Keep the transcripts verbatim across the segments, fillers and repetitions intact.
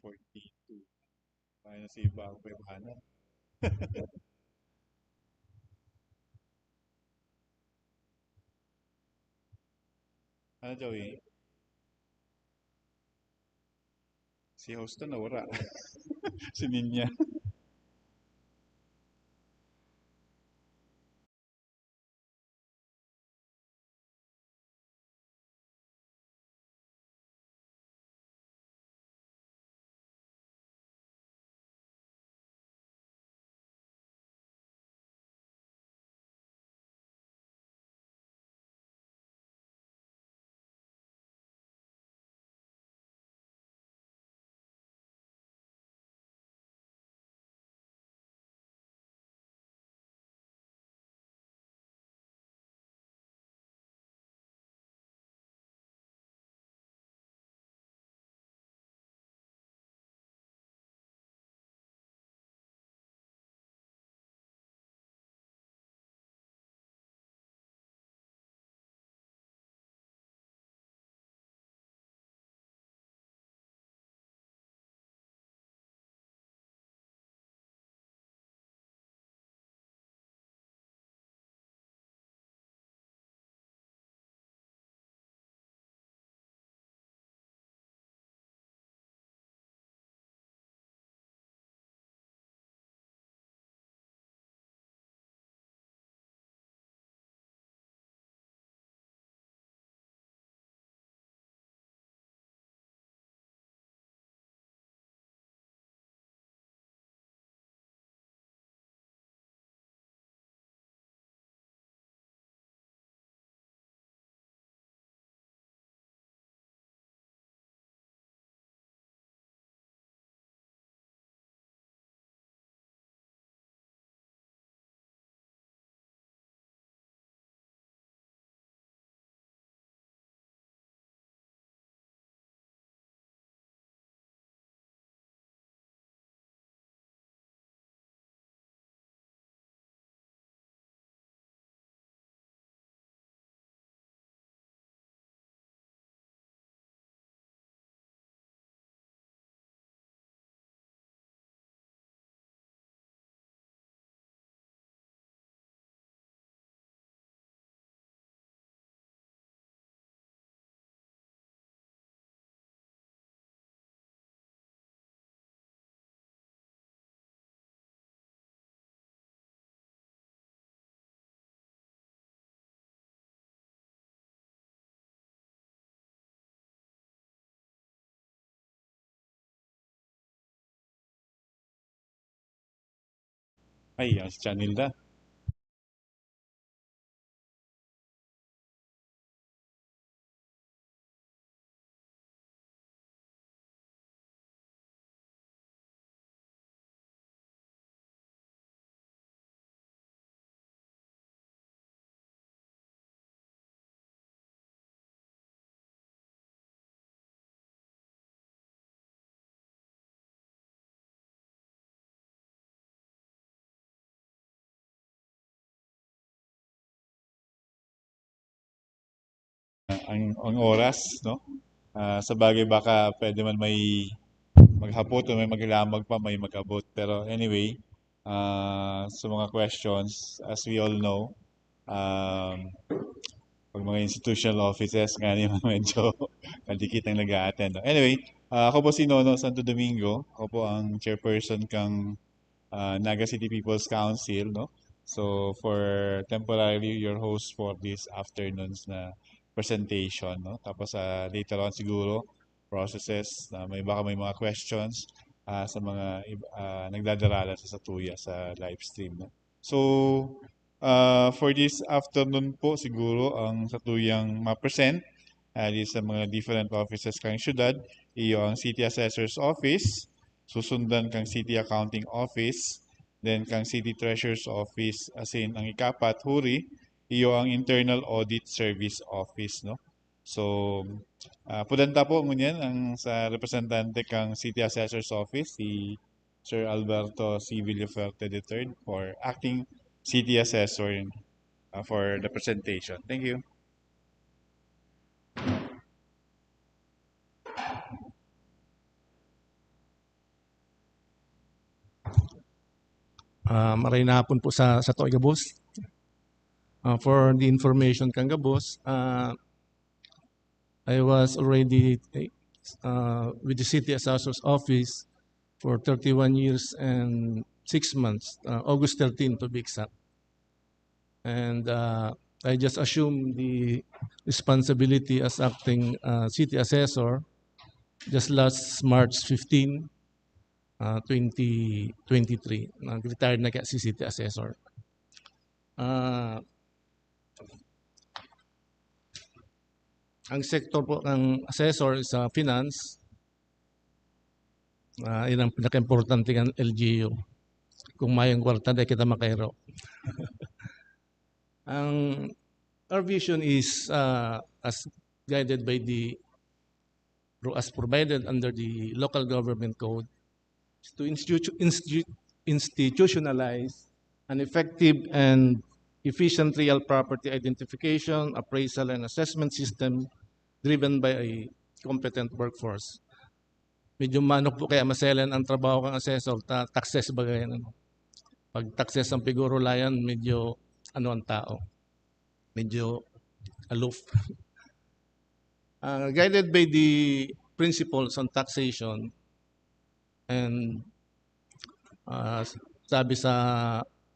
Forty-two. Minus iba ang five hundred. Ano, Joey? Si Houston nawara. Si Ninya. Ay, ang channel na. Ang, ang oras, no? Ah, sa bagay, baka pwede man may maghapot o may maghilamag pa, may mag-abot. Pero anyway, ah, sa mga questions, as we all know, um, pag mga institutional offices, nga yung medyo kadikit ang nag-a-attend, no? Anyway, ah, ako po si Nono Santo Domingo. Ako po ang chairperson kang, ah, Naga City People's Council, no? So, for temporarily, your host for this afternoon's na presentation, no? Tapos, ah, later on siguro, processes na may, baka may mga questions, ah, sa mga ib-, ah, nagdadaralan sa satuya sa live stream, no? So, ah, for this afternoon po, siguro ang satuyang ma-present, ah, di sa mga different offices kan siyudad, iyo ang City Assessor's Office, susundan kang City Accounting Office, then kang City Treasurer's Office, asin ang ikapat, huri, iyo ang Internal Audit Service Office, no? So, ah, pudan ta po ngunyan ang sa representante kang City Assessor's Office, si Sir Alberto C. Villafuerte the third, for acting City Assessor, ah, for the presentation. Thank you. Ah, maray na hapon po sa, sa to'y gabos. Ah, for the information kan gabos, ah, I was already, ah, with the city assessor's office for thirty-one years and six months, ah, August thirteen to be exact. And, ah, I just assumed the responsibility as acting, ah, city assessor just last March fifteen, ah, twenty twenty-three. Nag-retire na kaya si city assessor. Ah, ang sektor po ng assessor is, ah, finance. Ah, yun ang pinaka-importante ng L G U. Kung mayong kwarta, di kita makairo. Ang, our vision is, ah, as guided by the, as provided under the local government code, to institu-, institu-, institutionalize an effective and efficient real property identification, appraisal, and assessment system driven by a competent workforce. Medyo manok po kaya maselan ang trabaho kan assessor, ta-, taxes baga yan, ano. Pag taxes ang pigurulayan, medyo ano ang tao, medyo aloof. Ah, guided by the principles on taxation and, ah, sabi sa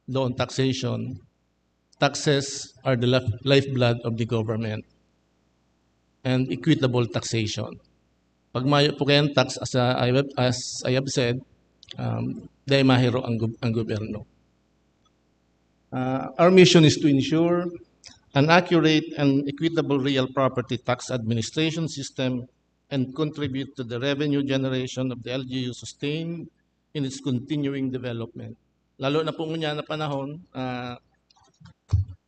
law on taxation, taxes are the lif-, lifeblood of the government and equitable taxation. Pag mayo po kayong tax, as, ah, I have, as I have said, um, dahil mahiro ang, gob-, ang gobyerno. Uh, our mission is to ensure an accurate and equitable real property tax administration system and contribute to the revenue generation of the L G U sustained in its continuing development. Lalo na po ngunyan na panahon, ah,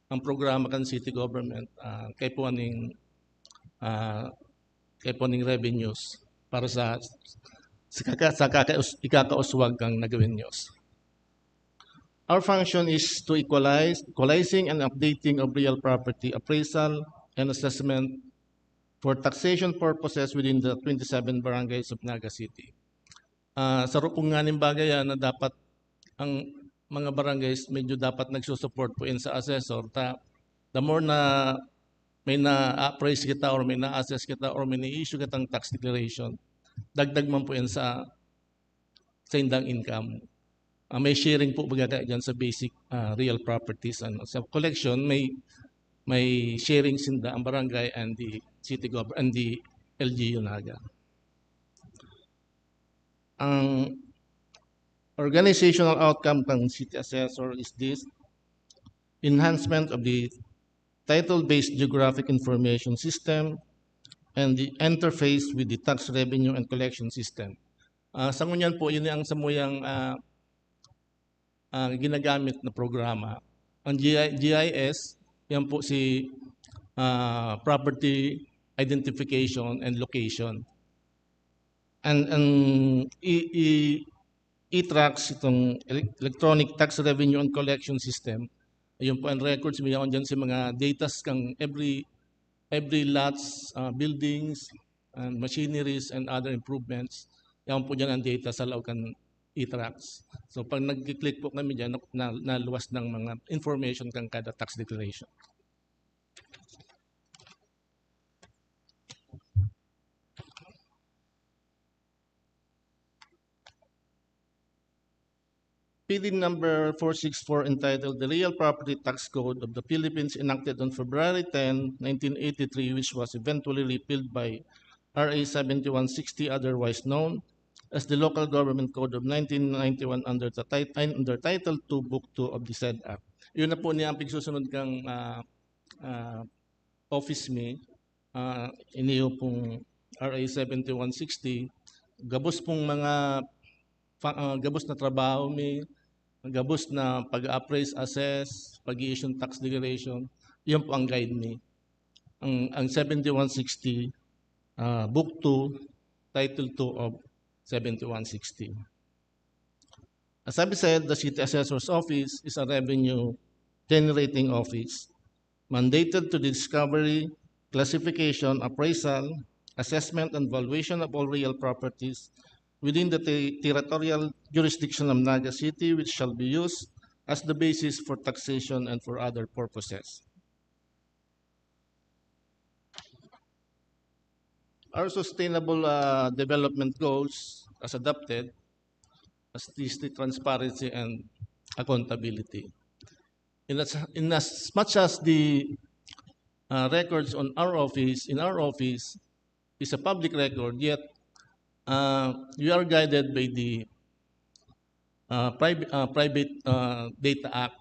ang programa kan city government, ah, kay po aning, ah, kay po aning revenues para sa, sa kaka-, sa kaka-, ikakauswag kan nagawin news. Our function is to equalize, equalizing and updating of real property appraisal and assessment for taxation purposes within the twenty-seven barangays of Naga City. Ah, saro pong nganing bagay yan na dapat ang mga barangays medyo dapat nagsusupport po yan sa assessor. Ta, the more na may na-appraise kita or may na-assess kita or may na-issue kitang tax declaration, dagdag man po yan sa, sa indang income. Ah, may sharing po baga kaya dyan sa basic, ah, real properties. Ano. Sa collection, may, may sharing sinda ang barangay and the city gov-, and the L G U Naga. Ang organizational outcome ng city assessor is this: enhancement of the title-based geographic information system and the interface with the tax revenue and collection system. Ah, sa ngunyan po, yun ang samuyang, ah, ah, ginagamit na programa. Ang G I, G I S, yan po si, ah, property identification and location. And, and i-, i-, e-tax, itong ele-, electronic tax revenue and collection system. Ayun po ang records, may yaon dyan sa mga datas kang every, every lots, ah, buildings, and machineries and other improvements. Yan po dyan ang data sa laog kan e-tax. So pag nag-click po kami dyan, na, na, naluwas ng mga information kan kada tax declaration. P D number four six four, entitled The Real Property Tax Code of the Philippines, enacted on February ten, nineteen eighty-three, which was eventually repealed by R A seventy-one sixty, otherwise known as the Local Government Code of nineteen ninety-one, under the tit-, under Title two, Book two of the said Act. Yun na po niya ang pigsusunod kang, ah, ah, office mi, ah, iniyo pong R A seventy-one sixty, gabos pong mga fa-, ah, gabos na trabaho mi, gabos na pag-appraise, assess, pag-i-issue ng tax declaration, yun po ang guide mi. Ang, ang seventy-one sixty, ah, Book two, Title two of seventy-one sixty. As I've said, the City Assessor's Office is a revenue generating office mandated to the discovery, classification, appraisal, assessment, and valuation of all real properties within the te-, territorial jurisdiction of Naga City, which shall be used as the basis for taxation and for other purposes. Our sustainable uh, development goals as adopted as is the transparency and accountability. In as, in as much as the uh, records on our office, in our office, is a public record, yet uh, we are guided by the uh, private, uh, private uh, Data Act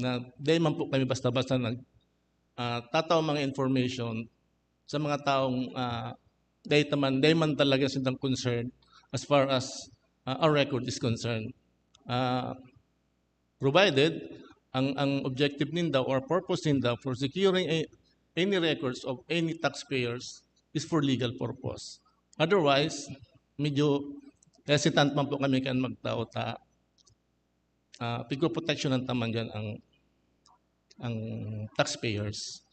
na dai man po kami basta-basta nag uh, tataw mga information sa mga taong uh, dai man, dai man talaga silang concerned as far as uh, our record is concerned. Uh, provided ang ang objective ninda or purpose ninda for securing a, any records of any taxpayers is for legal purpose. Otherwise, medyo hesitant man po kami kan magtao ta uh, pigpoproteksyonan ta man dyan ang ang taxpayers.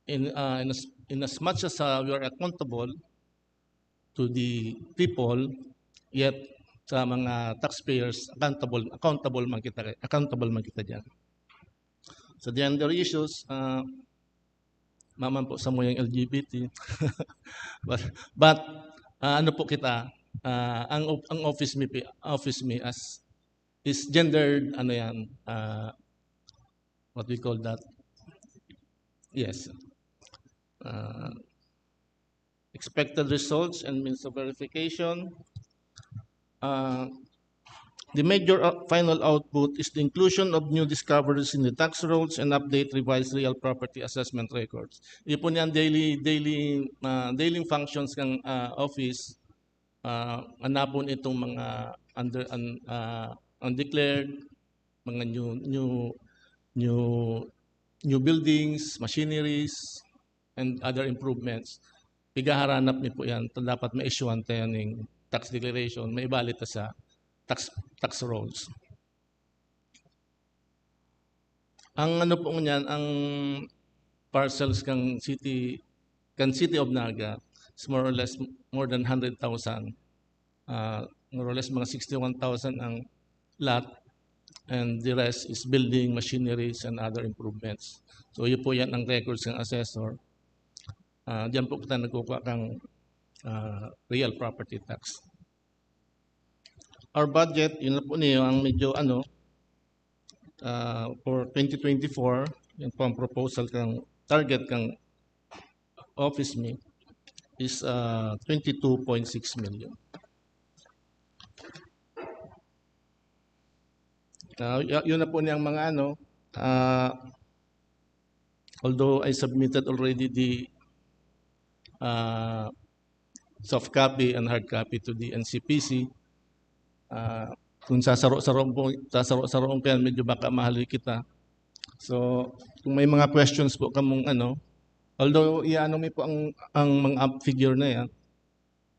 In, uh, in, as, in as much as uh, we are accountable to the people, yet sa mga taxpayers, accountable accountable man kita accountable man kita diyan. Sa gender issues, uh, maman po sa muyang L G B T. but but uh, ano po kita, uh, ang ang office me office me as is gendered ano yan, uh, what we call that. Yes. Uh, expected results and means of verification. Uh, the major uh, final output is the inclusion of new discoveries in the tax rolls and update revised real property assessment records. Ipon yan daily daily uh, daily functions ng uh, office uh, anapon itong mga under un, uh, undeclared, mga new new new new buildings, machineries, and other improvements. Pigaharanap mi po yan. Dapat ma-issuehan tayo ng tax declaration, maibalik ta sa tax tax rolls. Ang ano po niyan, ang parcels kang city, kan City of Naga is more or less more than hundred thousand. Uh, more or less mga sixty-one thousand ang lot, and the rest is building, machineries, and other improvements. So, yun po yan ang records ng assessor. Uh, diyan po kita nagkukuha kang uh, real property tax. Our budget, yun na po niyo ang medyo ano, uh, for twenty twenty-four, yan po ang proposal kang target kang office me is uh, twenty-two point six million. Uh, yun na po niyang mga ano, uh, although I submitted already the uh, soft copy and hard copy to the N C P C. Uh, kung sasaro-saro po, sasaro-saro ko yan, medyo baka mahaloy kita. So, kung may mga questions po kamong ano, although iano mi po ang ang mga figure na yan,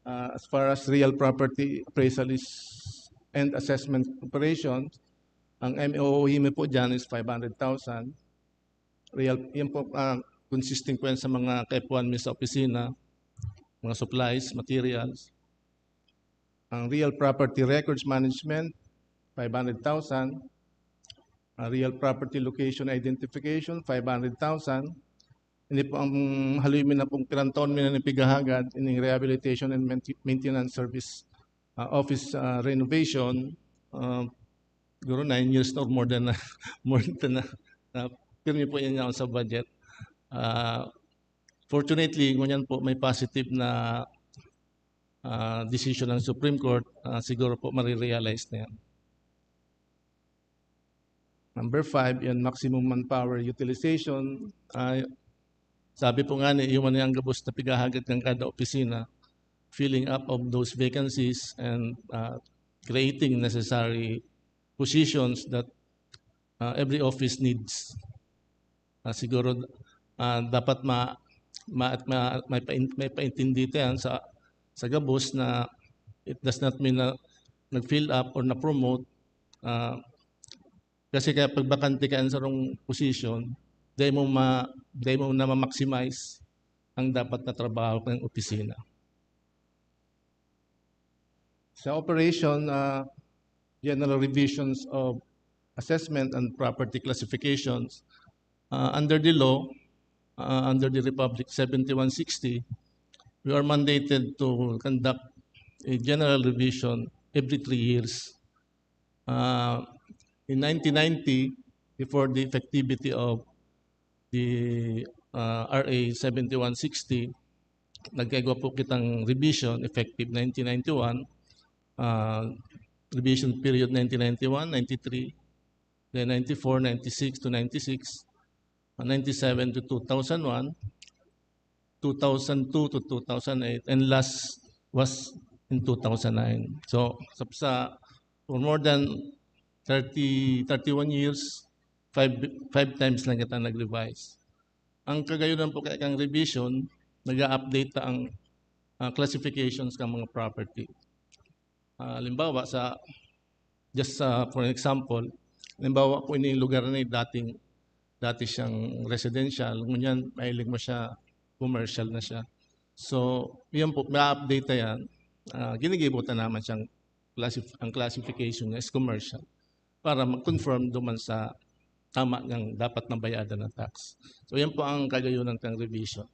uh, as far as real property appraisal is and assessment operations, ang M O O E mi po dyan is five hundred thousand. Real, yan po, uh, consisting po yan sa mga kaipuhan mi sa opisina, mga supplies, materials. Ang real property records management, five hundred thousand. Ang real property location identification, five hundred thousand. Hindi po ang haloy mi na pong pirang taon mi na nipigahagad ining rehabilitation and mainti-, maintenance service, uh, office uh, renovation. Uh, siguro nine years na or more than na, more than na, na pirmi po yan ako sa budget. Uh, fortunately, ngunyan po may positive na uh, decision ng Supreme Court, uh, siguro po marirealize na yan. Number five, yun, maximum manpower utilization. Uh, sabi po nga ni, human na ang gabos na pigahagad ng kada opisina, filling up of those vacancies and uh, creating necessary positions that uh, every office needs. Uh, siguro uh, dapat ma, ma, ma, may, pain, may paintindi yan sa, sa gabos na it does not mean na nag-fill up or na-promote. Uh, kasi kaya pagbakante ka sa sarong position, dahil mo, ma, dahil mo na ma-maximize ang dapat na trabaho ng opisina. Sa operation, uh, general revisions of assessment and property classifications. Uh, under the law, uh, under the Republic seventy-one sixty, we are mandated to conduct a general revision every three years. Uh, in nineteen ninety, before the effectivity of the uh, R A seventy-one sixty, nagkaigwa po kitang revision effective nineteen ninety-one, uh, revision period nineteen ninety-one, ninety-three, then ninety-four, ninety-six to ninety-six, uh, ninety-seven to two thousand one, two thousand two to two thousand eight, and last was in two thousand nine. So, sa, sa for more than thirty, thirty-one years, five, five times lang kita nag-revise. Ang kagayunan po kaya kang revision, nag-a-update ta ang, ah, classifications kan mga property. Ah, halimbawa, sa, just sa, for an example, halimbawa po, ini lugar na dating, dati siyang residential, ngunyan, mahiling mo siya, commercial na siya. So, yun po, ma-update na yan. Ah, ginigibo ta naman siyang classif-, ang classification niya is commercial para mag-confirm duman sa tama niyang dapat nabayadan na tax. So, yan po ang kagayunan kang revision.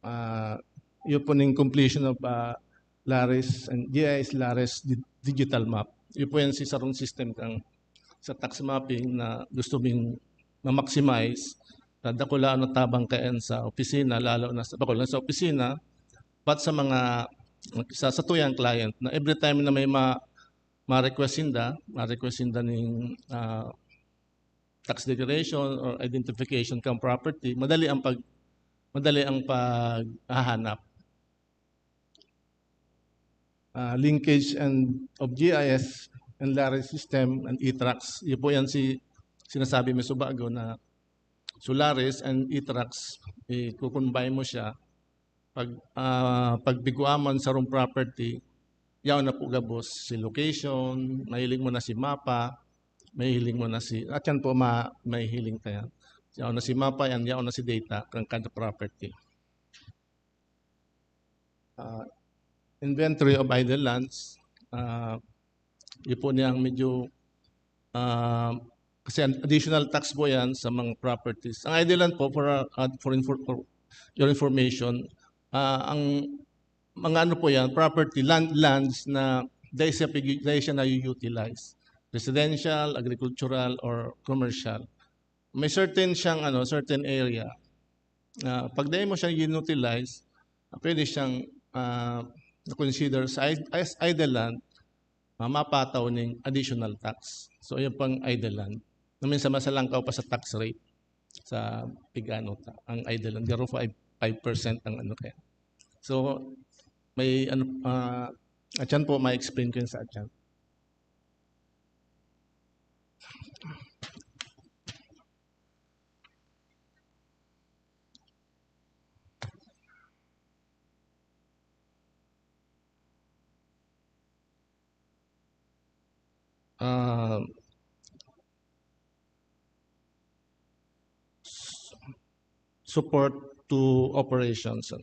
Ah, yun po ning completion of, ah, LARIS and G I S LARIS di-, digital map. Yun po yan si sarong system kang sa tax mapping na gusto ming ma-maximize na dakula ang tabang kayan sa opisina, lalo na sa, bakul na sa opisina, but sa mga, sa, sa tuyang client na every time na may ma-, ma-request sinda, ma-request sinda ning, ah, tax declaration or identification kang property, madali ang pag-, madali ang paghahanap. Ah, linkage and of G I S and LARIS system and e-tax. Yun po yan si sinasabi mo sa bago na so LARIS and e-tax, i-combine mo siya. Pag, ah, pag biguaman sa room property, yaon na po gabos si location, mahiling mo na si mapa, mahiling mo na si, at yan po ma-, mahihiling ta yan. Yaon na si mapa, yan, yaon na si data, kan kada property. Ah, inventory of idle lands, ah, yun po niya ang medyo, ah, kasi an-, additional tax po yan sa mga properties. Ang idle land po, for, ah, ah, for infor-, for your information, ah, ang mga ano po yan, property, land, lands na dahil siya pigi-, dahil siya na-utilize. Residential, agricultural, or commercial. May certain siyang ano, certain area. Ah, pag dahil mo siya inutilize, ah, pwede siyang, ah, na-consider sa id-, as idle land, ah, mapataw ning additional tax. So, yun pang idle land. Na minsan masalangkaw pa sa tax rate sa pig-ano ta, ang idle land. Pero five, five percent ang ano kaya. So, may ano, ah, atyan po, ma-explain ko yun sa atyan. Ah, s-, support to operations.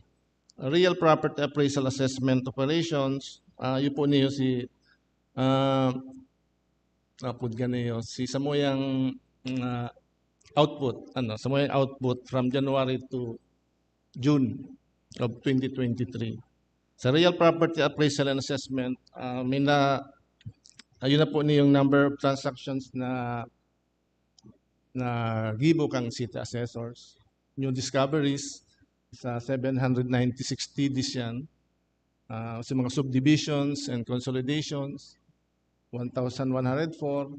Real property appraisal assessment operations, ah, yun po niyo si, ah, apod ganiyo, si samuyang, ah, output, ano, samuyang output from January to June of twenty twenty-three. Sa real property appraisal and assessment, ah, may na, ayun na po ni yung number of transactions na, na gibo kang city assessors. New discoveries, sa seven hundred ninety-six T Ds yan. Ah, sa mga subdivisions and consolidations, one thousand one hundred four,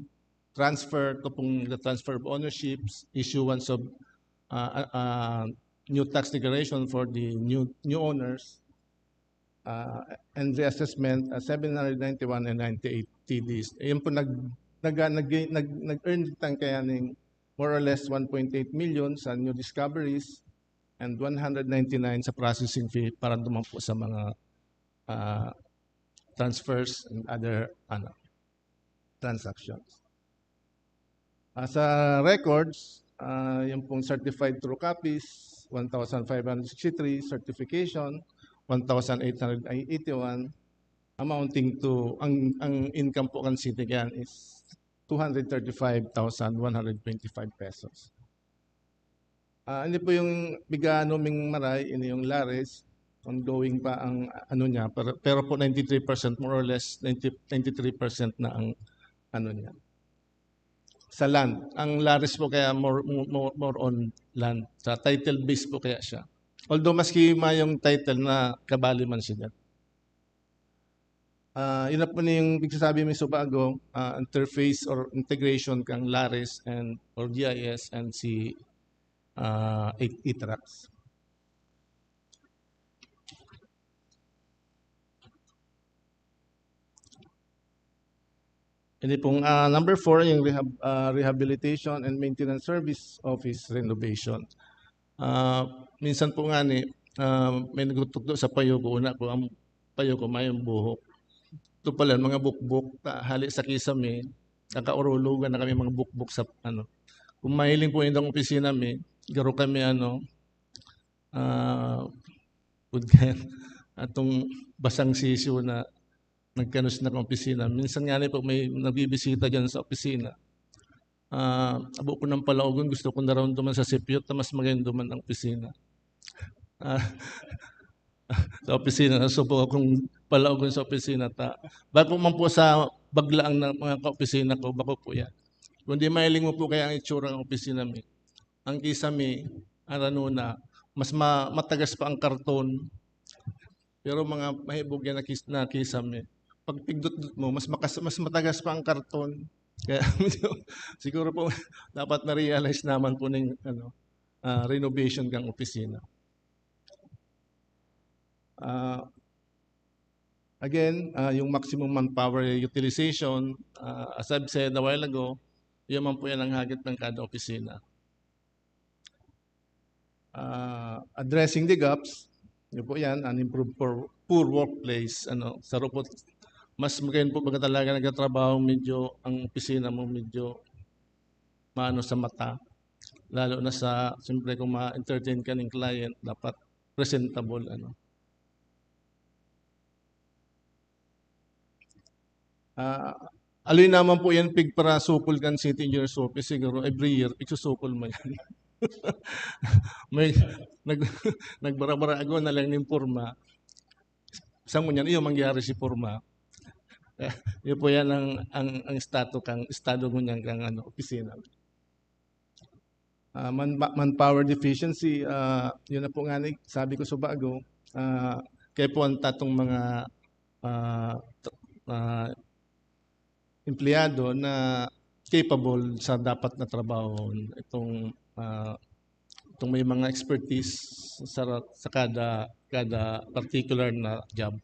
transfer, ito pong the transfer of ownerships, issuance of, ah, ah, ah, new tax declaration for the new, new owners, ah, and reassessment, ah, seven hundred ninety-one and ninety-eight T Ds. Ayun po, nag-, nag-, nag-, nag-, nag-earn tang kaya ning more or less one point eight million sa new discoveries and one hundred ninety-nine sa processing fee para duman po sa mga, ah, transfers and other, ano, transactions. Ah, sa records, ah, yung pong certified true copies, one thousand five hundred sixty-three, certification, one thousand eight hundred eighty-one, amounting to, ang, ang income po kan city kaya is two hundred thirty-five thousand one hundred twenty-five pesos. Ah, hindi po yung biga ano ming maray, ini yung Lares, ongoing pa ang ano niya, pero, pero po ninety-three percent, more or less, ninety, ninety-three percent na ang ano niya. Sa land. Ang Lares po kaya more, more, more on land. Sa title base po kaya siya. Although maski mayong title na kabali man siya dyan. Ah, yun na po na yung pagsasabi may subago, ah, interface or integration kang Lares and, or G I S and si, ah, i-, iTrax. Hindi pong, ah, number four, yung rehab-, ah, rehabilitation and maintenance service office renovation. Ah, minsan po nga ni, ah, may nagtutugdo sa payo ko, una ko, ang payo ko mayong buhok. Ito pala, mga bukbok, ta-, hali sa kisame, nakaurulogan na kami mga bukbok sa, ano. Kung mahiling po yung opisina mi, garo kami, ano, ah, pud-, atong basang sisyo na nagkanos na kan opisina. Minsan nga ni po may nagbibisita diyan sa opisina. Ah, abo ko nang palaogon, gusto kong naramdaman sa sipyot na mas maganda man ang opisina. Ah, sa opisina, nasubukan kong palaogon sa opisina ta. Bako man po sa baglaang na mga kaopisina ko, bako po yan. Kundi mahiling mo po kaya ang itsura ng opisina mi. Ang kisame, ang ranuna, mas ma-, matagas pa ang karton. Pero mga mahibog yan na kis-, na kisame. Pag pigdot-dot mo, mas makas-, mas matagas pa ang karton. Kaya medyo, siguro po, dapat na-realize naman po ng, ano, ah, renovation kang opisina. Ah, again, ah, yung maximum manpower utilization, ah, as I've said a while ago, yun man po yan ang hagit ng kada opisina. Ah, addressing the gaps, yun po yan, an improved poor, poor workplace, ano, sa rupot, mas magayon po baga talaga nagtatrabaho, medyo ang opisina mo medyo maano sa mata, lalo na sa, siyempre kung ma-entertain ka ng client, dapat presentable, ano. Ah, aloy naman po yan, pigparasukol kan City Engineer's Office, siguro every year, pigsusukol mo yan. May, nag-, nagbara-bara ako na lang ning porma. Sa ngunyan, iyo mangyari si porma. Iyo po yan ang, ang, ang estado kang, estado ngunyan kang, ano, opisina. Ah, man-, ma-, manpower deficiency, ah, yun na po nga ni, sabi ko sa bago, ah, kaya po ang tatong mga, ah, t-, ah, empleyado na capable sa dapat na trabaho. Itong, ah, itong may mga expertise sa ra-, sa kada, kada particular na job.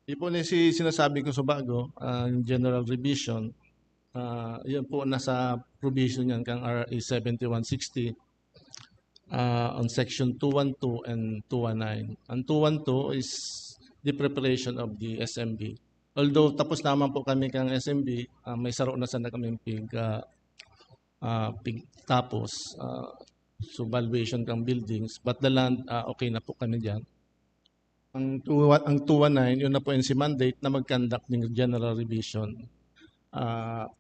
Ipo ni si sinasabi ko sa bago, ang general revision, ah, yun po nasa provision yan kang R A seventy-one sixty, ah, on section two one two and two one nine. Ang two one two is the preparation of the S M B. Although tapos naman po kami kang S M B, ah, may saro na sana kami pig, ah, ah, pig-, tapos, ah, so valuation kang buildings, but the land, ah, okay na po kami diyan. Ang two, ang two one nine, yun na po yung si mandate na mag-conduct ng general revision. Ah,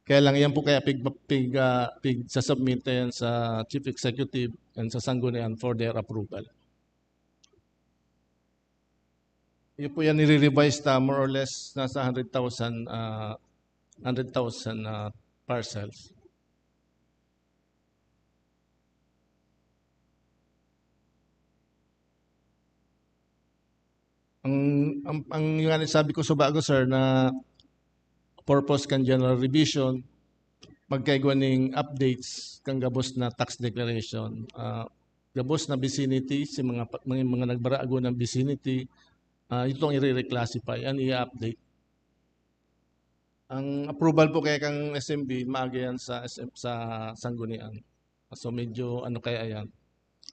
kaya lang yan po kaya pig-, pig-, ah, pig-submit yan sa Chief Executive and sa Sanggunian for their approval. Yun po yan, nire-revise ta, more or less, nasa hundred thousand, ah, hundred thousand, ah, parcels. Ang, ang, ang, yung nga sabi ko sa bago, sir, na purpose kan general revision, magkaigwa ning updates kan gabos na tax declaration. Ah, gabos na vicinity, si mga pa-, mga, mga nagbarago ng vicinity, ah, ito ang i-reclassify, ang i-update. Ang approval po kaya kang S M B, maaga yan sa S M, sa Sanggunian. So, medyo ano kaya yan.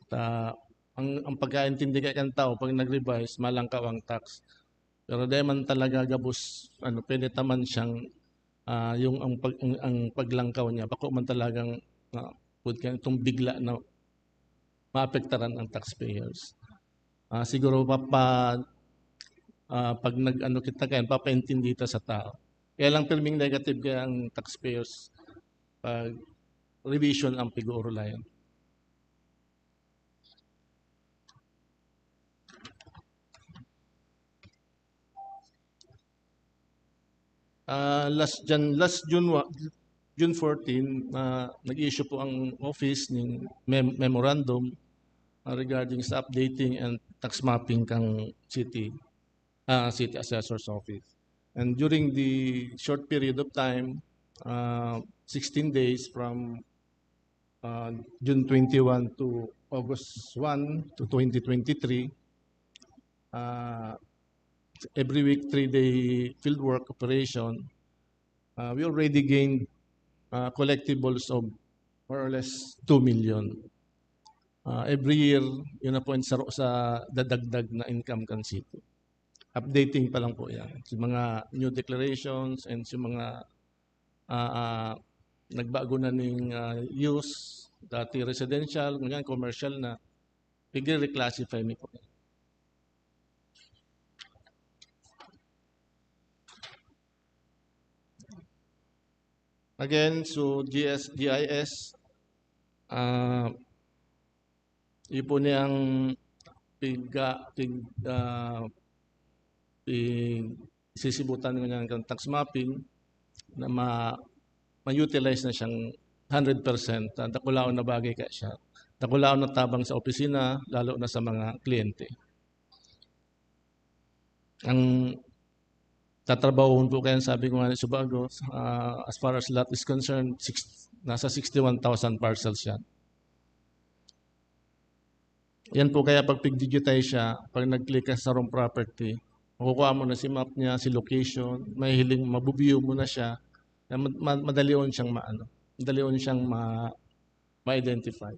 Ta-, ang, ang pagkaintindi kaya kan tao, pag nag-revise, malangkaw ang tax. Pero di man talaga gabos, ano, pwede ta man siyang, ah, yung ang pag-, ang, ang paglangkaw niya, bako man talagang, ah, pud ka itong bigla na maapektaran ang taxpayers. Ah, siguro pa, pa, ah, pag nag-ano kita kaya, papaintindi ta sa tao. Kaya lang pirming negative kaya ang taxpayers pag revision ang pig-uurulayan. Ah, last Jan-, last June wa-, June fourteen, ah, nag-issue po ang office ning mem-, memorandum, ah, regarding sa updating and tax mapping kang city, ah, city assessor's office. And during the short period of time, ah, sixteen days from, ah, June twenty-one to August one to twenty twenty-three, ah, every week, three-day fieldwork operation, ah, we already gained, ah, collectibles of more or less two million. Ah, every year, yun na po yung saro sa dadagdag na income kan city. Updating pa lang po yan. Yung mga new declarations and yung mga, ah, ah, nagbago na ning, ah, use, dati residential, ngunyan commercial na, pigre-reclassify mi po. Again, so G S, G I S, ah, iyo po niyang pig-, ah, pig-, ah, pig-, sisibutan ko niyan kan tax mapping na ma-, ma-utilize na siyang hundred percent. Ah, dakulaon na bagay kaya siya. Dakulaon na tabang sa opisina, lalo na sa mga kliyente. Ang tatrabahon po kaya, sabi ko nga sa bago, ah, as far as lot is concerned, six, nasa sixty-one thousand parcels yan. Yan po kaya pag pig-digitize siya, pag nag-click ka sa sarong property, makukuha mo na si map niya, si location, mahihiling, mabu-view mo na siya, na mad-, mad-, madalion siyang maano, madalion siyang ma-, ma-identify.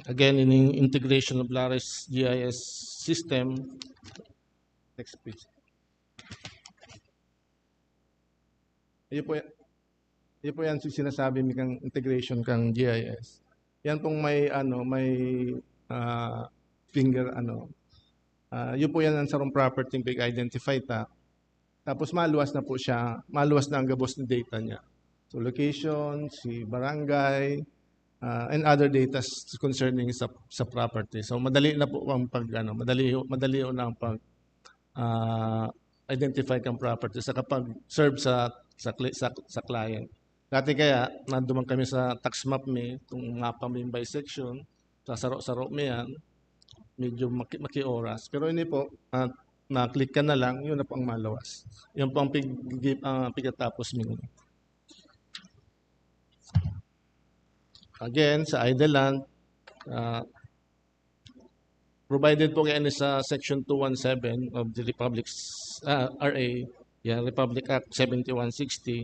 Again, ining integration of Lares G I S system. Next, please. Iyo po ya-, iyo po yan si sinasabi mi kang integration kang G I S. Yan pong may, ano, may, ah, finger, ano, ah, iyo po yan ang sarong property na pig-identify ta. Tapos maluwas na po siya, maluwas na ang gabos na data niya. So location, si barangay, ah, and other data s-, concerning sa, sa property. So madali na po ang pag, ano, madali, madali na ang pag, ah, identify kang property sa kapag serve sa, sa cli-, sa, sa client. Dati kaya, nanduman kami sa tax map mi, itong mapa mi by section, sa saro-saro mi yan, medyo maki-, makioras. Pero ini po, ah, na-click ka na lang, yun na po ang maluwas. Yun po ang pig-, ah, pagkatapos mi. Again, sa idle land, ah, provided po kaya ni sa Section two one seven of the Republic's, ah, R A, yan, Republic Act seventy-one sixty.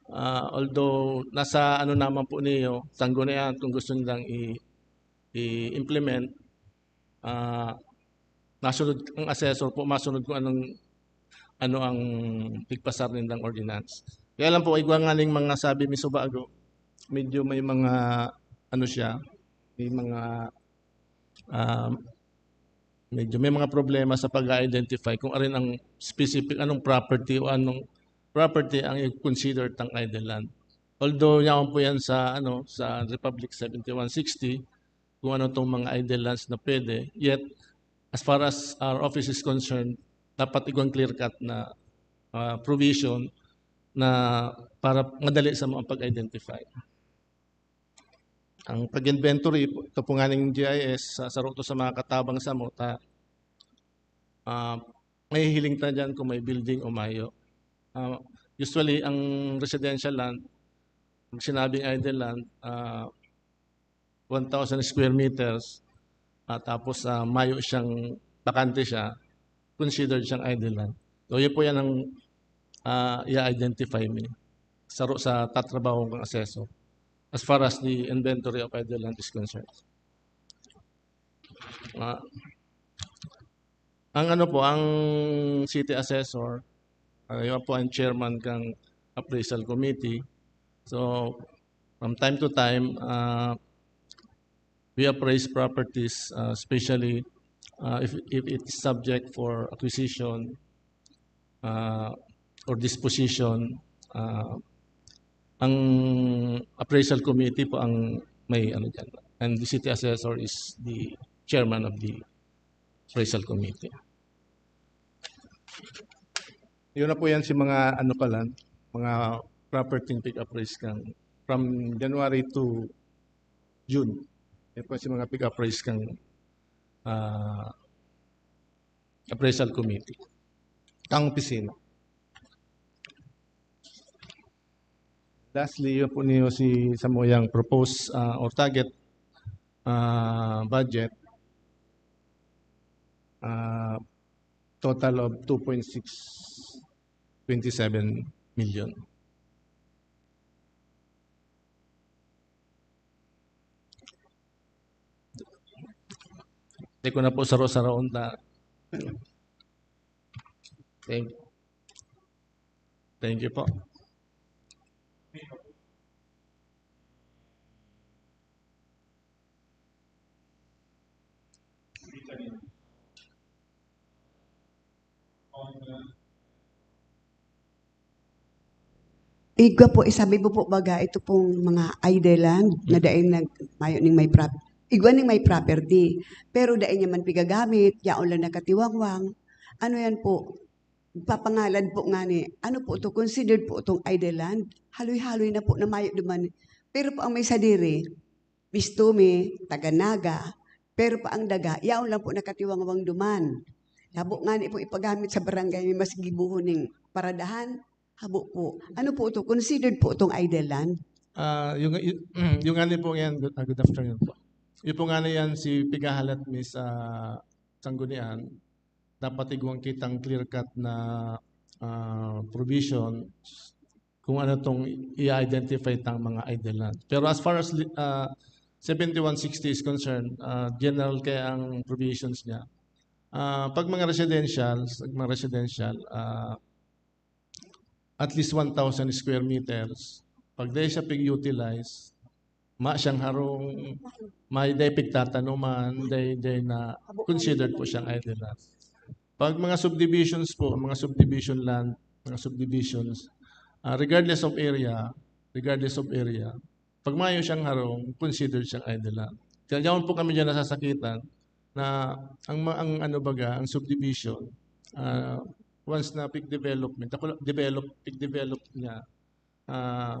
Ah, although nasa ano naman po niyo, sanggunayaan kung gusto nilang i-, i-implement, ah, nasunod ang assessor po, masunod kung anong, ano ang pigpasar nindang ordinance. Kaya lang po, igwa nga ning mga sabi mi subago, medyo may mga, ano siya, may mga, ah, medyo may mga problema sa pag-identify kung arin ang specific, anong property o anong property ang i-consider tang idle land. Although yaon po yan sa, ano, sa Republic seventy-one sixty, kung ano tong mga idle lands na pwede. Yet, as far as our office is concerned, dapat igwang clear-cut na, ah, provision na para madali sa mga pag-identify. Ang pag-inventory, ito po nga ning G I S, sa, saro to sa mga katabang samo, ta, ah, mahihiling ta dyan kung may building o mayo. Ah, usually, ang residential land, pag sinabing idle land, ah, one thousand square meters, ah, tapos, ah, mayo siyang bakante siya, considered siyang idle land. So, yun po yan ang, ah, i-identify mi. Saro sa tatrabaho ng assessor as far as the inventory of idle land is concerned. Ah, Ang ano po, ang city assessor, ah, yun po ang chairman kang appraisal committee. So, from time to time, ah, we appraise properties, ah, especially, ah, if, if it is subject for acquisition, ah, or disposition. Ah, ang appraisal committee po ang may ano dyan. And the city assessor is the chairman of the appraisal committee. Yun na po yan si mga ano pa lang, mga property pig-appraise kang from January to June. Yan po si mga pig-appraise kang, ah, appraisal committee. Kang opisina. Lastly, yun po niyo si samuyang proposed, ah, or target, ah, budget. Ah, total of two point six twenty seven million. Di ko na po saro-saroon ta. Thank, thank you po. Igwa po, isabi mo po baga, ito pong mga idle land na dai nag-, mayo ning may prop-, igwa ning may property, pero dai niya man pigagamit, yaon lang nakatiwangwang. Ano yan po? Papangalan po ngani, ano po to? Considered po itong idle land? Haloy-haloy na po na mayo duman. Pero po ang may sadiri, Misto mi, taga Naga, pero pa ang daga, yaon lang po nakatiwangwang duman. Habo ngani po ipagamit sa barangay, may mas gibohon ning paradahan. Habo po. Ano po ito? Considered po itong idle land? Ah, yung, yung, yung ngani po yan, good, ah, good afternoon po. Yung po ngani yan, si pigahalat mi sa Sanggunian, dapat igwang kitang clear-cut na, ah, provision kung ano tong i-identify tang mga idle land. Pero as far as li-, ah, seventy-one sixty is concerned, ah, general kaya ang provisions niya. Ah, pag mga residential, pag mga residential, ah, at least one thousand square meters, pag dai siya pig-utilize, ma siyang harong, may dai pigtatanuman, dai, dai na considered po siyang idle land. Pag mga subdivisions po, mga subdivision land, mga subdivisions, ah, regardless of area, regardless of area, pag mayo siyang harong, considered siyang idle land. Kaya yaon po kami diyan nasasakitan na ang ma-, ang ano baga, ang subdivision, ah, once na pig-development, ako la-, develop, pig-develop niya, ah,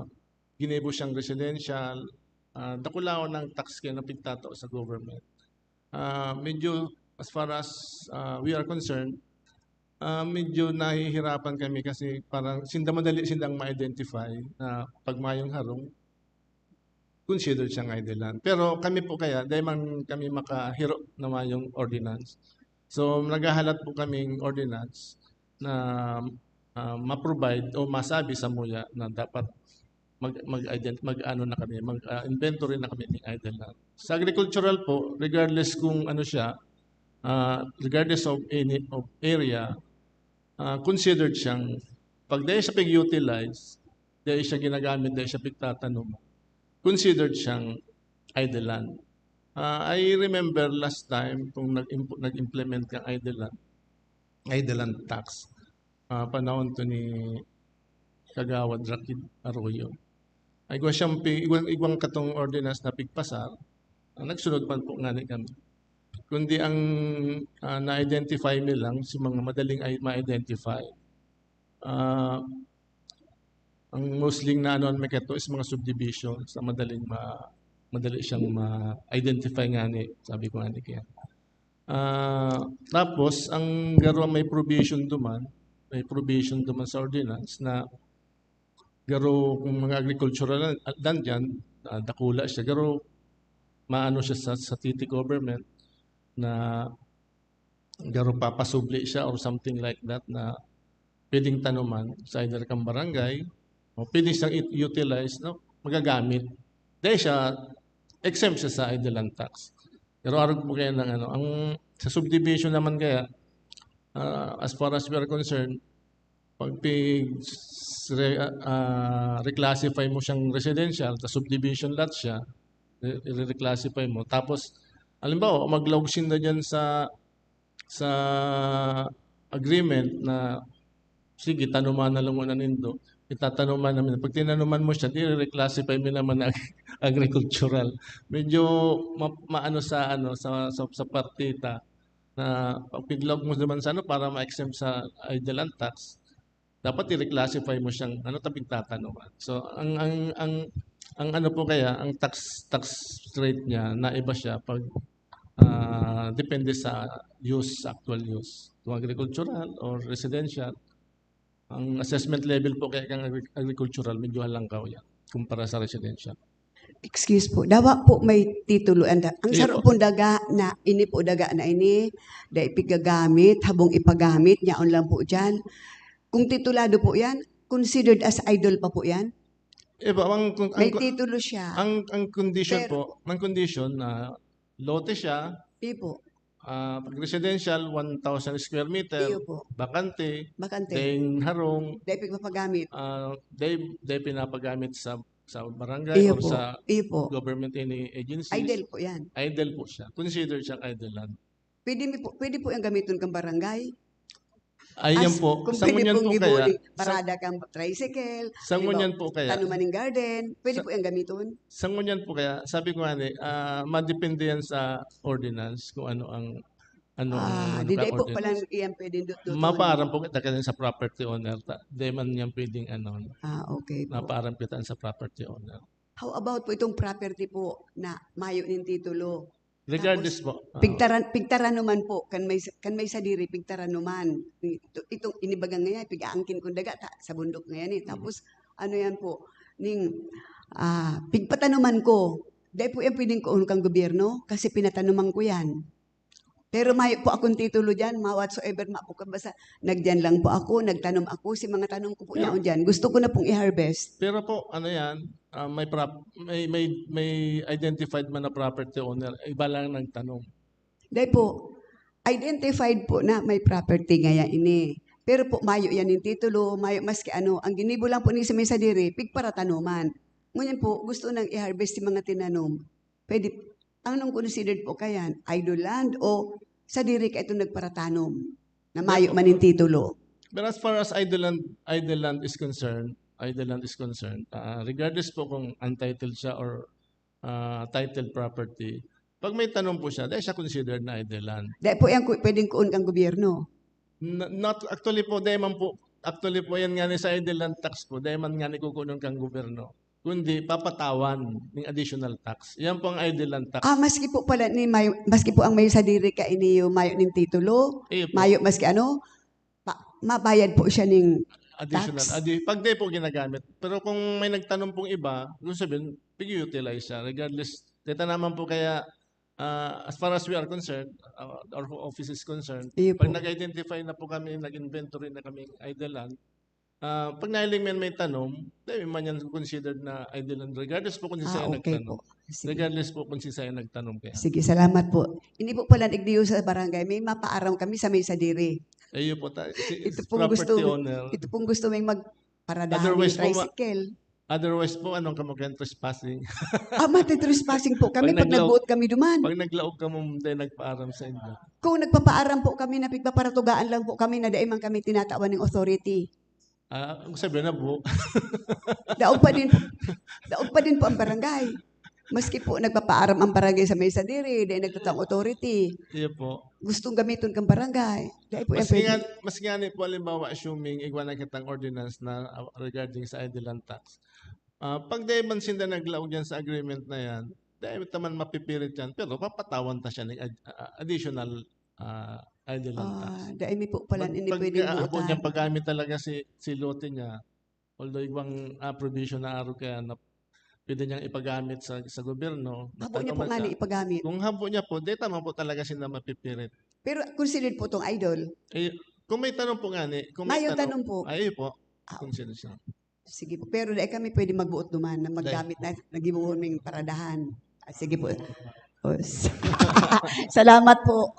ginibo siyang residential, ah, dakulaon ang tax kaya na pigtatao sa government. Ah, medyo as far as, ah, we are concerned, ah, medyo nahihirapan kami kasi parang sinda madali sindang ma-identify na pag mayong harong, considered siyang idle land. Pero kami po kaya, dahil man kami makahiro na mayong ordinance. So, naghahalat po kaming ordinance na, ah, ma-provide o masabi sa muya na dapat mag, mag-ident-, mag-ano na kami, mag, ah, inventory na kami ng idle land. Sa agricultural po, regardless kung ano siya, ah, regardless of any of area, ah, considered siyang, pag dahil siya pag-utilize, dahil siya ginagamit, dahil siya pagtatanom, considered siyang idle land. Ah, I remember last time kung nag-imp-, nag-implement kang idle land, idle land tax, ah, panahon to ni Kagawad Rakid Arroyo. Ay, igwa siyang pi-, igwa, igwang katong ordinance na pigpasar, ah, nagsunod man po ngani kami. Kundi ang, ah, na-identify mi lang, si mga madaling ay ma-identify. Ah, ang mostly na ano, may kato is mga subdivisions na madaling ma-, madali siyang ma-identify ngani, sabi ko ngani kaya. Ah, tapos, ang garo may provision duman, may provision duman sa ordinance na garo kung mga agricultural land, land yan, ah, dakula siya. Garo maano siya sa, sa city government na garo papasubli siya or something like that na pwedeng tanuman sa either kang barangay o pwede siyang i-, utilize, no? Magagamit. Dahil siya, exempt siya sa idle land tax. Pero arog mo kaya ng ano, ang sa subdivision naman kaya, Ah, as far as we are concerned, pag pig-, re-, ah, reclassify mo siyang residential, ta subdivision lot siya, re-, re-reclassify mo. Tapos, halimbawa, maglaog sinda dyan sa, sa agreement na, "Sige, tanuman na lang muna nindo." Itatanuman namin. Pag tinanuman mo siya, di, re-reclassify mo naman na agricultural. Medyo ma-, maano sa, ano, sa, sa, sa partita na pag piglaog mo naman sa, ano, para ma-exempt sa idle land tax, dapat i-reclassify mo siyang, ano, ta pigtatanuman. So, ang, ang, ang, ang ano po kaya, ang tax, tax rate niya, naiba siya pag, ah, depende sa use, actual use. Kung agricultural or residential, ang assessment level po kaya kang agri-, agricultural, medyo halangkaw yan kumpara sa residential. Excuse po, dawa po may titulo. Ang da-, ang Sige saro po. Pong daga na, ini po daga na ini, dai pigagamit, habong ipagamit, yaon lang po dyan. Kung titulado po yan, considered as idle pa po yan? Eh, ba, ang, ang, May ang, titulo siya. Ang, ang condition Pero po, ang condition na lote siya, Iyo po. Ah, pag residential, one thousand square meter, Iyo po. Bakante, Bakante. Ding harong, Dai pigpapagamit. Ah, dai, dai pinapagamit sa, sa barangay Iyo or po. Sa Iyo po. Government any agencies. Idle po yan. Idle po siya. Considered siyang idle land. Pwede mi po, pwede po yung gamiton kang barangay? Ay, yan As, po. Kung sa pwede ngunyan pong po kaya, ibuli, sa, parada kang tricycle, sa halimbawa, ngunyan po kaya, tanuman ng garden, pwede sa, po yung gamiton? Sa ngunyan po kaya, sabi ko nga ni, ah, madepende yan sa ordinance kung ano ang, ano ang Ah, ano di, ka di po ordinance. Pala iyan pwedeng dut-, dutuon. Mapaaram po kita kayo sa property owner. Ta-, di man yan pwedeng ano. Ah, okay po. Mapaaram kita sa property owner. How about po itong property po na mayo ning titulo? Regardless Tapos, po. Ah. Pigtaran-, pigtaranuman po, kan may, kan may sadiri, pigtaranuman. Ito, itong inibaga ngayon, pig-aangkin kong daga, ta-, sa bundok ngayon eh. Mm. Tapos, ano yan po, ning, ah, pigpatanuman ko, dai po yan pwedeng kuon kang gobyerno, kasi pinatanuman ko yan. Pero mayo po akong titulo dyan, ma-, whatsoever, ma po ka, basta nagdiyan lang po ako, nagtanom ako, si mga tanom ko po Pero yaon dyan. Gusto ko na pong i-harvest. Pero po, ano yan, ah, may prop-, may, may, may identified man na property owner, iba lang nagtanom. Dai po, identified po na may property ngaya ini. Pero po, mayo yan yung titulo, mayo maski ano. Ang ginibo lang po ni sa may sadiri, pigparatanoman. Ngunyan po, gusto nang i-harvest yung mga tinanom. Pwede, anong considered po kayan? Idle land o sadiri ka itong nagparatanom na mayo man yung titulo? Pero as far as idle land, idle land is concerned, idle land is concerned, ah, regardless po kung untitled siya or, ah, titled property, pag may tanom po siya, dahil siya considered na idle land. Dahil po yan, ku-, pwedeng kuon kang gobyerno. N-, not, actually po, dahil man po, actually po, yan nga ni sa idle land tax po, dahil man nga ni kukunon kang gobyerno, kundi papatawan ng additional tax. Yan po ang idle land tax. Ah, maski po pala ni may, maski po ang may sadiri ka iniyo, mayo ning titulo, Iyo po. Mayo maski ano, pa-, mabayad po siya ning Additional. Tax. Addi-, pag di po ginagamit. Pero kung may nagtanom pong iba, ibig sabihin, pig-utilize siya. Regardless, kita naman po kaya, ah, as far as we are concerned, ah, our office is concerned, Iyo pag po. Nag-identify na po kami, nag-inventory na kami ng idle land, ah, pag nahiling man may tanom, dahil man yan considered na idle land, regardless po kung sino Ah, yung okay nagtanom. Po. Sige. Regardless po kung sino yung nagtanom kaya. Sige, salamat po. Hindi po pala nagdiyo sa barangay, may mapaaram kami sa may sadiri. Ayun po, ta-, si, Ito pong property gusto, owner. Ito pong gusto may magparadahan Otherwise ng po, ma-, tricycle. Otherwise po, anong kamukha yung trespassing? Ah, mati-trespassing po kami Pag pag naglaog, nagbuot kami duman. Pag naglaog ka mo, hindi nagpaaram sa inyo. Kung nagpapaaram po kami na pigpaparatugaan lang po kami na dai man kami tinatawan ng authority. Ah, ang sabi na po. Daog pa din, daog pa din po ang barangay. Maski po nagpapaaram ang barangay sa may sadiri, dai nagtatang authority. Iya po. Gustong gamiton kang barangay. Dai po yan Mas nga, pwede. Mas nga ni po, halimbawa, assuming igwa na kitang ordinance na, ah, regarding sa idle land tax. Ah, pag dai man sinda naglaog yan sa agreement na yan, dai ta man mapipirit yan, pero papatawan ta siya ng ad-, ah, additional, ah, idle land tax. Ah, dai mi po pala Pag, ini pag, pwedeng ah, habo buotan. Niyang paggamit talaga si, si lote niya, although igwang, ah, provision na aro kaya na pwede niyang ipagamit sa, sa gobyerno, Habo niya po nagtanom nga siya. Ni ipagamit. Kung habo niya po, di tama po talaga sila mapipirit. Pero considered po tong idle? Eh, kung may tanom po nga ni, kung may Mayong tanom, tanom po. Ay, po. Ah, Considered siya. Sige po. Pero dai kami pwede magbuot duman na Dai. Maggamit na, nagibuhon ming paradahan. Ah, sige po. O, s-, salamat po.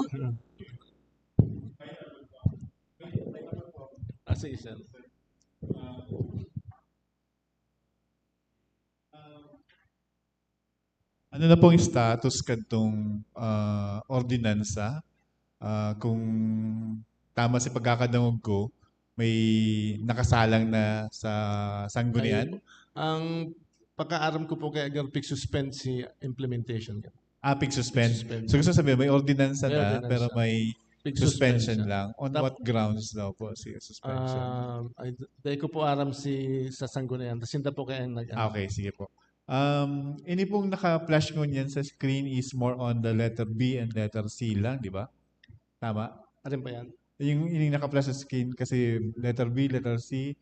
Sir. Ano na pong status kadtong, ah, ordinansa? Ah, kung tama si pagkakadangog ko, may nakasalang na sa sanggunian? Ay, ang pagkaaram ko po kaya, Garo, pig-suspend si implementation. Ah, pig-suspend. Pig-suspend. So, gusto sabihin, may ordinansa May na, ordinansa. pero may Pig-suspension suspension lang. On Tap- what grounds daw po si suspension? Um, ay, dai ko po aram si sa sanggunian. Tas sinda po kaya ang nag- Ah, okay, sige po. Um, ini pong naka-flash ngunyan sa screen is more on the letter B and letter C lang, di ba? Tama? Alin pa yan? Yung, yung naka-flash sa screen kasi letter B, letter C,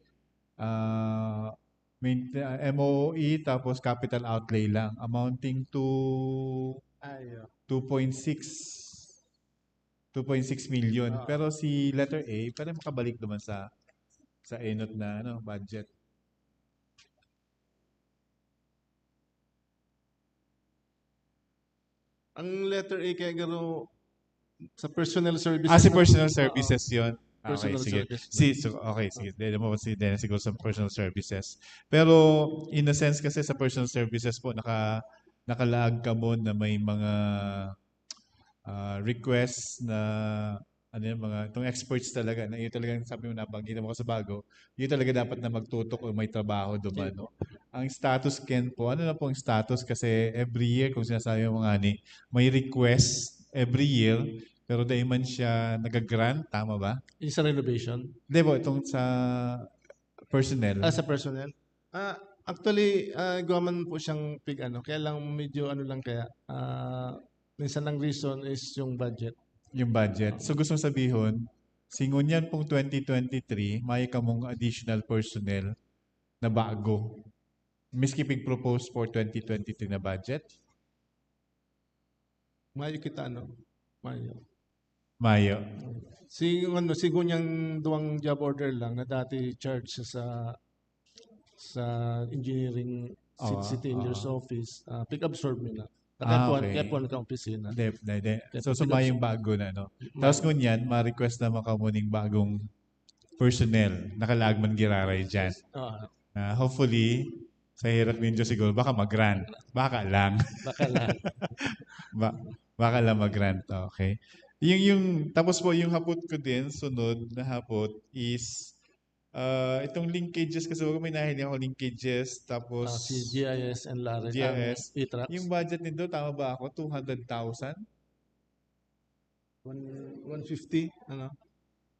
ah, main-, ah, M O O E, tapos capital outlay lang, amounting to Ay, oh. two point six, two point six million. Ah. Pero si letter A, pwede makabalik naman sa, sa enot na, ano, budget. Ang letter A kaya, Garo, sa personal services Ah, si na personal Oo. services yun. Okay, Personal sige. services. Si, so, okay, sige. Dahil mo si Dennis siguro sa personal services. Pero, in a sense kasi sa personal services po, naka, nakalaag kamo na may mga, ah, requests na, ano yun, mga, itong experts talaga, na yun talagang sabi mo, nabanggit mo ko sa bago, yun talaga dapat na magtutok o may trabaho duman, Okay. no? Ang status, Ken, po, ano na po ang status? Kasi every year, kung sinasabi mo nga ni, may request every year, pero dahil man siya nag-grant, tama ba? Yung sa renovation? Hindi po, itong sa personnel. Ah, sa personnel? Ah, actually, ah, gawa man po siyang pig-ano, kaya lang medyo ano lang kaya, ah, minsan ang reason is yung budget. Yung budget. So, gusto mong sabihin, si ngunyan pong twenty twenty-three, may kamong additional personnel na bago. Miski pig-propose for twenty twenty-three na budget? Mayo kita, no? Mayo. Mayo. Si, ano, si ngunyan duwang job order lang na dati charge sa, sa engineering city, Oo, city engineer's oo. office, ah, pig-absorb nila. Ah, Kaya puwan, okay. kaya puwan ka opisina. Hindi, hindi, hindi. Kaya So, pig-absorb. sumayong bago na, no? Mayo. Tapos ngunyan, ma-request naman kamo ning bagong personnel. Nakalaag man giraray dyan. Oo. Ah, hopefully, sa hirap ninyo siguro, baka mag-grant. Baka lang. Baka lang. Ba-, baka lang mag-grant. Okay. Yung, yung, tapos po, yung hapot ko din, sunod na hapot is, ah, itong linkages, kasi baga may nahiling ako linkages, tapos Ah, si G I S and Lare, G I S. ang E-Trax. Yung budget nito, tama ba ako? Two hundred thousand? One, one fifty, ano?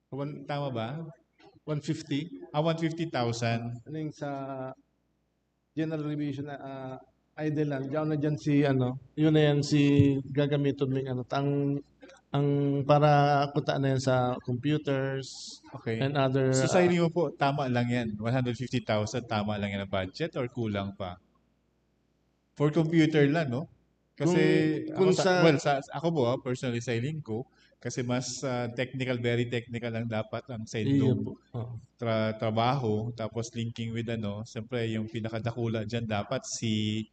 One, Tama ba? One fifty. Ah, one fifty thousand. Ano yung sa general revision na, ah, idle lang. Diyan na dyan si, ano, yun na yan si gagamiton ming, ano, tang, ang para kuta na yan sa computers Okay. and other, So, sa ah, inyo po, tama lang yan. One hundred fifty thousand, tama lang yan ang budget or kulang pa? For computer lang, no? Kasi Kung, ako kung sa, sa well, sa, ako po, ah, personally, sa hiling ko, kasi mas, ah, technical, very technical lang dapat ang Iyo sendong po. Oo. tra-, trabaho, tapos linking with ano, siyempre yung pinakadakula dyan dapat si,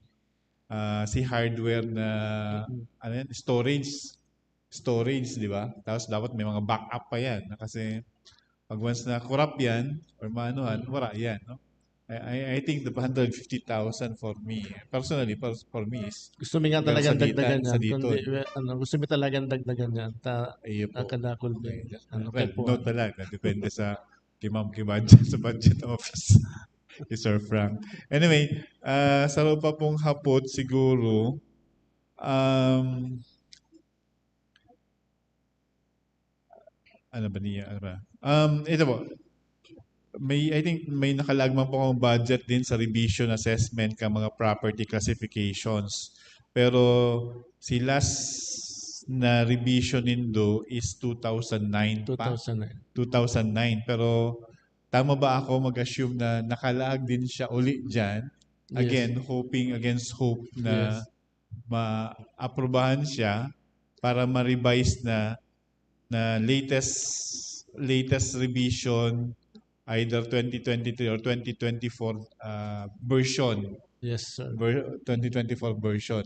ah, si hardware na, Mm. ano yan, storage. Storage, di ba? Tapos dapat may mga backup pa yan, na kasi pag once na corrupt yan, or maanuhan, Mm. wala yan, no? I, I, I think the hundred fifty thousand for me, personally, for, for me is Gusto mi nga pero talagang sa data, dagdagan sa yan. dito. Kundi, we-, ano, gusto mi talagang dagdagan yan. Ta-, Iyo po. Nakadakol Okay. din. Ano, Well, kaya po, no ano. talaga. Depende sa kay Ma'am, kay budget, sa budget office. Kay Sir Frank. Anyway, ah, sa pa pong hapot siguro, um, ano ba niya? Ano ba? Um, ito po. May, I think may nakalaag man po akong budget din sa revision assessment ka mga property classifications. Pero si last na revision nindo is two thousand nine pa. Two thousand nine. Two thousand nine. Pero tama ba ako mag-assume na nakalaag din siya uli dyan? Yes. Again, hoping against hope na Yes. maaprubahan siya para ma-revise na, na latest, latest revision, either twenty twenty-three or twenty twenty-four, ah, version. Yes, sir. Ver-, twenty twenty-four version.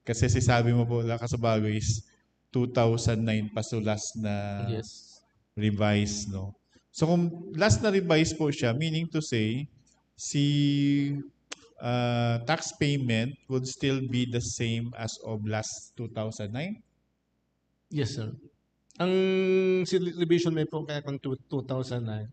Kasi si sabi mo po, la, kasabago is two thousand nine pa so last na Yes. revise, no? So kung last na revise po siya, meaning to say, si uh, tax payment would still be the same as of last two thousand nine? Yes, sir. Ang si revision may po kaya kung two, two thousand nine,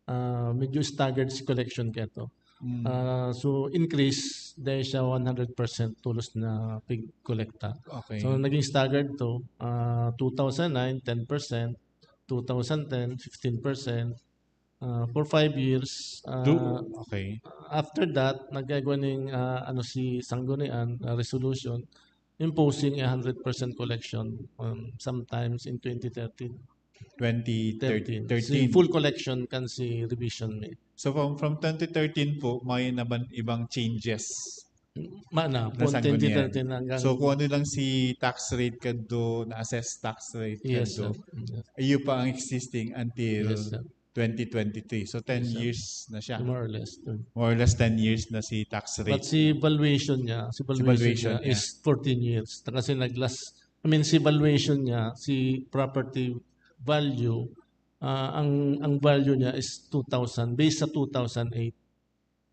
ah, medyo staggered si collection kaya to. Mm. Ah, so increase dahil siya one hundred percent tulos na pig-collecta. Okay. So naging staggered to, ah, two thousand nine, ten percent, two thousand ten, fifteen percent, ah, for five years. Ah, Do, okay. After that, nagkagawa ning, ah, ano, si Sanggunian, ah, resolution imposing a hundred percent collection, um, sometimes in twenty thirteen. Twenty thirteen. Si full collection kan si revision mi. So from, from twenty thirteen po, may naman ibang changes. Mana, from twenty thirteen hanggang... So kung ano lang si tax rate kadto, na-assess tax rate kadto, iyo pa ang existing until twenty twenty-three. So ten years na siya. More or less. More or less ten years na si tax rate. But si valuation niya, si valuation, si valuation niya, niya is fourteen years. Kasi nag-last, I mean, si valuation niya, si property value, uh, ang ang value niya is two thousand, based sa two thousand eight.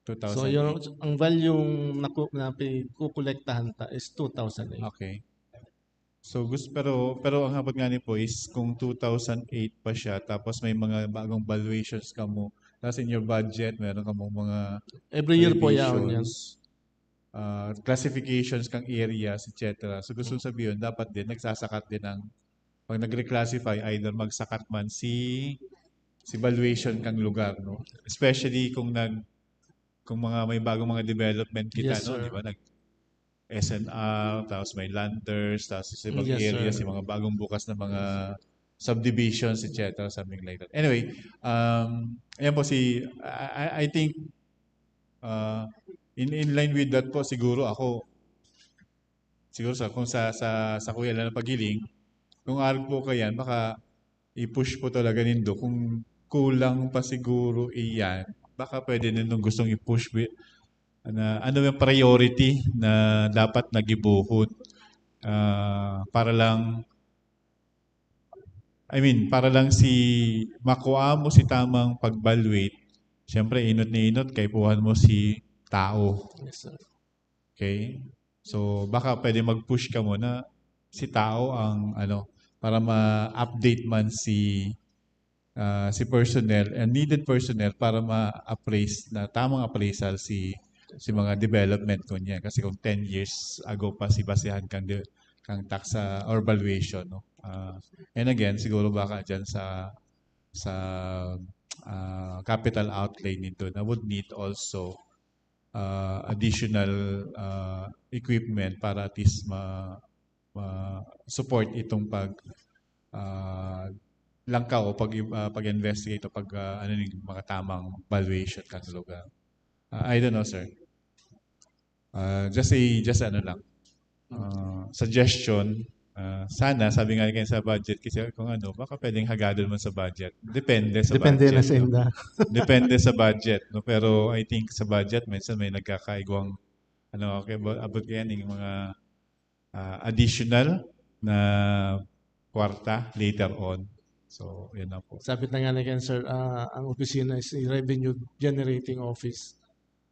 So, yung, ang value naku, na pagkukolektahan ta is two thousand eight. Okay. So gusto, pero pero ang hapot nga ni po is kung two thousand eight pa siya, tapos may mga bagong valuations kamo, tapos in your budget meron kamo mga every year po yaon yan. Uh, classifications kang areas, et cetera. So gusto sabihin dapat din nagsasakat din ang pag nag-reclassify, either magsakat man si si valuation kang lugar, no? Especially kung nag kung mga may bagong mga development kita, yes, no? Di ba? Nag S N R, tapos may Landers, tapos sa ibang yes, areas, yung mga bagong bukas na mga subdivisions, et cetera, something like that. Anyway, um, ayan po si, I, I think, uh, in, in line with that po, siguro ako, siguro sa, kung sa, sa, sa Kuya lang na pagiling, kung arog po kayan, baka i-push po talaga nindo kung kulang pa siguro iyan. Baka pwede nindong gustong i-push na ano yung priority na dapat nagibuhon uh, para lang I mean, para lang si makuha mo si tamang pag-valuate, siyempre inot ni inot kaipuhan mo si tao. Yes, sir. Okay? So baka pwede mag-push ka mo na si tao ang ano para ma-update man si uh, si personnel and needed personnel para ma-appraise na tamang appraisal si si mga development ko niya kasi kung ten years ago pa si basehan kang de, kang tax uh, or valuation, no. Uh, and again siguro baka diyan sa sa uh, capital outlay nito na would need also uh, additional uh, equipment para at least ma, ma support itong pag uh, langkaw o pag uh, pag-investigate o pag uh, ano yung mga tamang valuation kan lugar. Uh, I don't know, sir. Uh, just a just ano lang. Uh, suggestion. Uh, sana sabi nga kayo sa budget kasi kung ano, baka pwedeng hagadon mo sa budget. Depende sa Depende budget. Depende na sa inda. Depende sa budget, no? Pero I think sa budget minsan may nagkakaigwang ano, okay, about yan yung mga uh, additional na kwarta later on. So, yun na po. Sabi na nga na yan, sir, uh, ang opisina is a revenue generating office.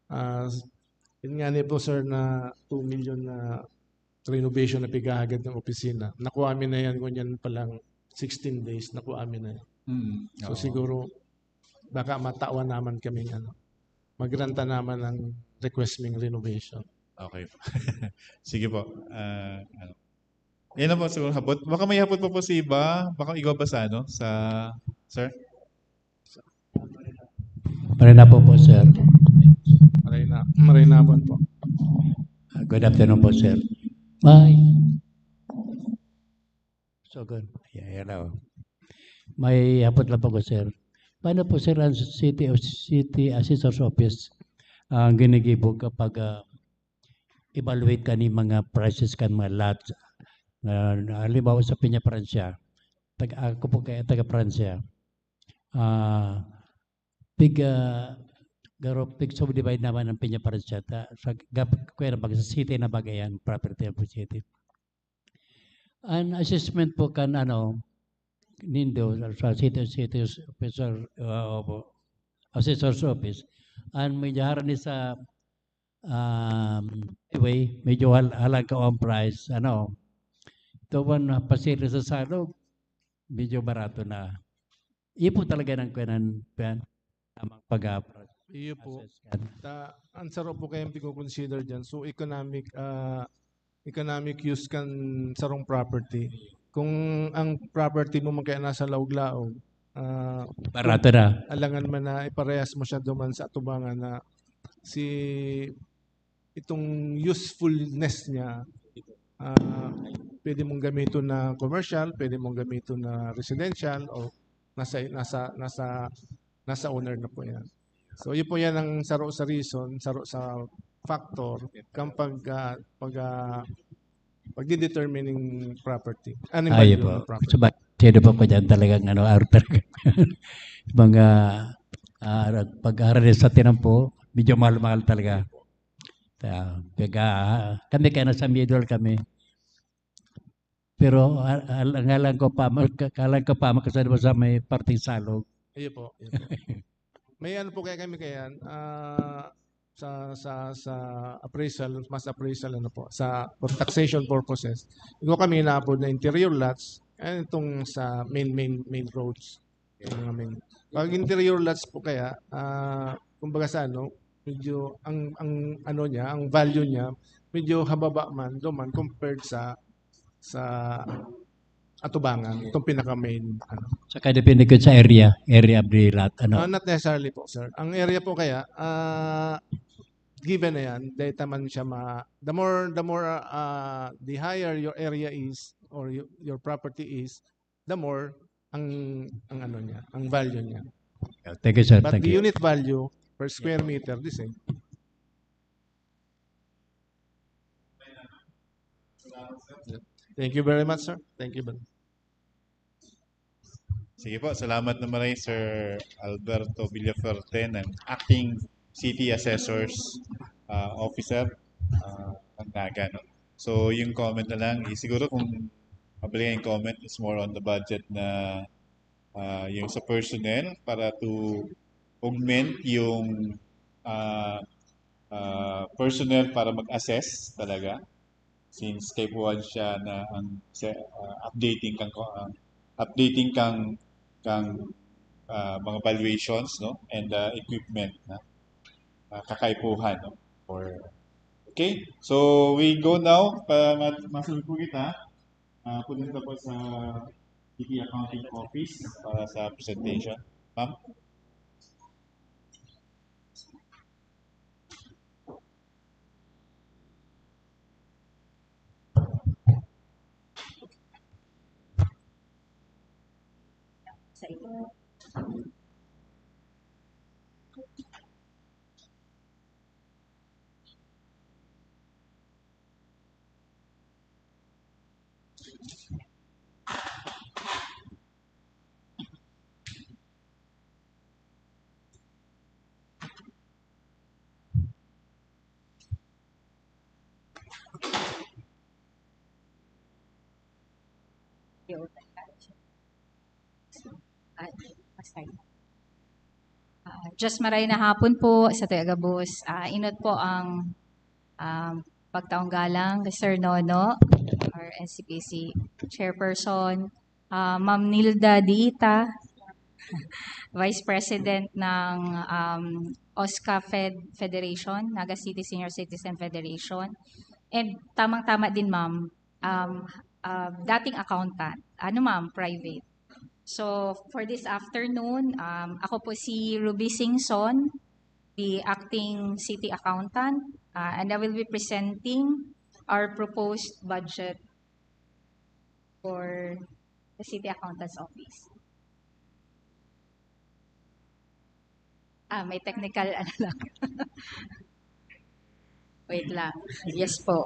Uh, yun nga niya po, sir, na two million na renovation na pighahagad ng opisina. Nakuha mi na yan, ngunyan pa lang sixteen days, nakuha mi na yan. Mm, so, oo. Siguro, baka matawan naman kaming ano, magranta naman ang request ming renovation. Okay. Sige po. Uh, ano. Yan na po siguro hapot. Baka may hapot pa po si iba. Baka ikaw ba sa ano? Sa, sir? Marina po po, sir. Marina, Marina po po. Uh, good afternoon po, sir. Bye. So good. Yeah, hello. May hapot lang po ko, sir. Paano po, sir, ang city o city assessor's office ang ginigibo kapag uh, evaluate ka ni mga prices kan mga lots? Uh, halimbawa sa Peña Francia, taga, ako po kaya taga Francia. Uh, pig, uh, garo, pig subdivide naman ang Peña Francia. Ta, sa, gap, kaya na sa city na bagay yan, property of city. An assessment po kan ano, nindo sa city, city officer, ah, opo, assessor's office. An medyo harani sa, um, highway, medyo hal-, halangkaw ang price, ano. Ito man, pasiri sa Salog, medyo barato na. Iyo po talaga ng kuyanan, kuyan, tamang pag-, ah, Iyo po. Assess kan. Ta-, ang saro po kayang pigko-consider diyan. So, economic, ah, economic use kan sarong property. Kung ang property mo man kaya nasa laog-laog, ah, Barato na. Alangan man na iparehas mo siya duman sa atubangan na si, itong usefulness niya, ah, pwede mong gamiton na commercial, pwede mong gamiton na residential, o nasa, nasa, nasa, nasa owner na po yan. So, yun po yan ang saro sa reason, saro sa factor, kang pag, ah, pag, ah, pagdidetermining property. Ano yung Ayo value po. ng property? Sa ba-, sino po ko dyan talagang, ano, outer. Mga, ah, pag-aaral sa tinampo, medyo mahal-mahal talaga. Ah, kaya, kami kaya nasa middle kami. Pero, ah, ah, ngalan ko pa, ma-, ka-, kalan ko pa, makasama sa may parteng Salog. Iyo po, iyo po. May ano po kaya kami kaya, ah, sa, sa, sa appraisal, mas appraisal ano po, sa, for taxation purposes. Ito kami inaapod na interior lots, and itong sa main, main, main roads. Yung mga main. Pag interior lots po kaya, ah, kumbaga sa ano, medyo ang, ang ano niya, ang value niya, medyo hababa man, duman compared sa, sa atubangan, itong pinaka-main, ano. Saka depende ko sa area, area of the lot, ano. Ah, not necessarily po, sir. Ang area po kaya, ah, given na yan, data man siya ma-, the more, the more, ah, the higher your area is or your, your property is, the more ang, ang ano niya, ang value niya. Yeah, thank you, sir. But Thank the you. unit value per square meter, the same. Thank you very much, sir. Thank you very much. Sige po, salamat na maray, Sir Alberto Villafuerte, ng Acting City Assessor's, ah, Officer, ah, ng Naga, no? So, yung comment na lang, eh, siguro kung mabalik yung comment is more on the budget na, ah, yung sa personnel para to augment yung, ah, ah, personnel para mag-assess talaga. Since kaipuhan siya na ang se-, ah, updating kang ko-, ah, updating kang, kang, ah, mga valuations, no? And, ah, equipment na, ah, kakaipuhan, no? Or, okay? So, we go now, pa, ma-, masunod po kita. Ah, punta po sa City Accounting Office para sa presentation. Ma'am? Sa inyo. Ay, basta yun. Ah, just maray na hapon po sa taga gabos. Ah, inot po ang, um, pagtaong galang kay Sir Nono, our N C P C chairperson, ah, Ma'am Nilda Diita, Vice President ng, um, OSCA Fed Federation, Naga City Senior Citizen Federation. And tamang-tama din, ma'am, um, ah, dating accountant. Ano, ma'am? Private. So, for this afternoon, um, ako po si Ruby Singson, the acting city accountant, uh, and I will be presenting our proposed budget for the city accountant's office. Ah, may technical ano lang. Wait lang. Yes po.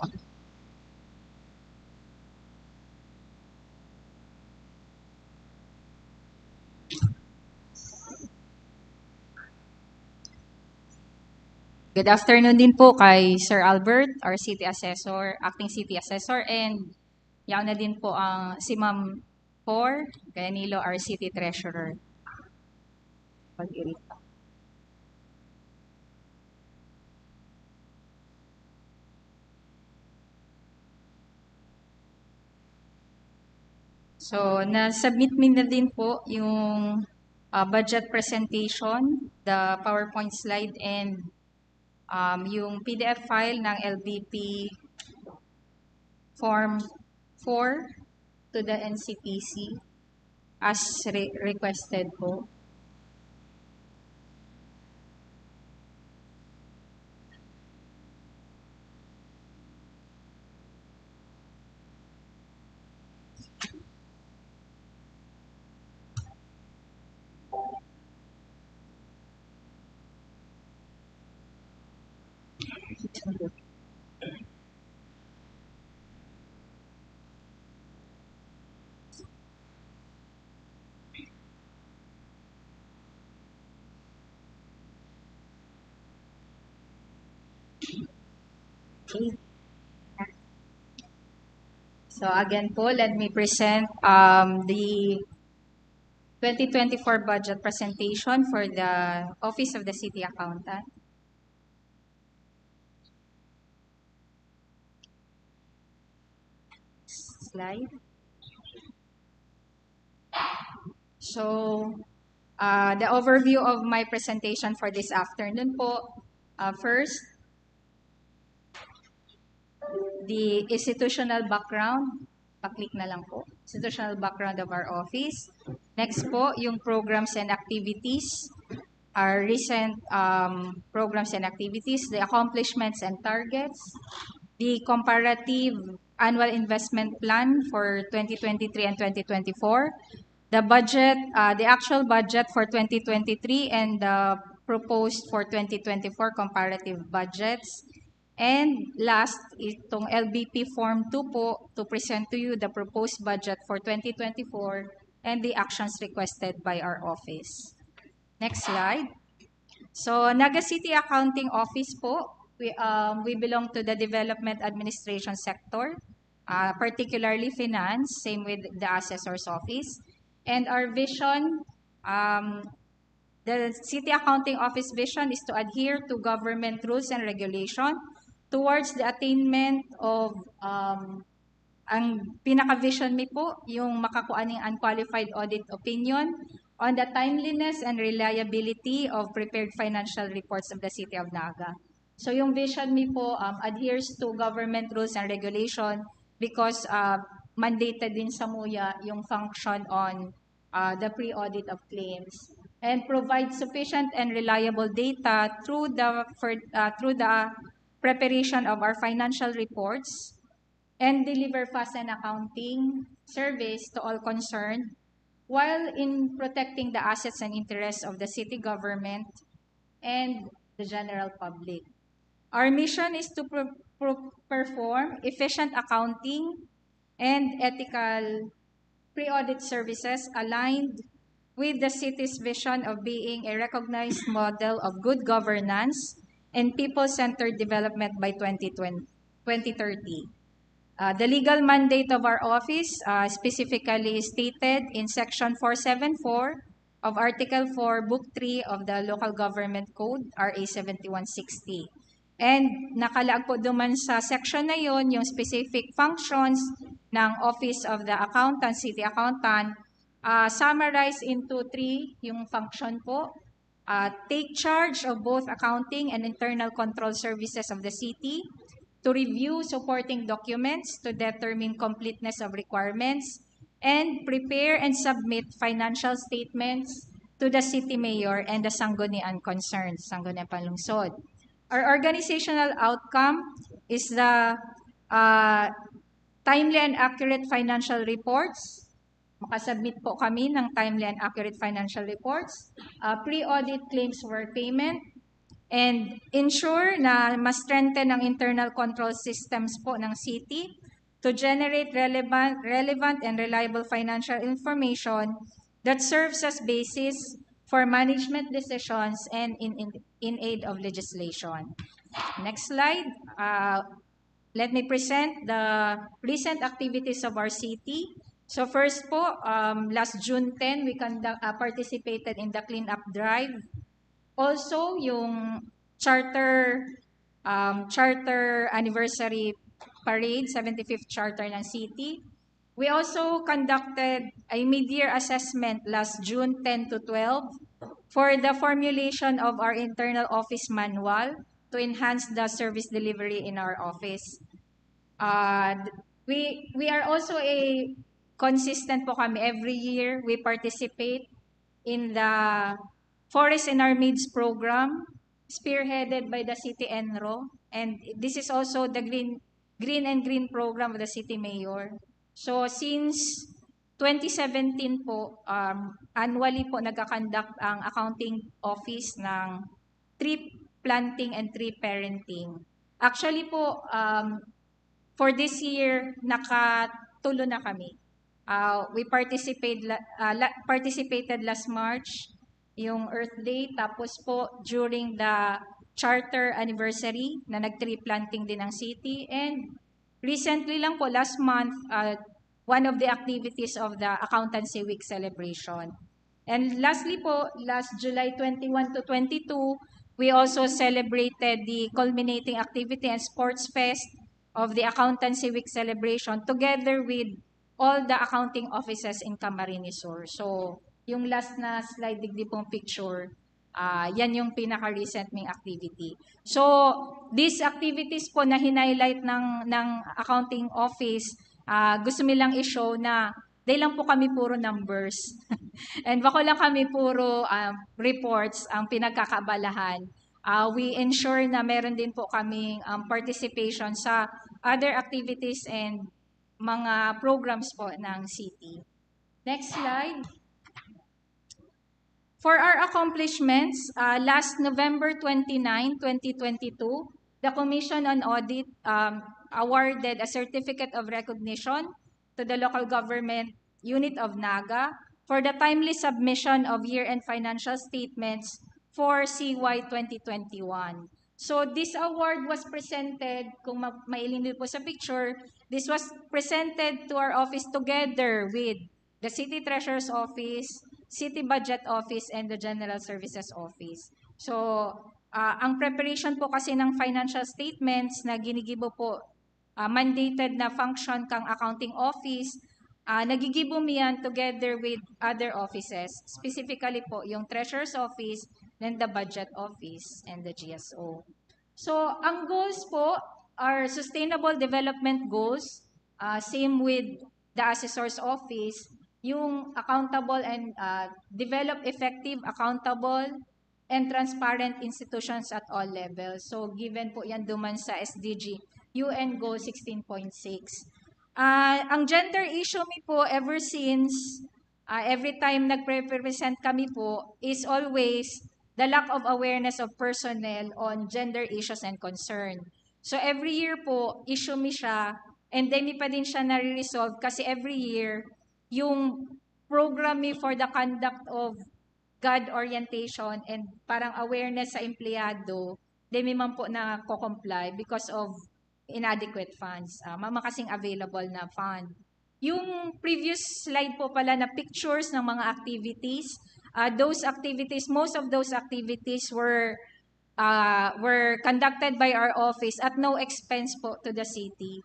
Good afternoon din po kay Sir Albert, our city assessor, acting city assessor, and yaon na din po ang si Ma'am four, Danilo, our city treasurer. Pag-irit. So, na-submit mi na din po yung, ah, budget presentation, the PowerPoint slide, and, um, yung P D F file ng L B P Form four to the N C P C as re-, requested po. So again po, let me present, um, the twenty twenty-four budget presentation for the Office of the City Accountant. Slide. So, uh, the overview of my presentation for this afternoon po. Uh, first, the institutional background. Pa-click na lang po. Institutional background of our office. Next po, yung programs and activities. Our recent, um, programs and activities, the accomplishments and targets, the comparative annual investment plan for twenty twenty-three and twenty twenty-four, the budget, uh, the actual budget for twenty twenty-three and the proposed for twenty twenty-four comparative budgets. And last, itong L B P Form two po to present to you the proposed budget for twenty twenty-four and the actions requested by our office. Next slide. So, Naga City Accounting Office po, we, um, we belong to the development administration sector, uh, particularly finance, same with the assessor's office. And our vision, um, the City Accounting Office vision is to adhere to government rules and regulation towards the attainment of, um, ang pinaka-vision mi po, yung makakua ning unqualified audit opinion on the timeliness and reliability of prepared financial reports of the City of Naga. So yung vision mi po, um, adheres to government rules and regulation because, uh, mandated din samuya yung function on, uh, the pre-audit of claims and provide sufficient and reliable data through the, for, uh, through the preparation of our financial reports and deliver fast and accounting service to all concerned while in protecting the assets and interests of the city government and the general public. Our mission is to pro-, pro-, perform efficient accounting and ethical pre-audit services aligned with the city's vision of being a recognized model of good governance and people-centered development by twenty twenty, twenty thirty. Uh, the legal mandate of our office, uh, specifically stated in Section four seven four of Article four, Book three of the Local Government Code, R A seventy-one sixty. And nakalaag po duman sa section na yon yung specific functions ng Office of the Accountant, City Accountant, ah, summarized into three yung function po. Ah, take charge of both accounting and internal control services of the city, to review supporting documents to determine completeness of requirements, and prepare and submit financial statements to the city mayor and the sangguniang concerned, sangguniang panlungsod. Our organizational outcome is the, uh, timely and accurate financial reports. Makasubmit po kami ng timely and accurate financial reports, uh, pre-audit claims for payment, and ensure na ma-strengthen ang internal control systems po ng city to generate relevant, relevant and reliable financial information that serves as basis for management decisions and in, in, in aid of legislation. Next slide. Uh, let me present the recent activities of our city. So first po, um, last June ten, we conduct, uh, participated in the cleanup drive. Also, yung charter, um, charter anniversary parade, seventy-fifth charter ng city. We also conducted a mid-year assessment last June ten to twelve for the formulation of our internal office manual to enhance the service delivery in our office. Uh, we we are also a consistent po kami. Every year we participate in the Forest in Our Midst program, spearheaded by the City ENRO, and this is also the Green Green and Green program of the City Mayor. So since twenty seventeen po, um, annually po nagka-conduct ang accounting office ng tree planting and tree parenting. Actually po, um, for this year, nakatulo na kami. Uh, we participate la- uh, la- participated last March, yung Earth Day, tapos po during the charter anniversary na nag-tree planting din ang city, and recently lang po, last month, uh, one of the activities of the Accountancy Week celebration. And lastly po, last July twenty-one to twenty-two, we also celebrated the culminating activity and sports fest of the Accountancy Week celebration together with all the accounting offices in Camarines Sur. So, yung last na slide, digdi pong picture, ah, yan yung pinaka-recent ming activity. So, these activities po na hinighlight ng, ng accounting office, ah, gusto mi lang i-show na di lang po kami puro numbers. And bako lang kami puro, um, reports ang pinagkakaabalahan. Ah, we ensure na meron din po kaming, um, participation sa other activities and mga programs po ng city. Next slide. For our accomplishments, uh, last November twenty-nine, twenty twenty-two, the Commission on Audit, um, awarded a certificate of recognition to the local government unit of Naga for the timely submission of year-end financial statements for C Y twenty twenty-one. So this award was presented, kung ma- mailindol po sa picture, this was presented to our office together with the City Treasurer's Office, City Budget Office, and the General Services Office. So, ah, ang preparation po kasi ng financial statements na ginigibo po, ah, mandated na function kang accounting office, ah, nagigibo mi yan together with other offices, specifically po yung Treasurer's Office, then the Budget Office, and the G S O. So, ang goals po are sustainable development goals, ah, same with the assessor's office, yung accountable and, ah, develop effective, accountable, and transparent institutions at all levels. So, given po yan duman sa S D G, U N Goal sixteen point six. Ah, ang gender issue mi po ever since, ah, every time nagpe-present kami po is always the lack of awareness of personnel on gender issues and concern. So every year po, issue mi siya, and then mi pa din siya nare-resolve kasi every year, yung program mi for the conduct of God orientation and parang awareness sa empleyado, di mi man po nako-comply because of inadequate funds. Ah, mama kasing available na fund. Yung previous slide po pala na pictures ng mga activities, ah, those activities, most of those activities were, ah, were conducted by our office at no expense po to the city.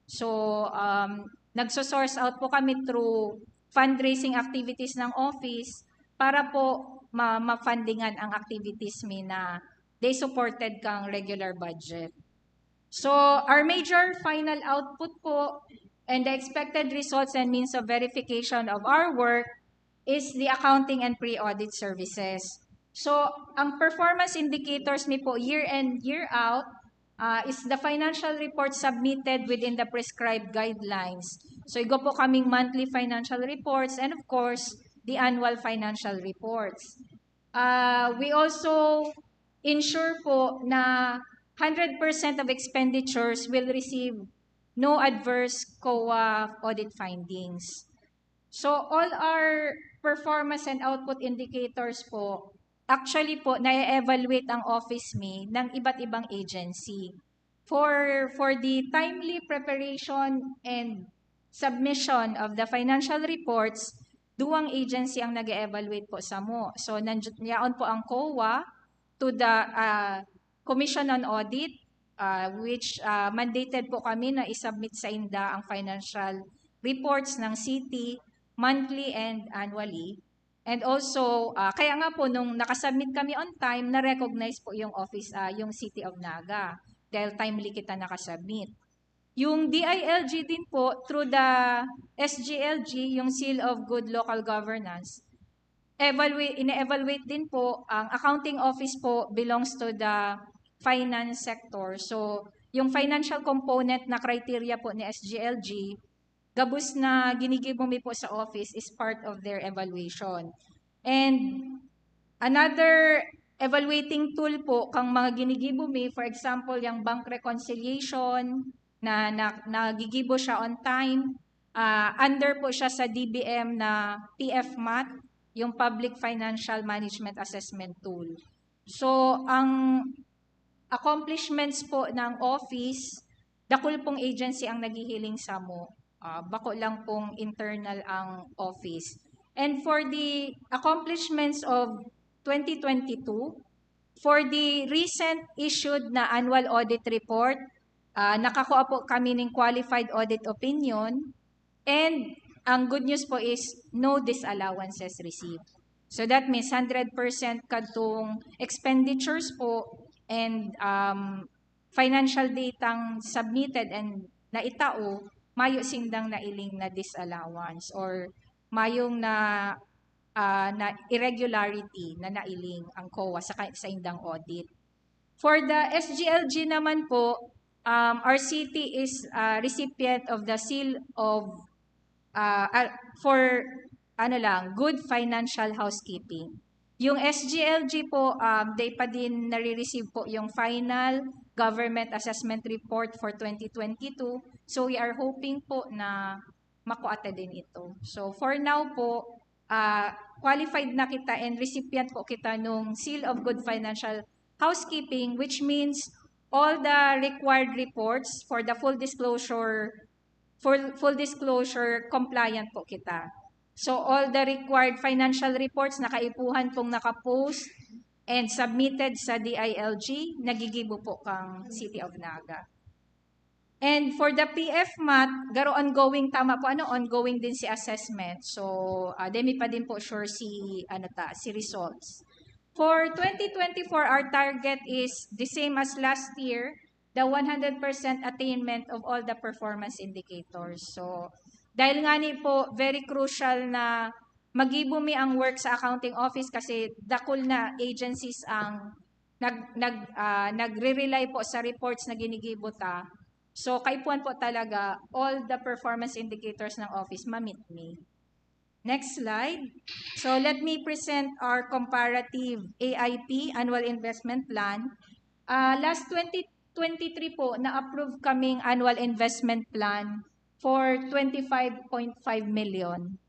So, um, nagso-source out po kami through fundraising activities ng office para po ma- ma-fundingan ang activities mi na they supported kang regular budget. So, our major final output po and the expected results and means of verification of our work is the accounting and pre-audit services. So, ang performance indicators mi po year in, year out, ah, is the financial report submitted within the prescribed guidelines. So, igwa po kaming monthly financial reports and of course, the annual financial reports. Ah, we also ensure po na hundred percent of expenditures will receive no adverse COA audit findings. So, all our performance and output indicators po, actually po, na-evaluate ang office mi ng iba't ibang agency for, for the timely preparation and submission of the financial reports, duwang agency ang nag-evaluate po samo. So, nandiyan, yaon po ang COA to the, ah, Commission on Audit, ah, which, ah, mandated po kami na i-submit sa inda ang financial reports ng city monthly and annually. And also, ah, kaya nga po nung nakasubmit kami on time, na-recognize po yung office, ah, yung City of Naga dahil timely kita nakasubmit. Yung D I L G din po, through the S G L G, yung Seal of Good Local Governance, evaluate, ine-evaluate din po, ang accounting office po belongs to the finance sector. So, yung financial component na criteria po ni S G L G, gabos na ginigibo mi po sa office is part of their evaluation. And another evaluating tool po kang mga ginigibo mi, for example, yung bank reconciliation, na, na nagigibo siya on time, ah, under po siya sa D B M na P F mat, yung Public Financial Management Assessment Tool. So, ang accomplishments po ng office, dakul pong agency ang naghihiling samo. Ah, bako lang pong internal ang office. And for the accomplishments of twenty twenty-two, for the recent issued na annual audit report, ah, nakakuha po kami ng qualified audit opinion. And ang good news po is no disallowances received. So that means hundred percent kadtong expenditures po and, um, financial datang submitted and naitao, mayo sindang nailing na disallowance or mayong na, ah, na irregularity na nailing ang COA sa ka-, sa indang audit. For the S G L G naman po, um, our city is, ah, recipient of the seal of, ah, ah, for, ano lang, good financial housekeeping. Yung S G L G po, um, they pa din nare-receive po yung final government assessment report for twenty twenty-two. So we are hoping po na makuha ta din ito. So for now po, ah, qualified na kita and recipient po kita nung Seal of Good Financial Housekeeping, which means all the required reports for the full disclosure, for full disclosure compliant po kita. So all the required financial reports na kaipuhan pong nakapost and submitted sa D I L G, nagigibo po kang City of Naga. And for the P F mat, garo ongoing, tama po, ano, ongoing din si assessment. So, ah, demi pa din po sure si, ano ta, si results. For twenty twenty-four, our target is the same as last year, the one hundred percent attainment of all the performance indicators. So, dahil nga ni po, very crucial na magibo mi ang work sa accounting office kasi dakul na agencies ang nag-, nag-, ah, nagre-rely po sa reports na ginigibo ta. So, kaipuhan po talaga all the performance indicators ng office ma-meet mi. Next slide. So, let me present our comparative A I P, Annual Investment Plan. Ah, last twenty twenty-three po, na-approve kaming annual investment plan for twenty-five point five million.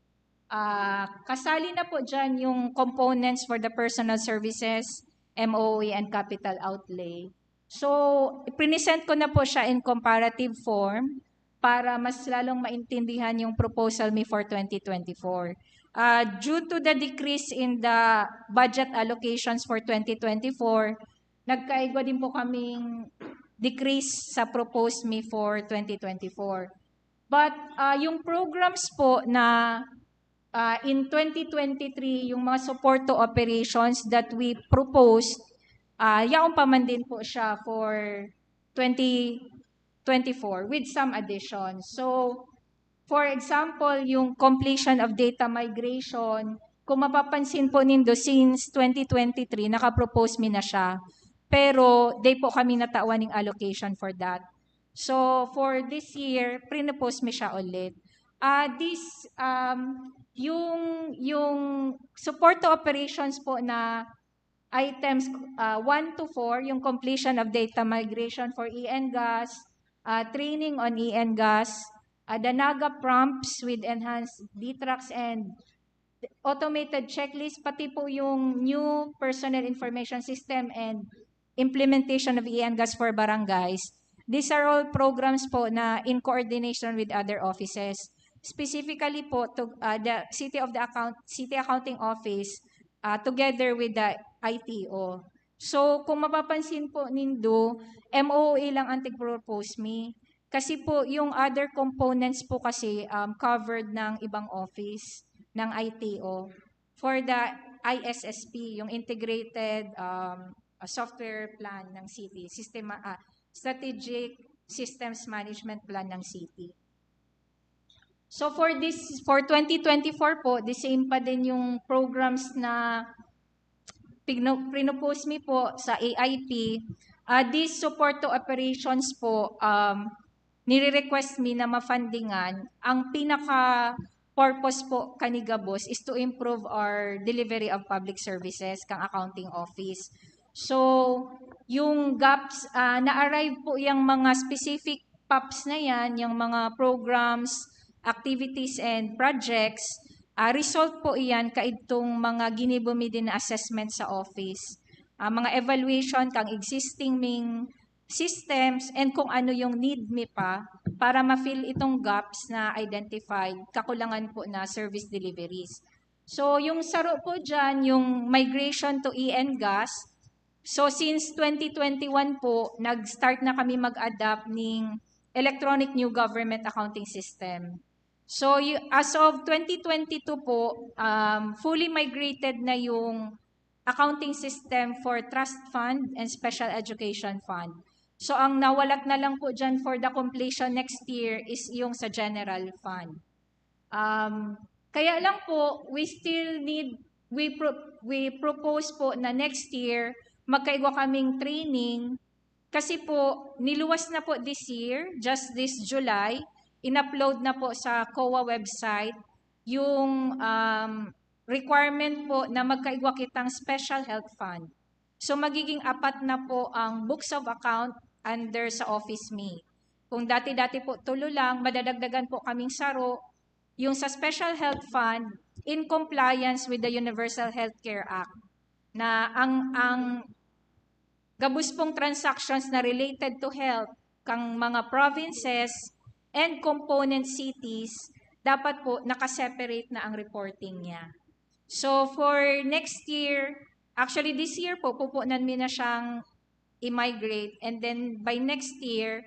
Ah, kasali na po dyan yung components for the personal services, M O E, and capital outlay. So, present ko na po siya in comparative form para mas lalong maintindihan yung proposal mi for twenty twenty-four. Ah, due to the decrease in the budget allocations for twenty twenty-four, nagkaigwa din po kaming decrease sa proposed mi for twenty twenty-four. But, ah, yung programs po na, ah, in twenty twenty-three, yung mga support to operations that we proposed, ah, yaon pa man din po siya for twenty twenty-four with some additions. So, for example, yung completion of data migration, kung mapapansin po nindo, since twenty twenty-three, nakapropose mi na siya. Pero, di po kami natawan ng allocation for that. So, for this year, pre-propose mi siya ulit. Ah, this, um, yung, yung support to operations po na items, ah, one to four, yung completion of data migration for E N gas, ah, training on E N gas, ah, the Naga prompts with enhanced D TRACS and automated checklist, pati po yung new personnel information system and implementation of E N gas for barangays. These are all programs po na in coordination with other offices. Specifically po, to, uh, the City of the Account, City Accounting Office, uh, together with the I T O. So, kung mapapansin po nindo, M O O A lang ang tig-propose mi. Kasi po, yung other components po kasi, um, covered ng ibang office ng I T O. For the I S S P, yung integrated, um, uh, software plan ng city, sistema, ah, strategic systems management plan ng city. So for this, for twenty twenty-four po, the same pa din yung programs na pigno-, pinopose mi po sa A I P. Ah, this support to operations po, um, nire-request mi na mafundingan. Ang pinaka purpose po kani gabos is to improve our delivery of public services kang accounting office. So, yung gaps, ah, na-arrive po yung mga specific PAPs na yan, yung mga programs, activities, and projects, ah, result po iyan kaidtong mga ginibo mi din na assessment sa office. Ah, mga evaluation kang existing ming systems and kung ano yung need mi pa para ma-fill itong gaps na identified, kakulangan po na service deliveries. So, yung saro po dyan, yung migration to E N gas. So, since twenty twenty-one po, nag-start na kami mag-adapt ning electronic new government accounting system. So, y-, as of twenty twenty-two po, um, fully migrated na yung accounting system for trust fund and special education fund. So, ang nawalat na lang po dyan for the completion next year is yung sa general fund. Um, kaya lang po, we still need, we pro-, we propose po na next year, magkaigwa kaming training. Kasi po, niluwas na po this year, just this July, in-upload na po sa COA website yung, um, requirement po na magkaigwa kitang special health fund. So, magiging apat na po ang books of account under sa office mi. Kung dati-dati po tulo lang, madadagdagan po kaming saro, yung sa special health fund in compliance with the Universal Healthcare Act, na ang, ang gabos pong transactions na related to health kang mga provinces and component cities, dapat po nakaseparate na ang reporting niya. So, for next year, actually, this year po, pupunan mi na siyang i-migrate. And then, by next year,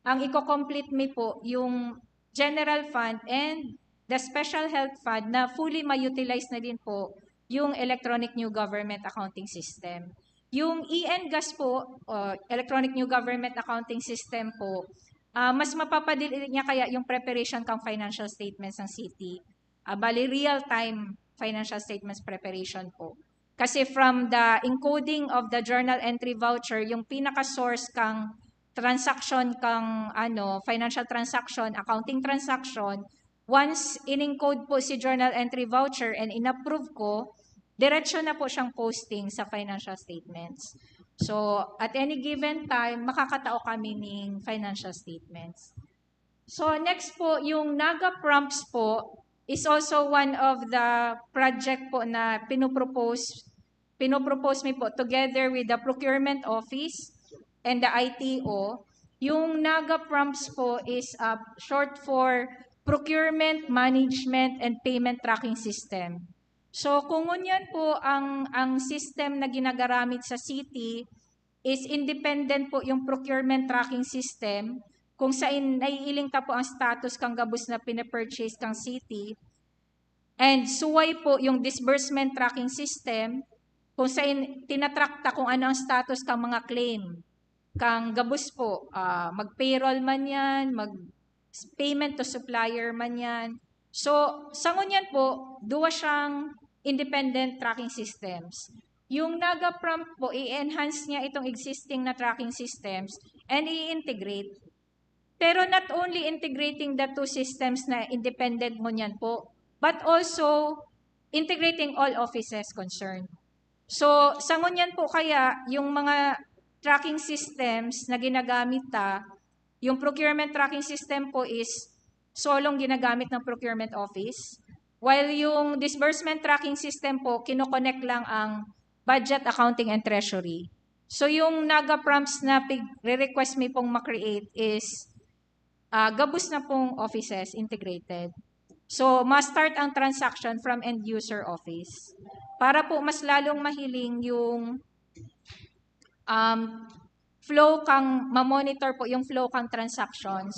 ang iko-complete mi po, yung general fund and the special health fund na fully ma-utilize na din po yung electronic new government accounting system. Yung E N gas po, o electronic new government accounting system po, ah, mas mapapadali niya kaya yung preparation kang financial statements ng city. Ah, bali, real-time financial statements preparation po. Kasi from the encoding of the journal entry voucher, yung pinaka-source kang transaction, kang, ano, financial transaction, accounting transaction, once in-encode po si journal entry voucher and in-approve ko, diretso na po siyang posting sa financial statements. So, at any given time, makakatao kami ning financial statements. So, next po, yung Naga Prompts po is also one of the project po na pinopropose, pinopropose mi po together with the procurement office and the I T O. Yung Naga Prompts po is, uh, short for Procurement Management and Payment Tracking System. So, kung ngunyan po ang, ang system na ginagaramit sa city is independent po yung procurement tracking system, kung sain naiiling ta po ang status kang gabos na pina-purchase kang city, and suway po yung disbursement tracking system, kung sain tinatrack ta kung ano ang status kang mga claim, kang gabos po, ah, mag-payroll man yan, mag-, payment to supplier man yan. So, sa ngunyan po, duwa siyang independent tracking systems. Yung Naga Prompt po, i-enhance niya itong existing na tracking systems and i-integrate. Pero not only integrating the two systems na independent ngunyan po, but also integrating all offices concerned. So, sa ngunyan po kaya, yung mga tracking systems na ginagamit ta, yung procurement tracking system po is solong ginagamit ng procurement office, while yung disbursement tracking system po, kinokonek lang ang budget, accounting, and treasury. So yung Naga Prompts na pig-, re-request mi pong ma-create is ah, gabos na pong offices integrated. So, ma-start ang transaction from end user office para po mas lalong mahiling yung um, flow kang, ma-monitor po yung flow kang transactions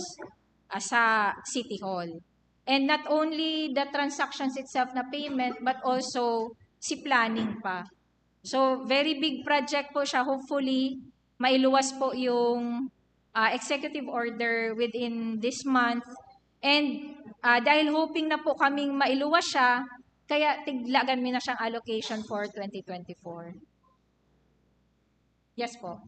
ah, sa City Hall. And not only the transactions itself na payment, but also si planning pa. So, very big project po siya. Hopefully, mailuwas po yung ah, executive order within this month. And ah, dahil hoping na po kaming mailuwas siya, kaya tiglagan mi na siyang allocation for twenty twenty-four. Yes po.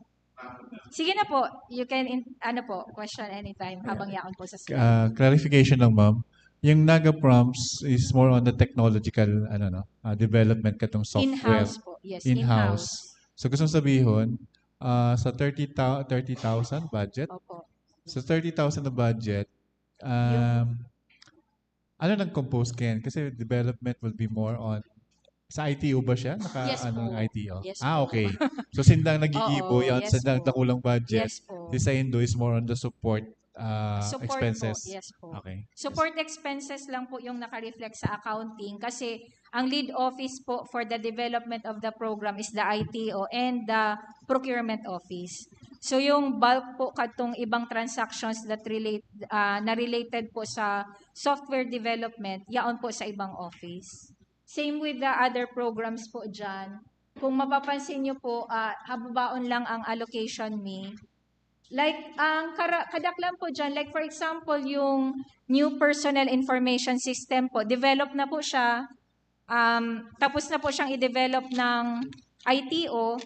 Sige na po. You can, in, ano po, question anytime habang yaon po sa slide. Ah, clarification lang, ma'am. Yung Naga Prompts is more on the technological ano no, ah, development katong software. In-house po. Yes, In-house. So gusto kong sabihin, ah, sa thirty thou-, thirty thousand budget, Opo. sa thirty thousand na budget, um, ano nang compose kayan? Kasi development will be more on sa I T O ba siya? Naka Yes ano po. I T O? Yes Ah, po. Okay. So sindang nag-iibo Oo, yan, yes sindang po. dakulang budget. Yes po. Si Saindo is more on the support uh, Support expenses. Po. Yes po. Okay. Support expenses lang po yung naka-reflect sa accounting kasi ang lead office po for the development of the program is the I T O and the procurement office. So yung bulk po katong ibang transactions that relate ah, na related po sa software development, yaon po sa ibang office. Same with the other programs po dyan. Kung mapapansin nyo po, ah, hababaon lang ang allocation mi. Like, ang kara- kadaklan po dyan, like for example, yung new personnel information system po, develop na po siya. Um, tapos na po siyang i-develop ng I T O.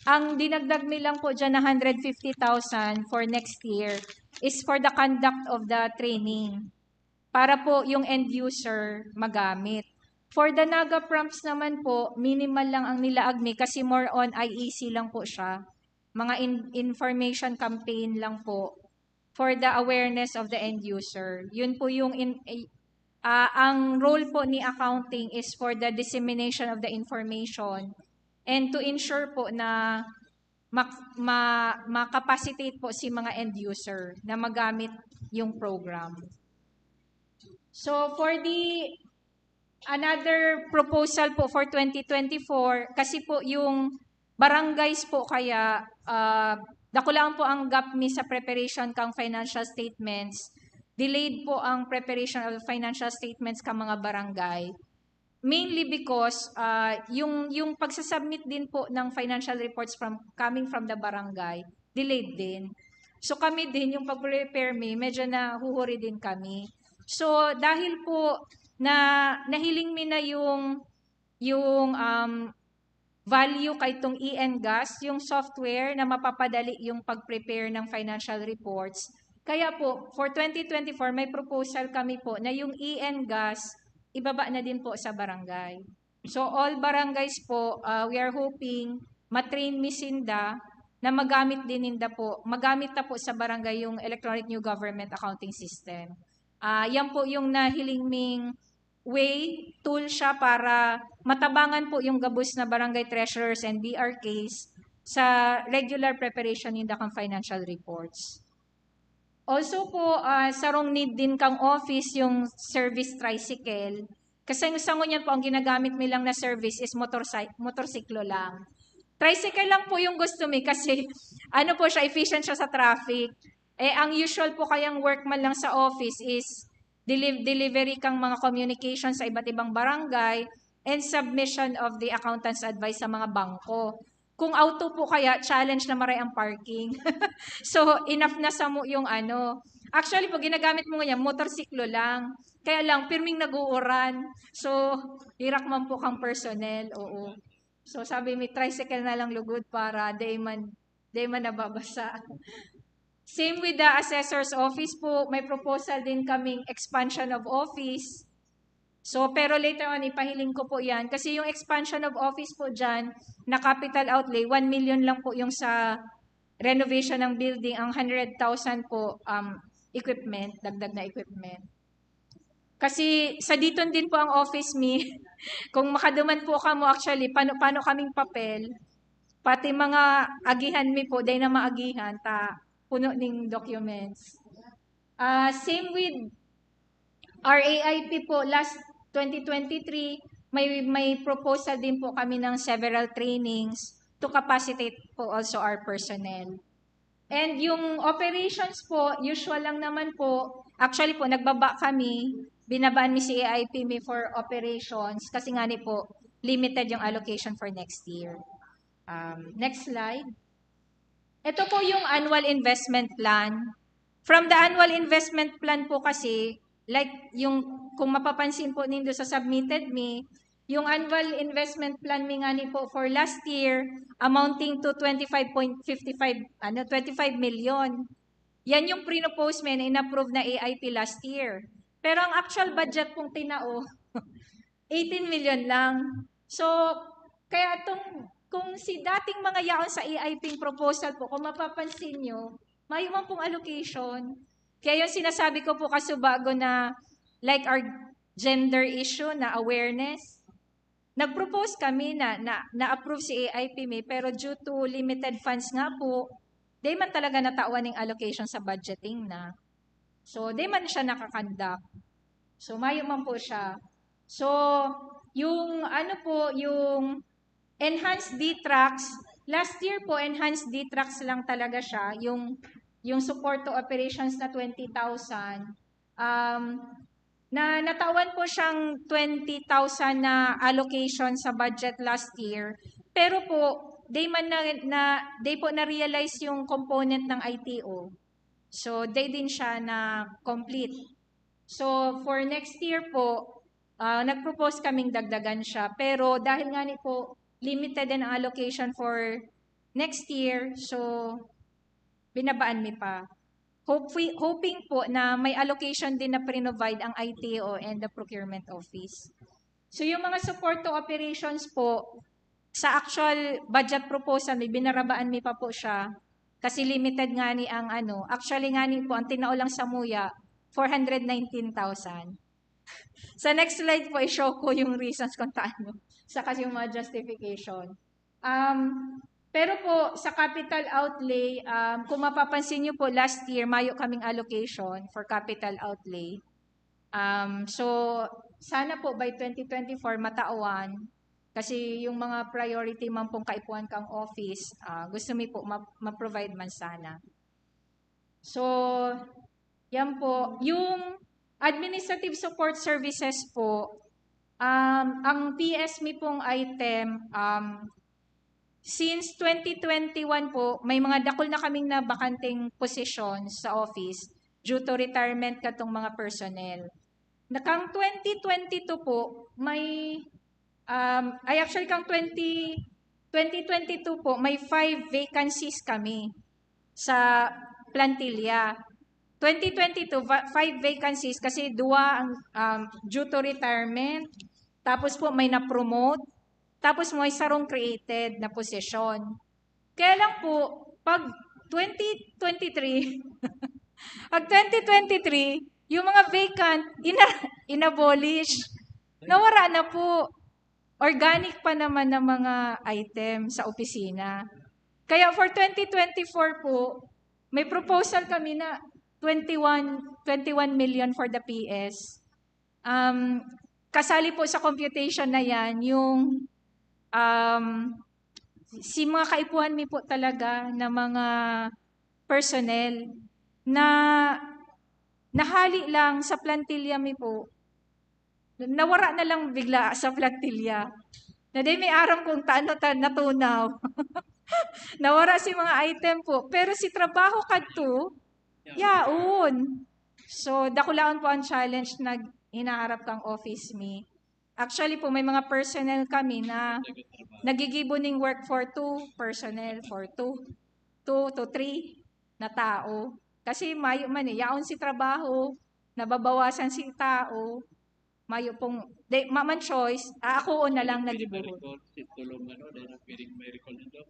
Ang dinagdag mi lang po dyan na one hundred fifty thousand for next year is for the conduct of the training para po yung end user magamit. For the Naga Prompts naman po, minimal lang ang nilaag mi kasi more on I E C lang po siya. Mga in- information campaign lang po for the awareness of the end user. Yun po yung in, ah, ang role po ni accounting is for the dissemination of the information and to ensure po na mak- ma- ma-capacitate po si mga end user na magamit yung program. So for the another proposal po for twenty twenty-four, kasi po yung barangays po kaya ah, dakulaan po ang gap mi sa preparation kang financial statements. Delayed po ang preparation of financial statements ka mga barangay. Mainly because ah, yung yung pagsasubmit din po ng financial reports from coming from the barangay, delayed din. So kami din yung pag-prepare mi, medyo nahuhuri din kami. So dahil po na nahiling mi na yung yung um, value kay itong E N gas, yung software na mapapadali yung pag-prepare ng financial reports. Kaya po, for twenty twenty-four, may proposal kami po na yung E N gas, ibaba na din po sa barangay. So all barangays po, uh, we are hoping matrain mi sinda na magamit din ninda po, magamit na po sa barangay yung electronic new government accounting system. Uh, yan po yung nahiling ming way, tool siya para matabangan po yung gabos na barangay treasurers and B R Ks sa regular preparation ninda kang financial reports. Also po, uh, sarong need din kang office yung service tricycle. Kasi yung sango niyan po, ang ginagamit mi lang na service is motorcy- motorsiklo lang. Tricycle lang po yung gusto mi kasi ano po siya, efficient siya sa traffic. Eh, ang usual po kayang work man lang sa office is deliv- delivery kang mga communication sa iba't ibang barangay and submission of the accountant's advice sa mga bangko. Kung auto po kaya, challenge na maray ang parking. So, enough na samo yung ano. Actually, pag ginagamit mo ngayon, motorsiklo lang. Kaya lang, pirming nag-uuran. So, hirak man po kang personnel. Oo. So, sabi mi, tricycle na lang lugod para day man, day man nababasa. Same with the assessor's office po, may proposal din kaming expansion of office. So, pero later on, ipahiling ko po yan. Kasi yung expansion of office po dyan, na capital outlay, one million lang po yung sa renovation ng building. Ang hundred thousand po, um, equipment, dagdag na equipment. Kasi sa diton din po ang office mi. Kung makaduman po kamo, actually, paano, paano kaming papel, Pati mga agihan mi po, dai na maagihan, ta puno ning documents. Ah, same with our A I P po, last twenty twenty-three, may, may proposal din po kami ng several trainings to capacitate po also our personnel. And yung operations po, usual lang naman po. Actually po, nagbaba kami, binabaan mi si A I P mi for operations kasi nga ni po, limited yung allocation for next year. Um, next slide. Ito po yung annual investment plan. From the annual investment plan po kasi, like yung kung mapapansin po nindo sa submitted mi, yung annual investment plan mi nga ni po for last year amounting to twenty-five point five five, ano, twenty-five million. Yan yung pre-propose mi na in-approve na A I P last year. Pero ang actual budget pong tinao, eighteen million lang. So, kaya itong, kung si dating mga yaon sa A I P proposal po, kung mapapansin nyo, mayo man pong allocation. Kaya yung sinasabi ko po kasubago na, like our gender issue na awareness, nag-propose kami na, na, na-approve si A I P mi, pero due to limited funds nga po, di man talaga natawan ng allocation sa budgeting na. So, di man siya nakakandak. So, mayo man po siya. So, yung ano po, yung enhanced D tracks, last year po, enhanced D tracks lang talaga siya, yung, yung support to operations na twenty thousand. Um, na natawan po siyang twenty thousand na allocation sa budget last year. Pero po, di man na, na, di po na-realize yung component ng I T O. So, di din siya na complete. So, for next year po, ah, nag-propose kaming dagdagan siya. Pero dahil nga ni po, limited din ang allocation for next year. So, binabaan mi pa. Hopefully, hoping po na may allocation din na pre-provide ang I T O and the procurement office. So, yung mga support to operations po, sa actual budget proposal, may binarabaan mi pa po siya. Kasi limited nga ni ang ano, actually nga ni po, ang tinao lang sa muya, four hundred nineteen thousand. Sa next slide po, i-show ko yung reasons kung taano. Saka yung mga justification. Um, pero po, sa capital outlay, um, kung mapapansin nyo po, last year, mayo kaming allocation for capital outlay. Um, so, sana po by twenty twenty-four, matawan. Kasi yung mga priority man pong kaipuhan kang office, ah, gusto mi po ma-, ma-provide man sana. So, yan po. Yung administrative support services po, um, ang P S mi pong item, um, since twenty twenty-one po, may mga dakul na kaming na bakanteng posisyon sa office due to retirement katong mga personnel. Na kang twenty twenty-two po, may, um, ay, actually, kang twenty, twenty twenty-two po, may five vacancies kami sa plantilla. Twenty twenty-two, va-, five vacancies kasi duwa ang, um, due to retirement. Tapos po, may na-promote. Tapos may sarong created na posisyon. Kaya lang po, pag twenty twenty-three, pag twenty twenty-three, yung mga vacant, ina-, inabolish. Nawara na po. Organic pa naman ng mga item sa opisina. Kaya for twenty twenty-four po, may proposal kami na twenty-one, twenty-one million for the P S. Um, kasali po sa computation na yan, yung, um, si mga kaipuhan mi po talaga na mga personnel na nahali lang sa plantilla mi po. Nawara na lang bigla sa plantilla. Na di may aram kung taano ta-, natunaw. Nawara si mga item po. Pero si trabaho kadto, yaon. So, dakulaon po ang challenge na hinaharap kang office mi. Actually po, may mga personnel kami na nagigibo ning work for two personnel, for two, two to three na tao. Kasi mayo man eh, yaon si trabaho, nababawasan si tao, mayo pong, de, ma-, man choice, aakoon na lang na gibuhon.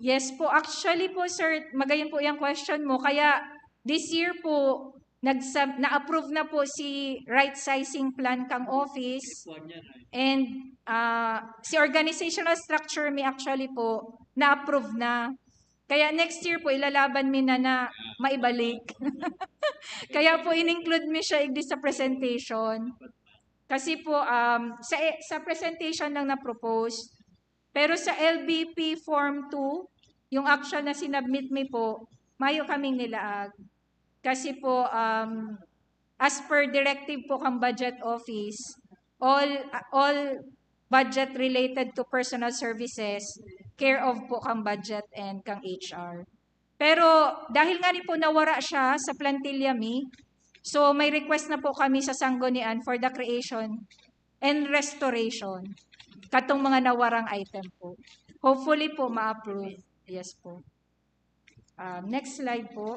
Yes po, actually po, sir, magayon po yung question mo. Kaya this year po, nagsab-, na-approve na po si right sizing plan kang office. And, ah, si organizational structure mi actually po, na-approve na. Kaya next year po, ilalaban mi na na maibalik. Kaya po, in-include mi siya igdi sa presentation. Kasi po, um, sa, sa presentation lang na-propose. Pero sa L B P Form two, yung actual na sinubmit mi po, mayo kaming nilaag. Kasi po, um, as per directive po kang Budget Office, all all budget related to personal services, care of po kang budget and kang H R. Pero dahil nga ni po nawara siya sa plantilla mi, so may request na po kami sa Sanggunian for the creation and restoration katong mga nawarang item po. Hopefully po ma-approve. Yes po. Um, next slide po.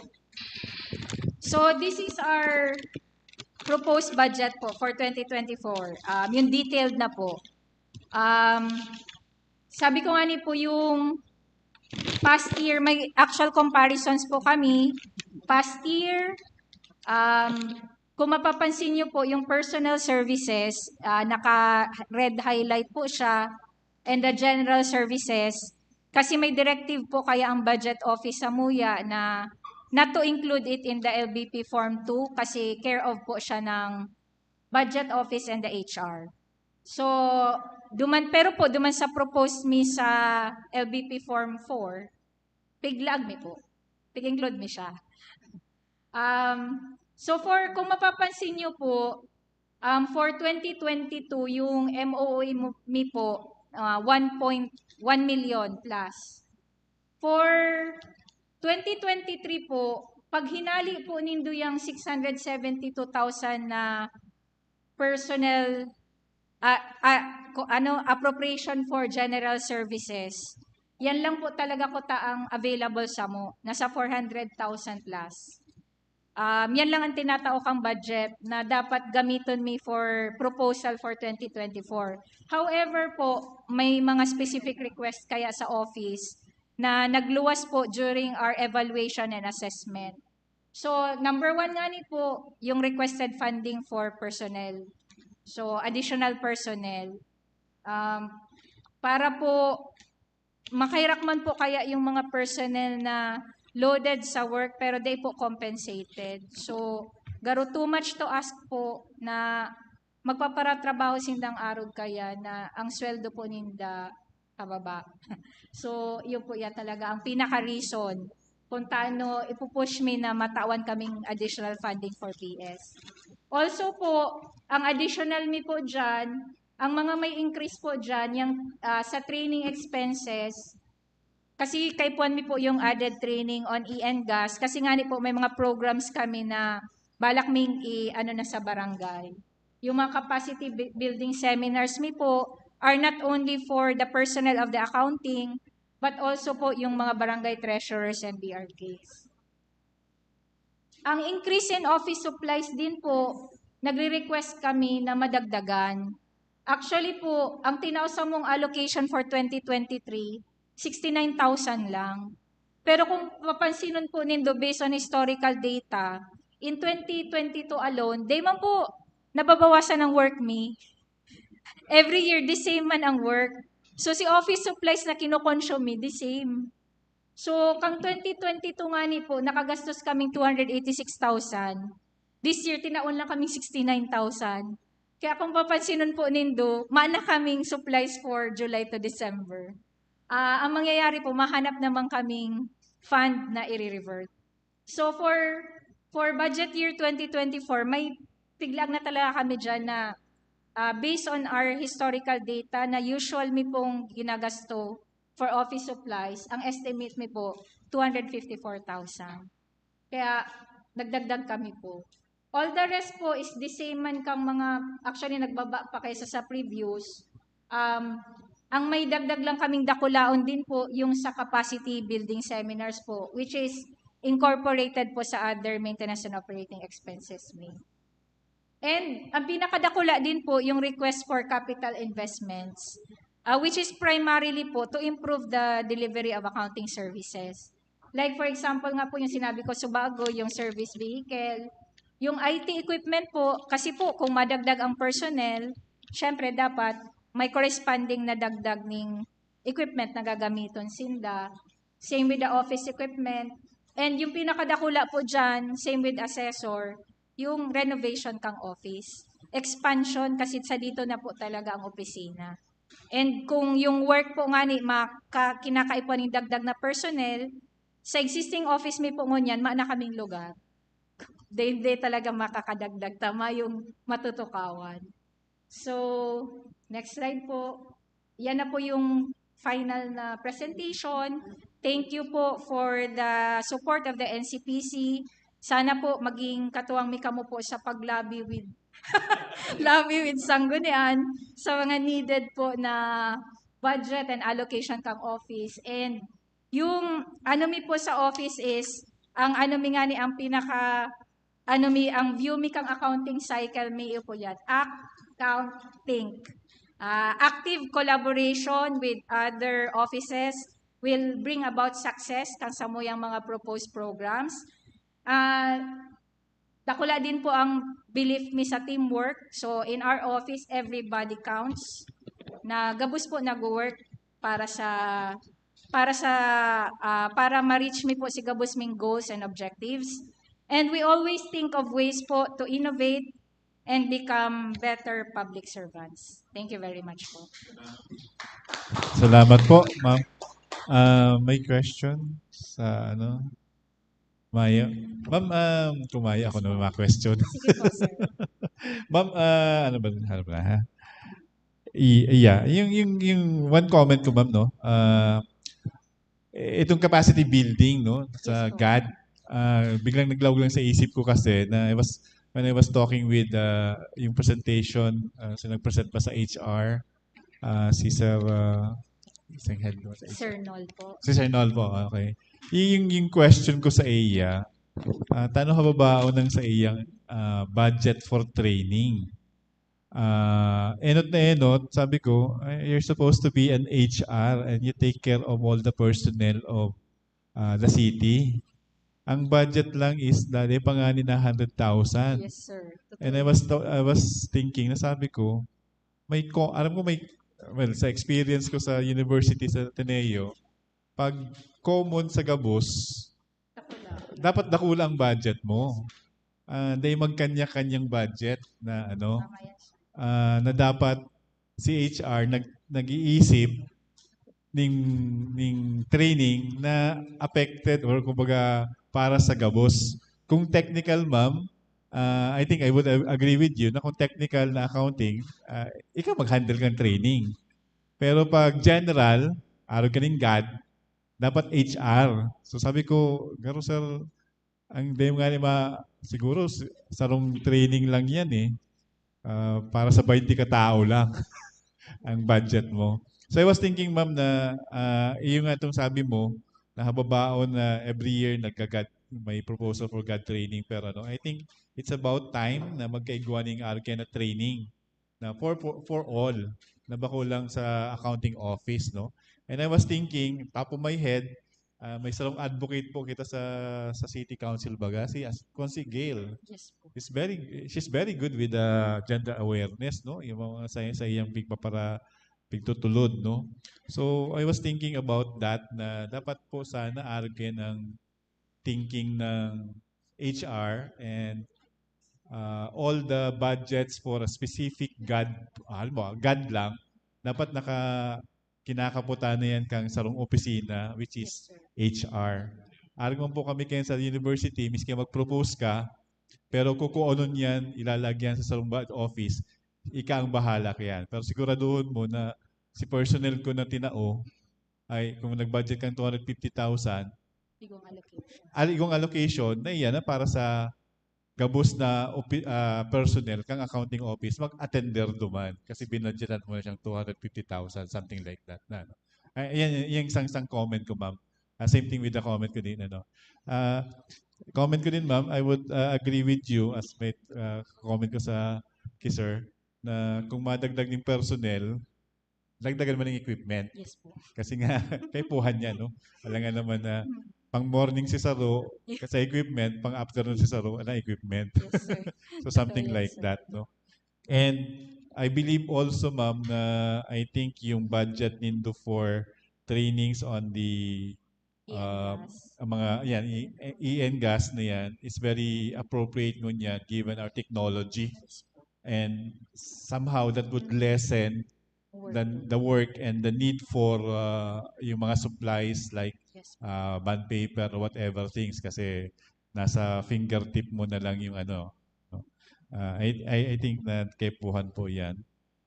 So this is our proposed budget po for twenty twenty-four. Um, yung detailed na po. Um, sabi ko nga ni po yung past year, may actual comparisons po kami. Past year, um, kung mapapansin nyo po, yung personal services, ah, naka-red highlight po siya, and the general services, kasi may directive po kaya ang budget office sa MUYA na not to include it in the L B P Form two kasi care of po siya ng budget office and the H R. So, duman, pero po, duman sa propose mi sa L B P Form four, piglaag mi po. Pig-include mi siya. Um, so, for, kung mapapansin nyo po, um, for twenty twenty-two, yung M O O E mo- mi po, uh, one point one million plus. For twenty twenty-three po, pag hinali po nindo yung six hundred seventy-two thousand na personnel, ah, ah, ko- ano, appropriation for general services, yan lang po talaga kuta ang available sa mo, nasa four hundred thousand plus. Um, yan lang ang tinatao kang budget na dapat gamiton mi for proposal for twenty twenty-four. However po, may mga specific request kaya sa office na nagluwas po during our evaluation and assessment. So, number one nga ni po, yung requested funding for personnel. So, additional personnel. Um, para po, makahirak man po kaya yung mga personnel na loaded sa work pero di po compensated. So, garo too much to ask po na magpaparatrabaho sindang arog kaya na ang sweldo po ninda pababa. So, yun po yan talaga ang pinaka-reason kung taano ipupush mi na matawan kaming additional funding for P S. Also po, ang additional mi po dyan, ang mga may increase po dyan, yung ah, sa training expenses, kasi kaipuhan mi po yung added training on E N gas, kasi nga ni po may mga programs kami na balak ming i-ano na sa barangay. Yung mga capacity bu- building seminars mi po are not only for the personnel of the accounting, but also po yung mga barangay treasurers and B R Ks. Ang increase in office supplies din po, nagre-request kami na madagdagan. Actually po, ang tinao sa mong allocation for twenty twenty-three, sixty-nine thousand lang. Pero kung papansinon po nindo based on historical data, in twenty twenty-two alone, di man po nababawasan ng work mi. Every year, the same man ang work. So, si office supplies na kinokonsume mi, the same. So, kang twenty twenty-two nga ni po, nakagastos kaming two hundred eighty-six thousand. This year, tinaon lang kaming sixty-nine thousand. Kaya kung papansinon po nindo, mana kaming supplies for July to December. Ah, ang mangyayari po, mahanap naman kaming fund na i-revert. So for for budget year twenty twenty-four, may tiglaag na talaga kami dyan na ah, based on our historical data na usual mi pong ginagasto for office supplies, ang estimate mi po, two hundred fifty-four thousand. Kaya nagdagdag kami po. All the rest po is the same man kang mga, actually nagbaba pa kaysa sa previous. Um, ang may dagdag lang kaming dakulaon din po yung sa capacity building seminars po, which is incorporated po sa other maintenance and operating expenses mi. And ang pinakadakula din po yung request for capital investments, ah, which is primarily po to improve the delivery of accounting services. Like for example nga po yung sinabi ko subago, yung service vehicle, yung I T equipment po, kasi po kung madagdag ang personnel, syempre dapat may corresponding na dagdag ning equipment na gagamiton sinda. Same with the office equipment. And yung pinakadakula po dyan, same with assessor, yung renovation kang office. Expansion kasi sa dito na po talaga ang opisina. And kung yung work po nga ni maka, kinakaipuhan ng dagdag na personnel, sa existing office mi po ngunyan, ma na kaming lugar. Hindi talaga makakadagdag, tama yung matutukawan. So, next slide po. Yan na po yung final na presentation. Thank you po for the support of the N C P C. Sana po maging katuwang mi kamo po sa pag-lobby with lobby with Sanggunian sa mga needed po na budget and allocation kang office. And yung ano mi po sa office is, ang ano mi nga ni ang pinaka, ano mi, ang view mi kang accounting cycle mi, iyo po yan. Act, count, think. Ah, active collaboration with other offices will bring about success kan samuyang mga proposed programs. Ah, dakula din po ang belief mi sa teamwork. So, in our office, everybody counts. Na gabos po nag-work para sa, para sa, ah, para ma-reach mi po si gabos ming goals and objectives. And we always think of ways po to innovate and become better public servants. Thank you very much po. Salamat po, ma'am. Ah, may question sa ano? Mayo. Ma'am, um, kung mayo, ako na may mga question. Sige po, sir. Ma'am, ah, ano ba, ano ba, ha? I, yeah, yung, yung, yung one comment ko, ma'am, no? Ah, itong capacity building, no? Sa Yes po. GAD, ah, biglang naglawag lang sa isip ko kasi na I was, when I was talking with uh, yung presentation, uh, sa nag-present pa sa H R, ah, si Sir, ah, isang head mo sa H R. Sir Nol po. Si Sir Nol po, okay. Y- yung, yung question ko sa iya, ah, tano kababaon ng sa iyang ah, budget for training? Ah, enot na enot, sabi ko, "Ay, you're supposed to be an H R and you take care of all the personnel of ah, the city." Ang budget lang is dali pa nga ni na hundred thousand. Yes, sir. Totoo. And I was to- I was thinking, nasabi ko, may ko alam ko may, well, sa experience ko sa university, sa Ateneo, pag common sa gabos, Dakula. Dapat dakula ang budget mo. Ah, dahil magkanya-kanyang budget na ano, Tama yan, sir. ah, na dapat si H R nag nag-iisip ning ning training na affected or kumbaga para sa gabos. Kung technical, ma'am, ah, I think I would a- agree with you na kung technical na accounting, ah, ikaw mag-handle kang training. Pero pag general, arog ka ning GAD, dapat H R. So sabi ko, "Garo, sir, ang dem nga ni ma siguro si- sarong training lang yan eh. Ah, para sa twenty ka tao lang ang budget mo." So I was thinking, ma'am, na ah, iyo nga itong sabi mo, na hababaon na every year nagka-GAD, may proposal for GAD training, pero ano, I think it's about time na magkaigwa ning arog na training na for, for, for all, na bako lang sa accounting office, no? And I was thinking, top of my head, ah, may sarong advocate po kita sa sa City Council baga, si As- Consi Gail. Yes po. She's very she's very good with the gender awareness, no? Yung mga sa sa iyang pigpapara pigtutulod, no? So I was thinking about that na dapat po sana arog ang thinking ng H R and ah, all the budgets for a specific GAD, alam mo, GAD lang, dapat naka kinakaputan na yan kang sarong opisina, which is Yes, sir. H R. Arog man po kami kayan sa university, miski mag-propose ka, pero kukuonon yan, ilalagyan sa sarong ba- office, ika ang bahala kayan. Pero siguraduhon mo na si personnel ko na tinao, ay kung nag-budget kang two hundred fifty thousand, Igong allocation. al igong allocation na iyan na para sa gabos na opi- ah, personnel kang accounting office, mag-attender duman kasi binadgetan mo na siyang two hundred fifty thousand, something like that na, ano. Ay, yan, yan yung isang, isang comment ko, ma'am. Ah, same thing with the comment ko din, ano. Ah, comment ko din, ma'am, I would ah, agree with you as may ah, comment ko sa kay sir na kung madagdag yung personnel, dagdagan mo ng equipment. Yes po. Kasi nga, kaipuhan niya, no? Alangan naman na pang morning si Saro, sa equipment, pang afternoon si Saro, ala equipment. Yes, sir. So something Totoo yan, like sir. That, no? And I believe also, ma'am, na I think yung budget nindo for trainings on the, uh, E N gas. ang mga, yan, E- E N gas na yan is very appropriate ngunyan given our technology. And somehow that would lessen the, the work and the need for uh, yung mga supplies like Yes. uh, bond paper, whatever things, kasi nasa fingertip mo na lang yung ano. No? Uh, I, I, I think na kaipuhan po yan.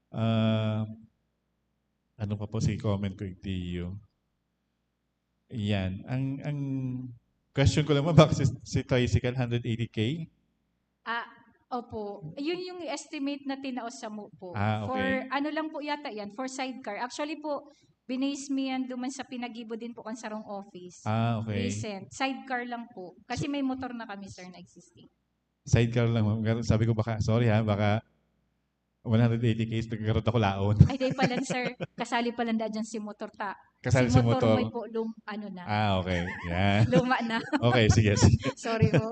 Uh, ano pa po si comment ko, Igtiyo? Yan. Ang, ang question ko lang, ma'am, baka si, si tricycle, one hundred eighty K? Ah, opo. Yun yung estimate na tinaos sa mo po. Ah, For okay. Ano lang po yata yan, for sidecar. Actually po, binase mi yan duman sa pinagibo din po kan sarong office. Ah, okay. Recent. Sidecar lang po. Kasi may motor na kami, sir, na existing. Sidecar lang, ma'am. Pero sabi ko baka, sorry ha, baka one hundred eighty Ks, nagkaroon ako laon. Ay, di pala, sir. Kasali pala na dyan si motor ta. Kasali si sa motor motor. May po, lum, ano na. Ah, okay. Yan. Luma na. Okay, sige, sige. Sorry po.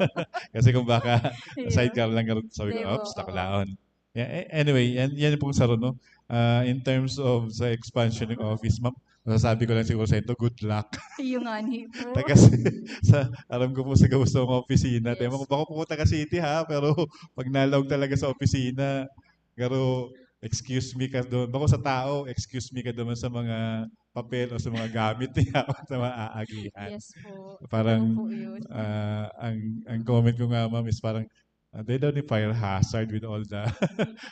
Kasi kung baka Yeah. sidecar lang, karoon, sabi ko, Di po, oops, oo. nakalaon. Yeah, a- anyway, yan, yan pong saro, no? Ah, in terms of sa expansion ng office, ma'am, masasabi ko lang siguro sa ito, good luck. Yung nga ni po. Taga si- sa, alam ko po sa gabos ng opisina. Yes. Yes. Bako po taga city ha, pero pag nalaog talaga sa opisina, pero excuse me ka doon. Bako sa tao, excuse me ka doon sa mga papel o sa mga gamit niya sa mga aagihan. Yes po. Parang, Ano po yun? Ah, ang ang comment ko nga, ma'am, is parang uh, they don't need fire hazard with all the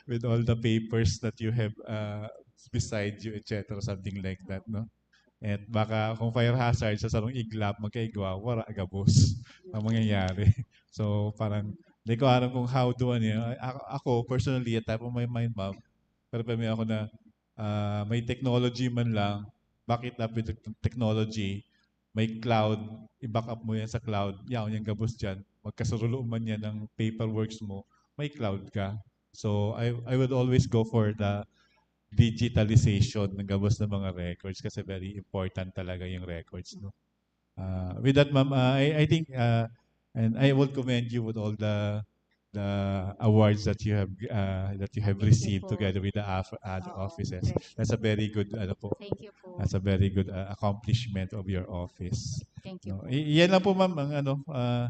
with all the papers that you have uh, beside you, et cetera, something like that, no? At baka kung fire hazard sa sarong iglap, magkaigwa, wala, gabos ang mangyayari. So, parang, hindi ko alam kung how to, ano yun. A- Ako, personally, at top of my mind, ma'am, pero pa ako na ah, may technology man lang, back it up with the technology, may cloud, i-back up mo yan sa cloud, yaon yung gabos dyan, magkasurulo man yan ng paperworks mo, may cloud ka. So, I, I would always go for the digitalization ng gabos ng mga records kasi very important talaga yung records, no? Uh, with that, ma'am, uh, I, I think, uh, and I would commend you with all the the awards that you have uh, that you have Thank you received po. Together with the af- other Oo, offices. correct. That's a very good, ano po, Thank you po. That's a very good uh, accomplishment of your office. Thank you No? po. I- yan lang po, ma'am, ang ano, uh,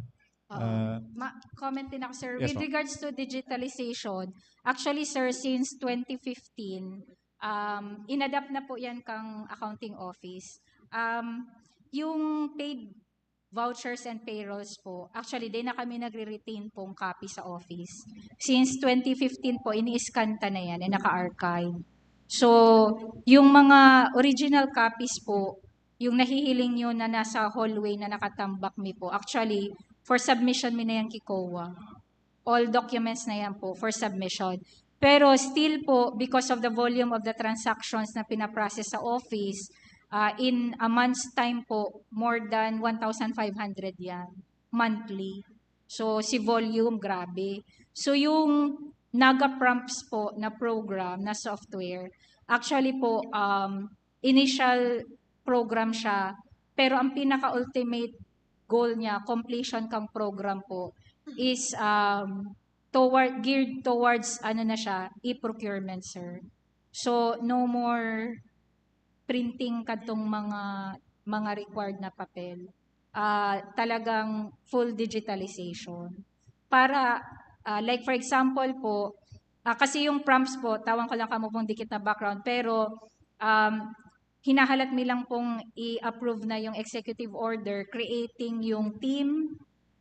Oo. uh, Ma- comment din ako, sir. Yes, With ma'am. Regards to digitalization, actually, sir, since twenty fifteen, um, inadapt na po yan kang accounting office. Um, yung paid vouchers and payrolls po, actually, di na kami nagre-retain pong copy sa office. Since twenty fifteen po, ini-scan ta na yan and naka-archive. So, yung mga original copies po, yung nahihiling nyo na nasa hallway na nakatambak mi po, actually, for submission mi na yan kay COA. All documents na yan po for submission. Pero still po, because of the volume of the transactions na pinaprocess sa office, ah, in a month's time po, more than one thousand five hundred yan, monthly. So, si volume, grabe. So, yung Naga Prompts po na program, na software, actually po, um, initial program siya, pero ang pinaka-ultimate goal niya, completion kang program po, is um, toward, geared towards, ano na siya, e-procurement, sir. So, no more printing kadtong mga mga required na papel. Ah, talagang full digitalization. Para, ah, like for example po, ah, kasi yung prompts po, tawan ko lang kamo pong dikit na background, pero um, hinahalat mi lang pong i-approve na yung executive order creating yung team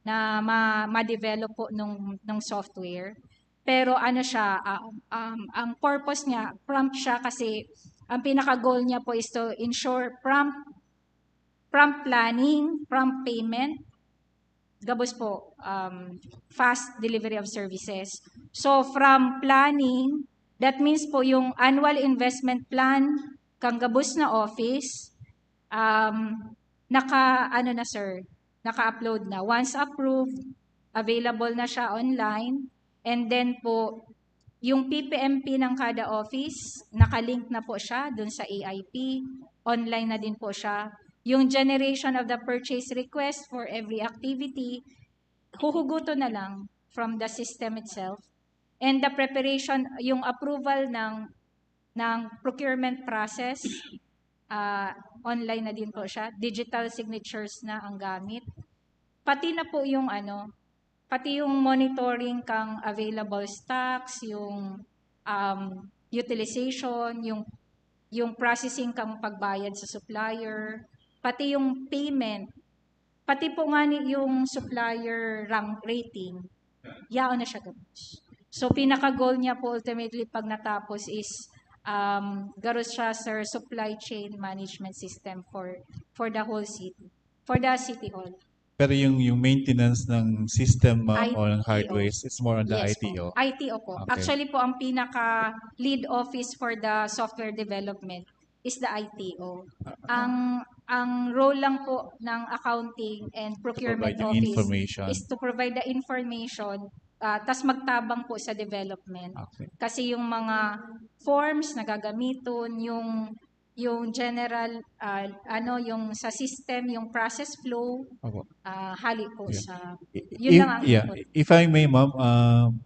na ma- ma-develop po nung, nung software. Pero ano siya, ah, um, ang purpose niya, prompt siya kasi ang pinaka-goal niya po is to ensure prompt prompt planning, prompt payment, gabos po, um, fast delivery of services. So, from planning, that means po yung annual investment plan, kang gabos na office, um, naka, ano na, sir, naka-upload na. Once approved, available na siya online. And then po, yung P P M P ng kada office, nakalink na po siya dun sa A I P. Online na din po siya. Yung generation of the purchase request for every activity, huhuguton na lang from the system itself. And the preparation, yung approval ng ng procurement process, ah, online na din po siya. Digital signatures na ang gamit. Pati na po yung ano, pati yung monitoring kang available stocks, yung, um, utilization, yung yung processing kang pagbayad sa supplier, pati yung payment, pati po nga ni yung supplier rang rating, yaon na siya gabos. So, pinaka-goal niya po ultimately pag natapos is, um, garo siya, sir, supply chain management system for for the whole city, for the city hall. Pero yung yung maintenance ng system, ma'am, I T O. O ng hardware is it's more on the Yes I T O. Po. I T O po. Okay. Actually po, ang pinaka lead office for the software development is the I T O. Ang ang role lang po ng accounting and procurement Provide yung office information. Is to provide the information, ah, tas magtabang po sa development. Okay. Kasi yung mga forms na gagamiton, yung yung general, ah, ano, yung sa system, yung process flow, Opo. Ah, hali po Yeah. Sa I- yun if, lang ang yeah, input. If I may, ma'am, um,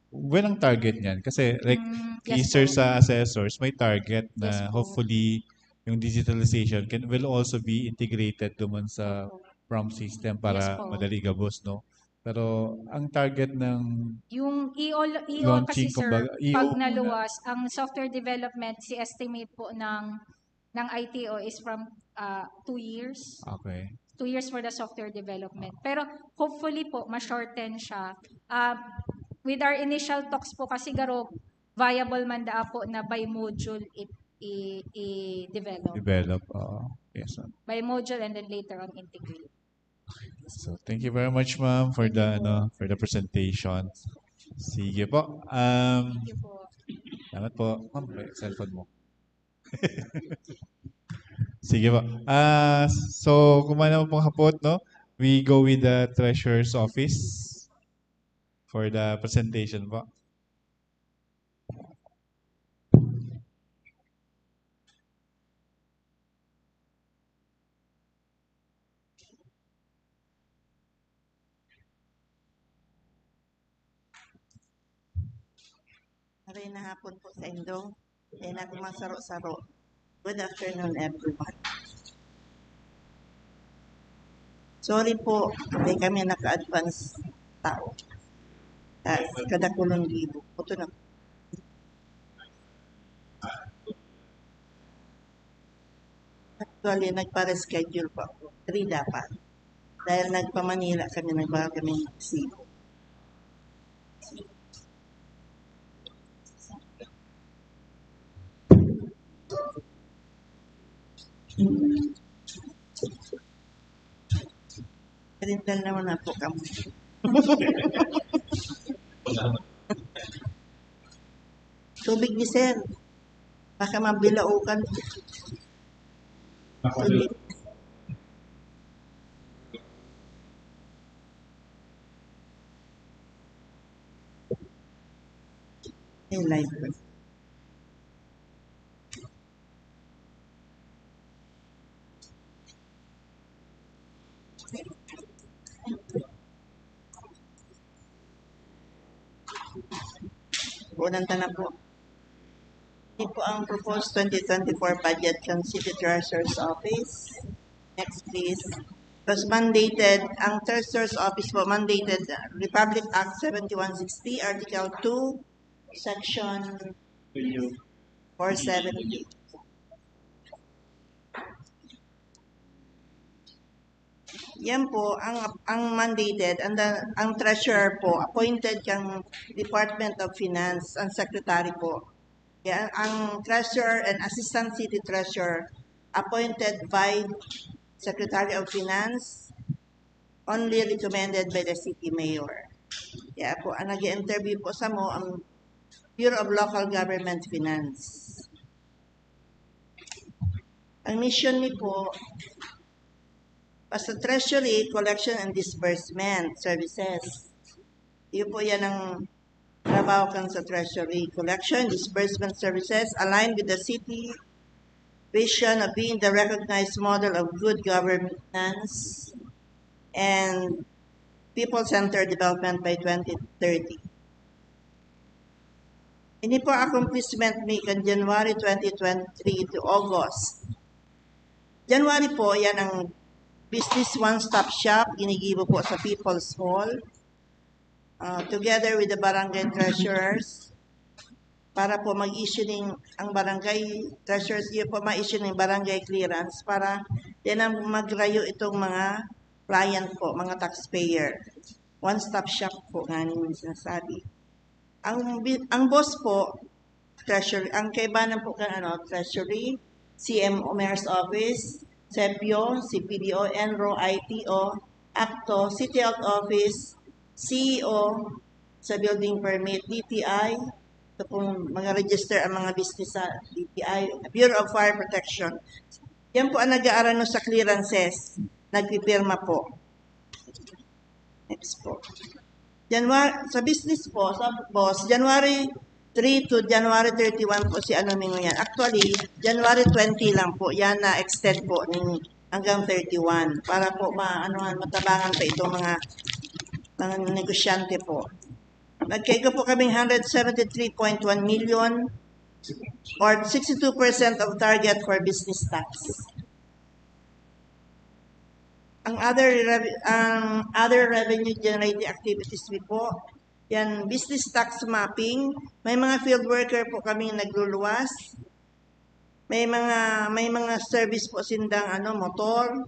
well, ang target niyan kasi like Mm, yes key, sir, po. Sa assessors, may target na Yes po. Hopefully yung digitalization can will also be integrated doon sa Opo. PROMP system para Yes po. Madali gabos, no? Pero ang target ng Yung E O, E O launching, kasi, sir, kumbaga, E O pag muna. Naluwas, ang software development, si estimate po ng ng I T O is from, ah, two years. Okay. Two years for the software development. Pero hopefully po, ma-shorten siya. Ah, with our initial talks po kasi, garo, viable man daa po na by module i- i- i-develop. Develop. Oo. Yes, ma'am. By module and then later on integrate. So, thank you very much, ma'am, for the ano, for the presentation. Sige po. Um, Thank you po. Salamat po. Ma'am, may cellphone mo. Sige po. Ah, so, kung wala na pong hapot, no? We go with the treasurer's office for the presentation po. Maray na hapon po sa indo. Kaya na ako masaro-saro. Good afternoon, everyone. Sorry po, hindi kami naka-advance tao. Tas, kada kulong libo. Ito na. Actually, nagpa-reschedule po ako. Three dapat. Dahil nagpa-Manila kami, nagbaka kami ng Cebu. Rindal naman na po kami. Tubig ni sir. Baka mabilaukan. Tubig. May live. Unang tanong po. Ito po ang proposed twenty twenty-four budget ng City Treasurer's Office. Next, please. It was mandated, ang Treasurer's Office po mandated, uh, Republic Act seventy-one sixty, Article two, Section four seventy. Yan po, ang, ang mandated, ang, ang treasurer po, appointed kang Department of Finance, ang secretary po. Yan, ang treasurer and assistant city treasurer, appointed by Secretary of Finance, only recommended by the city mayor. Kaya po, ang nag-interview po sa mo, ang Bureau of Local Government Finance. Ang mission ni po, basta treasury, collection and disbursement services. Yun po yan ang trabaho kan sa treasury, collection, disbursement services aligned with the city vision of being the recognized model of good governance and people-centered development by twenty thirty. Ini po accomplishment mi kan January twenty twenty-three to August. January po, yan ang Business One Stop Shop, ginigibo po sa People's Hall. Ah, together with the barangay treasurers, para po mag-issue ning, ang barangay treasurers, yun po ma-issue ning barangay clearance para yan ang magrayo itong mga client po, mga taxpayer. One-stop shop po nga ning sinasabi. Ang bi-, ang boss po, treasury, ang kaibanan po kan ano, treasury, C M O, Mayor's Office, sepio, C P D O, ENRO, I T O, ACTO, City Health Office, C E O, sa building permit, D T I, ito pong mga register ang mga business sa D T I, Bureau of Fire Protection. Yan po ang nag-aarano sa clearances, nagpipirma po. Next po. January, sa business po, sa boss, January three to January thirty-one po si ano, Mingo, yan. Actually, January twenty lang po. Yan na-extend po ni hanggang thirty-one para po maanuhan, matabangan pa itong mga, mga negosyante po. Nagkaigwa po kaming hundred seventy-three point one million or sixty-two percent of target for business tax. Ang other rev-, ang other revenue generating activities mi po, yan, business tax mapping, may mga field worker po kaming nagluluwas, may mga, may mga service po sindang, ano, motor.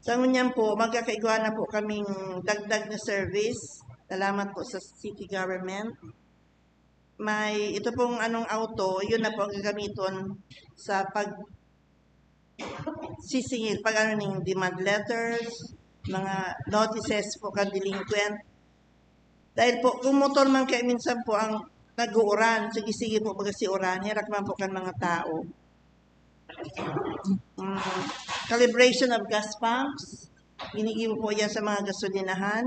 Sa ngunyan po, magkakaigwa na po kaming dagdag na service. Salamat po sa city government. May, ito pong anong auto, yun na po ang gagamiton sa pag-, sisingil, pag ano ning demand letters, mga notices po kan delinquent. Dahil po, kung motor man kayo minsan po ang nag-uuran, sige-sige po, baga si uran, herak man po kan mga tao. Mm, calibration of gas pumps, ginigibo po yan sa mga gasolinahan.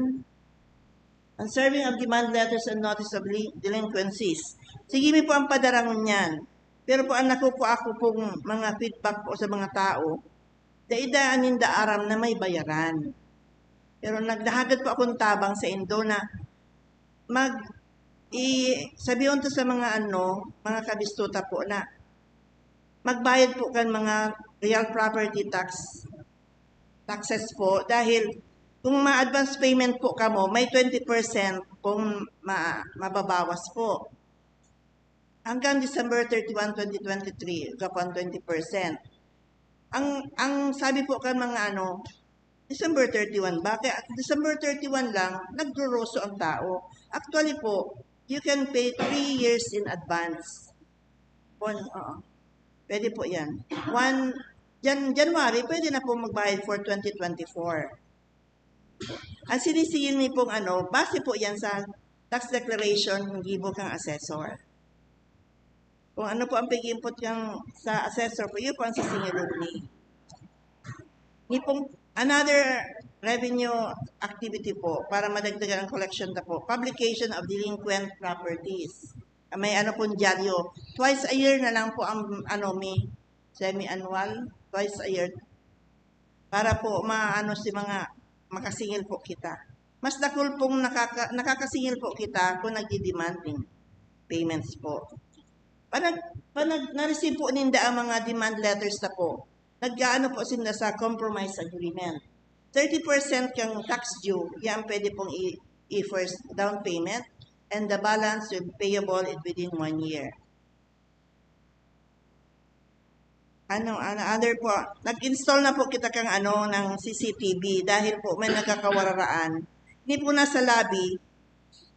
Ang serving of demand letters and notice of li-, delinquencies. Sige mi po ang padarangon niyan. Pero po ang nakukuha ko pong mga feedback po sa mga tao, dai-dai ninda aram na may bayaran. Pero nagdahagad po akong tabang sa indo na mag-, i-, sabihon to sa mga ano, mga kabistuta po na magbayad po kan mga real property tax, taxes po, dahil kung ma-advance payment po kamo, may twenty percent pong ma-, mababawas po. Hanggang December thirty-one, twenty twenty-three, gapon twenty percent. Ang, ang sabi po kan mga ano, December thirty-one ba? Kaya December thirty-one lang, nagduruso ang tao. Actually po, you can pay three years in advance. Bon, oo. Pwede po yan. One, Jan-, January, pwede na po magbayad for twenty twenty-four. Ang sinisingil ni pong ano, base po yan sa tax declaration ng gibo kang assessor. Kung ano po ang pag-input kang sa assessor po, yun po ang sisingilon ni. Ni pong another revenue activity po para madagdagan ang collection na po, publication of delinquent properties. May ano pong dyaryo. Twice a year na lang po ang ano, may semi-annual, twice a year. Para po maano si mga makasingil po kita. Mas dakul pong nakaka-, nakakasingil po kita kung nagdi-demanding payments po. Panag, panag na-receive po ninda ang mga demand letters na po, nag-aano po sila sa compromise agreement. Thirty percent kang tax due, yan pwede pong i-, i-first down payment, and the balance will payable in within one year. Ano, ano, other po, nag-install na po kita kang ano, ng C C T V dahil po may nagkakawararaan. Hindi po nasa lobby,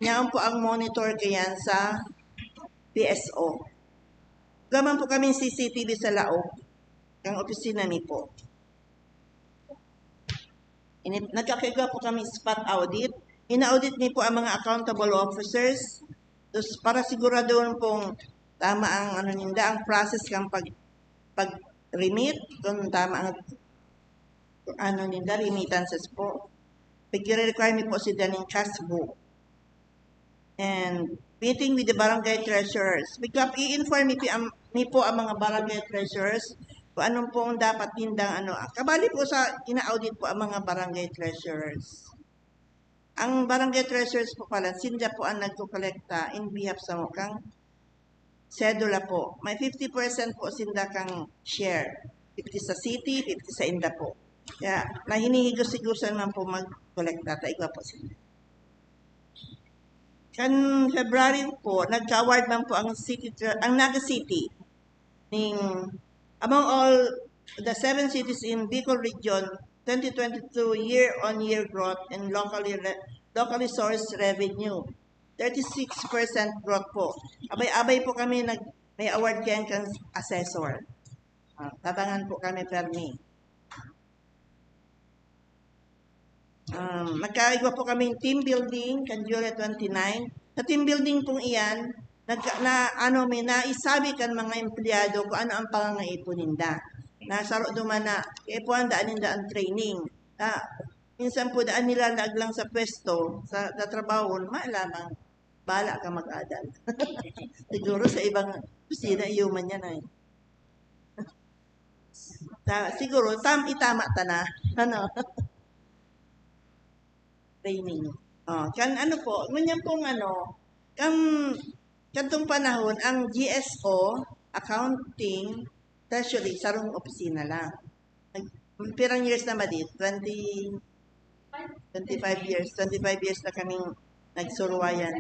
niyaon po ang monitor kayan sa P S O. Gaman po kaming C C T V sa laog, kang opisina mi po. Ini-, nagkakaigwa po kami spot audit. Ina-audit mi po ang mga accountable officers. Tapos para siguraduhon pong tama ang ano ninda, ang process kang pag, pag-remit, kung tama ang ano ninda, remittances po. Pagkire-require mi po si daning cash book. And meeting with the barangay treasurers. Because i-inform mi, pi-, am-, mi po ang mga barangay treasurers kung anong pong dapat nindang ano. Kabali po sa ina-audit po ang mga barangay treasurers. Ang barangay treasurers po pala, sinda po ang nagkokolekta in behalf sa mukang sedula po. May fifty percent po sinda kang share. Fifty sa city, fifty sa inda po. Kaya nahinihigos-higosan man po mag-kolekta. Ta igwa po sinda. Kan February po, nagka-award man po ang city, ang Naga City. Ning, among all the seven cities in Bicol Region, twenty twenty-two year-on-year growth in locally re-, locally sourced revenue. Thirty-six percent growth po. Abay-abay po kami nag, may award kayan kan assessor. Ah, tabangan po kami permi. Um, nagkaigwa po kaming team building kan July twenty-nine. Sa team building pong iyan, nagka, na, ano, may naisabi kan mga empleyado kung ano ang pangangaipon ninda. Nasaro duman na kaipuhan daan ninda ang training. Ah, minsan po daan nila naglang sa pwesto, sa, sa trabaho, ma lamang, bala ka mag-adal. Siguro sa ibang kusina, human yan ay. Ta, siguro, tam, itama ta na. Ano? Training. Oh, kan ano po, ngunyan pong ano, kan, kantong panahon, ang G S O, accounting, treasury, sarong opisina lang. Nag, pirang years na ba di? Twenty, twenty-five years. Twenty-five years na kaming nagsuruwayan.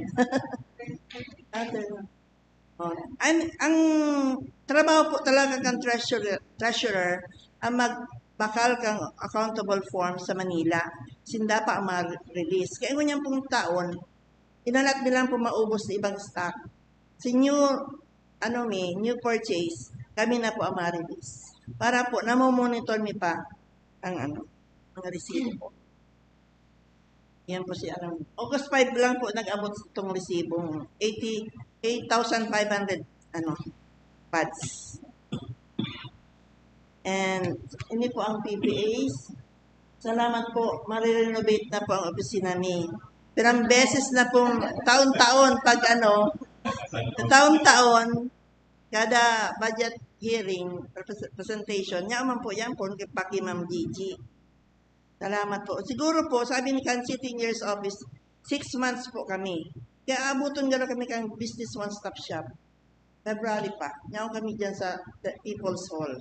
Ate, oh, ang, ang trabaho po talaga kan treasurer, treasurer, ang magbakal kang accountable form sa Manila. Sinda pa ang ma-release. Kaya ngunyan pong taon, inalat mi lang po maubos sa ibang stock. Si new, ano mi, new purchase, kami na po ang ma-release. Para po, namomonitor mi pa ang ano, mga resibo po. Yan po si ano. August five lang po nag-abot itong resibong eighty, eight thousand five hundred, ano, pads. And ini po ang P P As. Salamat po. Marirenovate na po ang opisina ni. Pirang beses na pong taon-taon pag ano, taon-taon, kada budget hearing, repres-, presentation, niya man po yan po, kay Paki Ma'am Gigi. Salamat po. Siguro po, sabi ni kan City Engineers Office, six months po kami. Kaya abuton garo kami kang Business One Stop Shop. February pa. Niyaon kami dyan sa the People's Hall.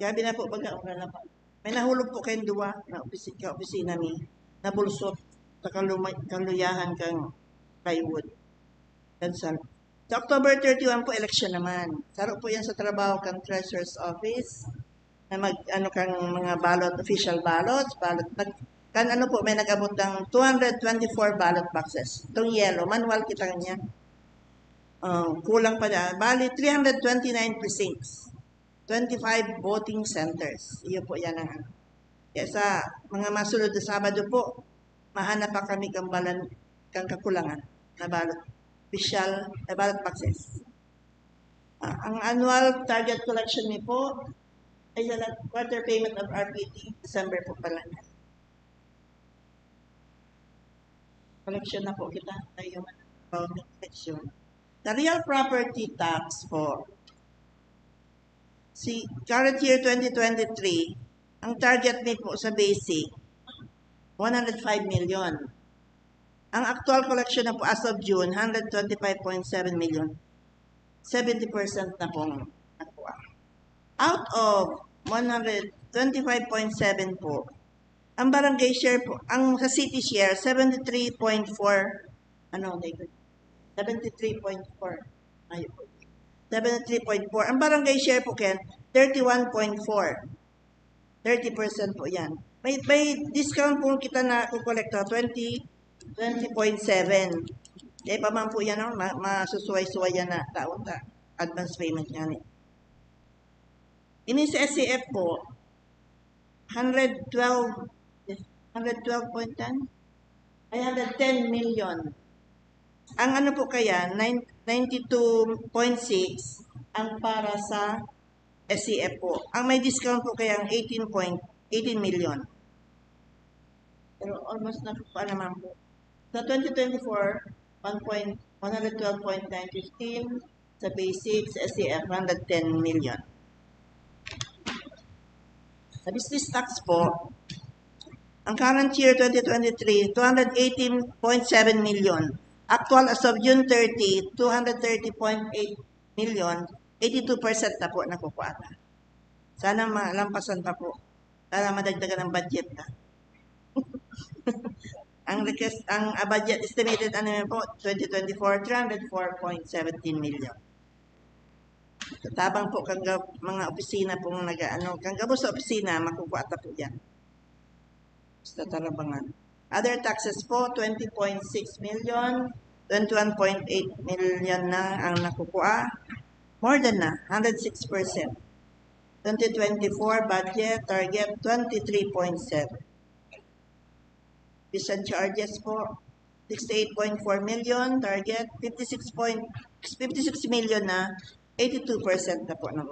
Grabe na po, baga, wala na pa. May nahulog po kayong duwa na opisina, opisina ni, nabulsot sa kaluma-, kaluyahan kang plywood. Cancel. Sa October thirty-one po, election naman. Saro po yan sa trabaho kang Treasurer's Office na mag, ano, kang mga ballot, official ballots, ballot, nag, kan ano po, may nag-abot ng two hundred twenty-four ballot boxes. Itong yellow, manual kita niya. Oh, kulang pa dyan. Bali, three hundred twenty-nine precincts. Twenty-five voting centers. Iyo po yan ang ano. Kaya sa mga masunod na Sabado po, mahanap pa kami kang balan, kang kakulangan na ballot, official, na ballot boxes. Ah, ang annual target collection ni po ay sa quarter payment of R P T, December po pala niya. Collection na po kita. Tayo man ang collection. The real property tax po, si current year twenty twenty-three, ang target mi po sa basic, one hundred five million. Ang actual collection na po as of June, hundred twenty-five point seven million. Seventy percent na pong nakuha. Out of one hundred twenty-five point seven po, ang barangay share po, ang sa city share, seventy-three point four, ano, seventy-three point four. Ayun po. Seventy-three point four. Ang barangay share po, Ken, thirty-one point four. Thirty percent po yan. May, may discount po kita na kukolekta, twenty, twenty point seven. Kaya pa man po yan, no? Ma-, masusuway-suway yan na taon ta. Advance payment nga ni. Ini sa S C F po, hundred twelve, hundred twelve point ten? Ay, hundred ten million. Ang ano po kaya, nine, ninety-two point six ang para sa S C F po. Ang may discount po kaya ang eighteen point eighteen million. Pero almost na po naman po. Sa twenty twenty-four, one point, one hundred twelve point nine fifteen, sa basic, sa S C F, hundred ten million. Sa business tax po, ang current year twenty twenty-three, two hundred eighteen point seven million. Actual as of June thirty, two hundred thirty point eight million, eighty-two percent na po nakukuha na. Sana malampasan pa po. Sana madagdagan ng budget na. Ang request, ang, ah, budget estimated, ano yun po, twenty twenty-four, three hundred four point seventeen million. Tabang po kan gab-, mga opisina pong nag-aano, kan gabos sa opisina, makukuha ta po yan. Basta tarabangan. Other taxes po, twenty point six million, twenty-one point eight million na ang nakukuha. More than na, hundred six percent. Twenty twenty-four budget target, twenty-three point seven. Fees and charges po, sixty-eight point four million, target, fifty-six point, fifty-six million na, eighty-two percent na po na.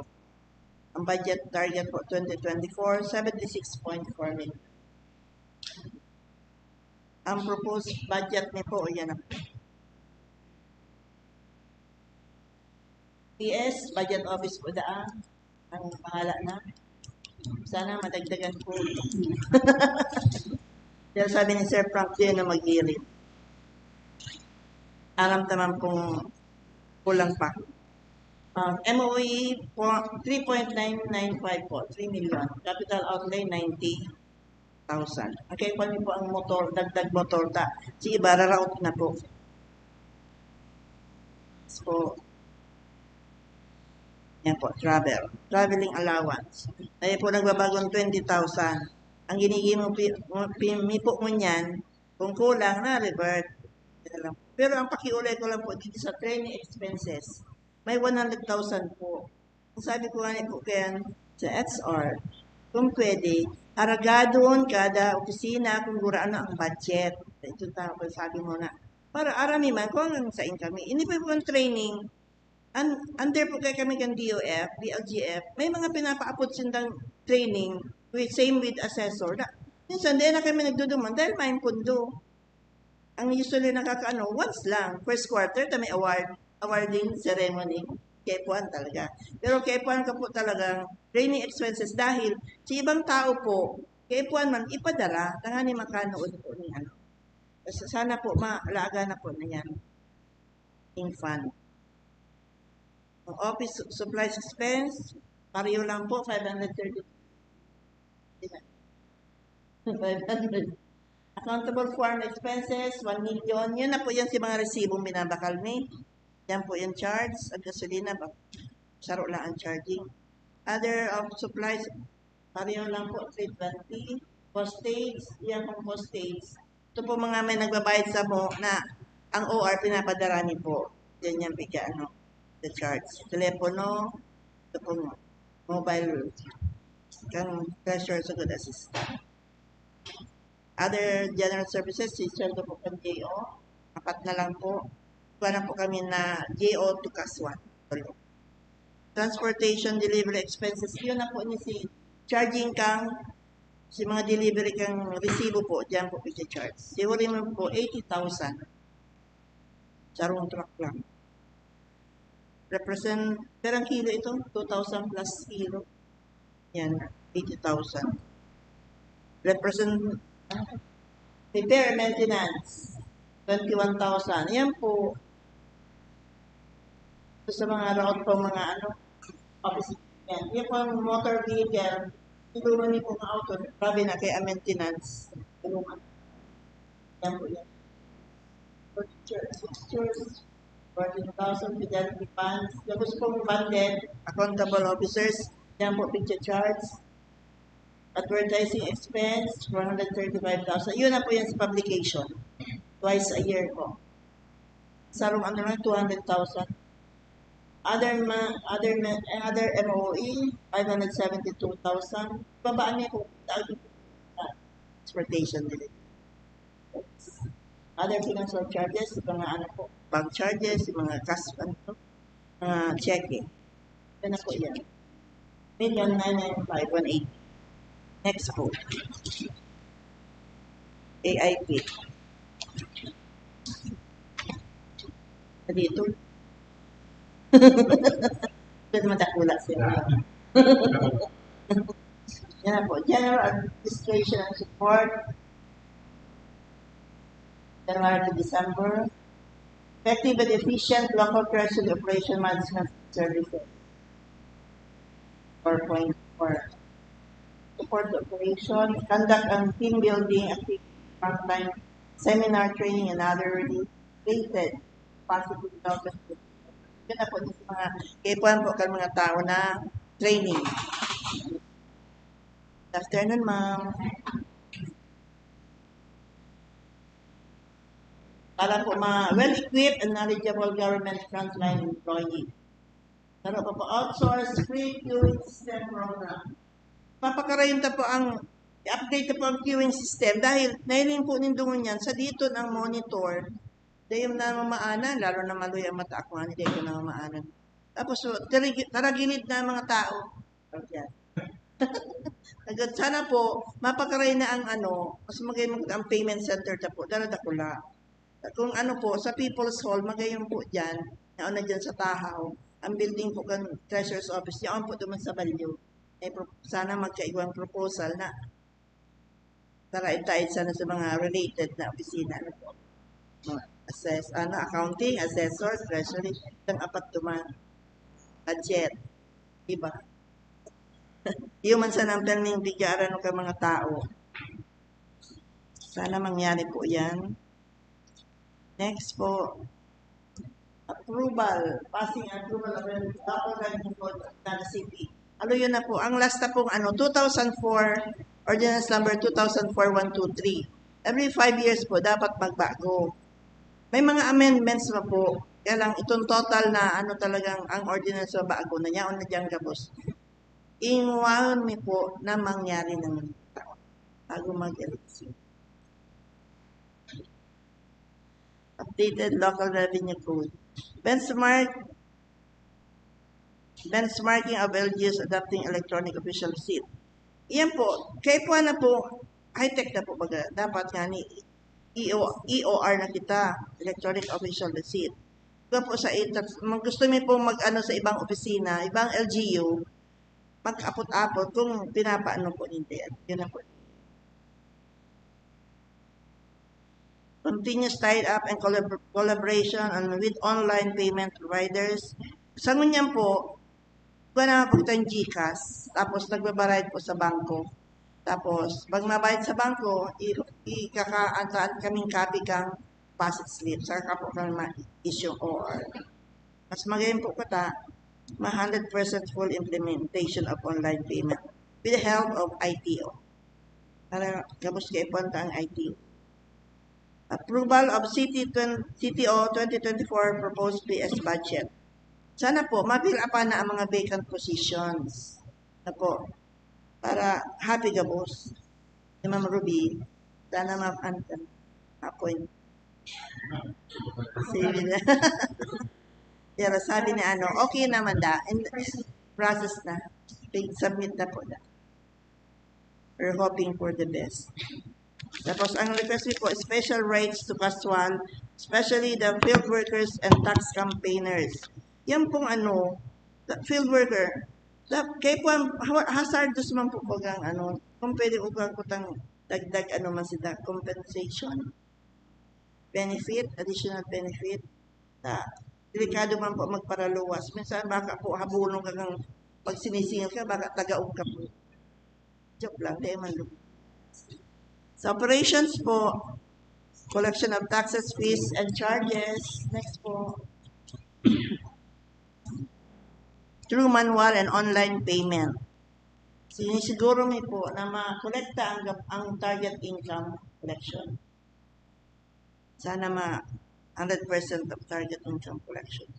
Ang budget target po, twenty twenty-four, seventy-six point four million. Ang proposed budget ni po, yan na. P S, budget office po daan. Ang bahala na. Sana madagdagan po. Pero sabi ni Sir Frank, yun na mag-hearing. Aram naman pong kulang pa. Ah, M O E po, three point nine nine five po, three million. Capital outlay, ninety thousand. Ang kaya po ang motor, dagdag motor ta. Si iba, raraot na po. So, yan po, travel. Traveling allowance. Kaya po nagbabagong twenty thousand. Ang ginigimo pi-, pi-, mi po ngunyan, kung kulang, na-revert. Yan lang. Pero ang pakiulay ko lang po dito sa training expenses, may one hundred thousand po. Ang sabi ko nga po kaya sa X R, kung pwede, haragadon kada opisina kung gurano ang budget. Ito tao ko, sabi mo na, para arami man kung hanggang saan kami. Ini po yung training, un-, under po kaya kami kan D O F, D L G F, may mga pinapaapot sindang training, with, same with assessor. Na, minsan, di na kami nagduduman dahil may pundo. Ang usually nakakaano, once lang, first quarter, ta may award, awarding ceremony. Kaipuhan talaga. Pero kaipuhan ka po talagang training expenses dahil sa ibang tao po, kaipuhan man, ipadara, tangani makanood po ni ano. Sa-, sana po, maalaga na po na yan. In fund. Ang office su-, supplies expense, pareho lang po, five hundred thirty. Five hundred. Accountable for expenses, one million. Yun na po yan si mga resibong binabakal ni. Yan po yung charge. Ang gasolina, ba? Saro lang ang charging. Other of supplies, pareho lang po, three twenty. Postage, yan pong postage. Ito po mga may nagbabayad sa mo na ang O R pinapadara niyo po. Yan yung pika, ano, the charge. Telepono, ito pong mobile, kang treasurer sa good assistant. Other general services, si sweldo po kang J O, apat na lang po. Kuha na po kami na J O to Kaswan. Transportation, delivery expenses, yun na po ni si charging kang, si mga delivery kang resibo po, diyan po picture charge. Si Huriman po, eighty thousand. Sarong truck lang. Represent, perang kilo ito? Two thousand plus kilo. Yan, eighty thousand. Represent, ah, repair and maintenance, twenty-one thousand. Yan po. Ito sa mga route po, mga ano, office. Yan. Yan po ang motor vehicle. Tulungan niyo po mga auto. Grabe na kaya maintenance. Tulungan. Yan po yan. Furniture, fixtures, fourteen thousand, fidelity funds. Tapos pong funded, accountable officers, yan po, picture charge. Advertising expense, one hundred thirty-five thousand. Yun na po yan sa publication. Twice a year po. Sarong ano lang, two hundred thousand. Other ma-, other ma-, eh, other M O E, five hundred seventy-two thousand. Babaan niya po, transportation din. Other financial charges, yung mga ano po, bank charges, yung mga cash, ano po, mga checking. Yan na po yan. Million nine nine five one eight. Next po. A I P. Dito. Pwede matakula sila. Yan na po. General administration and support. January to December. Effective and efficient local treasury operation management services. Four point four. Support the operation, conduct ang team building activity, frontline seminar, training, and other related positive development. Yun na po yung mga kaipuhan po kan mga tao na training. Good afternoon, ma'am. Para po ma well-equipped and knowledgeable government frontline employee. Pero pa po outsource free queuing system program. Papakarayon ta po ang i-update ta po ang queuing system dahil nahiling po nindungon yan sa dito ng monitor. Dahil na mamaanan, lalo na maluya ang mata ako, ani dahil ko na mamaanan. Tapos, so, tarigi- taragilid na ang mga tao. Okay. Agad sana po, mapakaray na ang ano, mas magay mo ang payment center ta po, dala dakula. Kung ano po, sa People's Hall, magayon po dyan, naon na dyan sa Tahaw, ang building po kan Treasurer's Office, yaon po duman sa Balyo. Eh, pro- sana magkaigwang proposal na para itaid sana sa mga related na opisina. Ano po? Mga assess, ano, accounting, assessor, treasury, itong apat duman. Budget. Iba. Human sana ang perming bigaran ka mga tao. Sana mangyari po yan. Next po, approval, passing approval of the Apple Riding Code of Naga City. Ano yun na po? Ang last na pong ano, two thousand four, Ordinance Number two thousand four one two three. Every five years po, dapat magbago. May mga amendments na po. Kaya lang, itong total na ano talagang ang ordinance na bago na niya, o na dyan gabos. Ingwaon mi po na mangyari ng bago mag-election. Updated Local Revenue Code. Benchmark, benchmarking of L G Us adopting electronic official receipt. Iyan po, kay po na po, high-tech na po baga. Dapat nga ni E O, E O R na kita, electronic official receipt. Kaya po sa itas, mag gusto mi po mag-ano sa ibang opisina, ibang L G U, mag-apot-apot kung pinapaano po ninda yan. Yun na po. Continuous tie-up and collab- collaboration on, with online payment providers. Sa ngunyan po, iba na po itong GCash, tapos nagbabayad po sa bangko. Tapos, pag mabayad sa bangko, i- ikakaantaan kaming copy kang deposit slip, saka po kami ma-issue O R. Mas magayon po kata, ma hundred percent full implementation of online payment with the help of I T O. Para gabos kay po ang I T O. Approval of City twen- C T O twenty twenty-four proposed P S budget. Sana po, ma-fill up na ang mga vacant positions. Na po, para happy gabos. Si Ma'am Ruby, sana ma-, ano, appoint. Sige na. Pero sabi ni ano, okay naman da. In process na. Pig-submit na po na. We're hoping for the best. Tapos, ang request mi po, special rates to casual, especially the field workers and tax campaigners. Yan pong ano, the field worker, the, kay po, ang ha- hazardous man po bagang ano, kung pwede ko kang kutang dagdag ano man sila, compensation, benefit, additional benefit, na delikado man po magparaluwas. Minsan baka po habulong ka ng pag sinisingil ka, baka tagaog ka po. Joke lang, di man. Sa operations po, collection of taxes, fees, and charges. Next po. Through manual and online payment. Sinisiguro mi po na makolekta ang, gab- ang target income collection. Sana ma hundred percent of target income collection.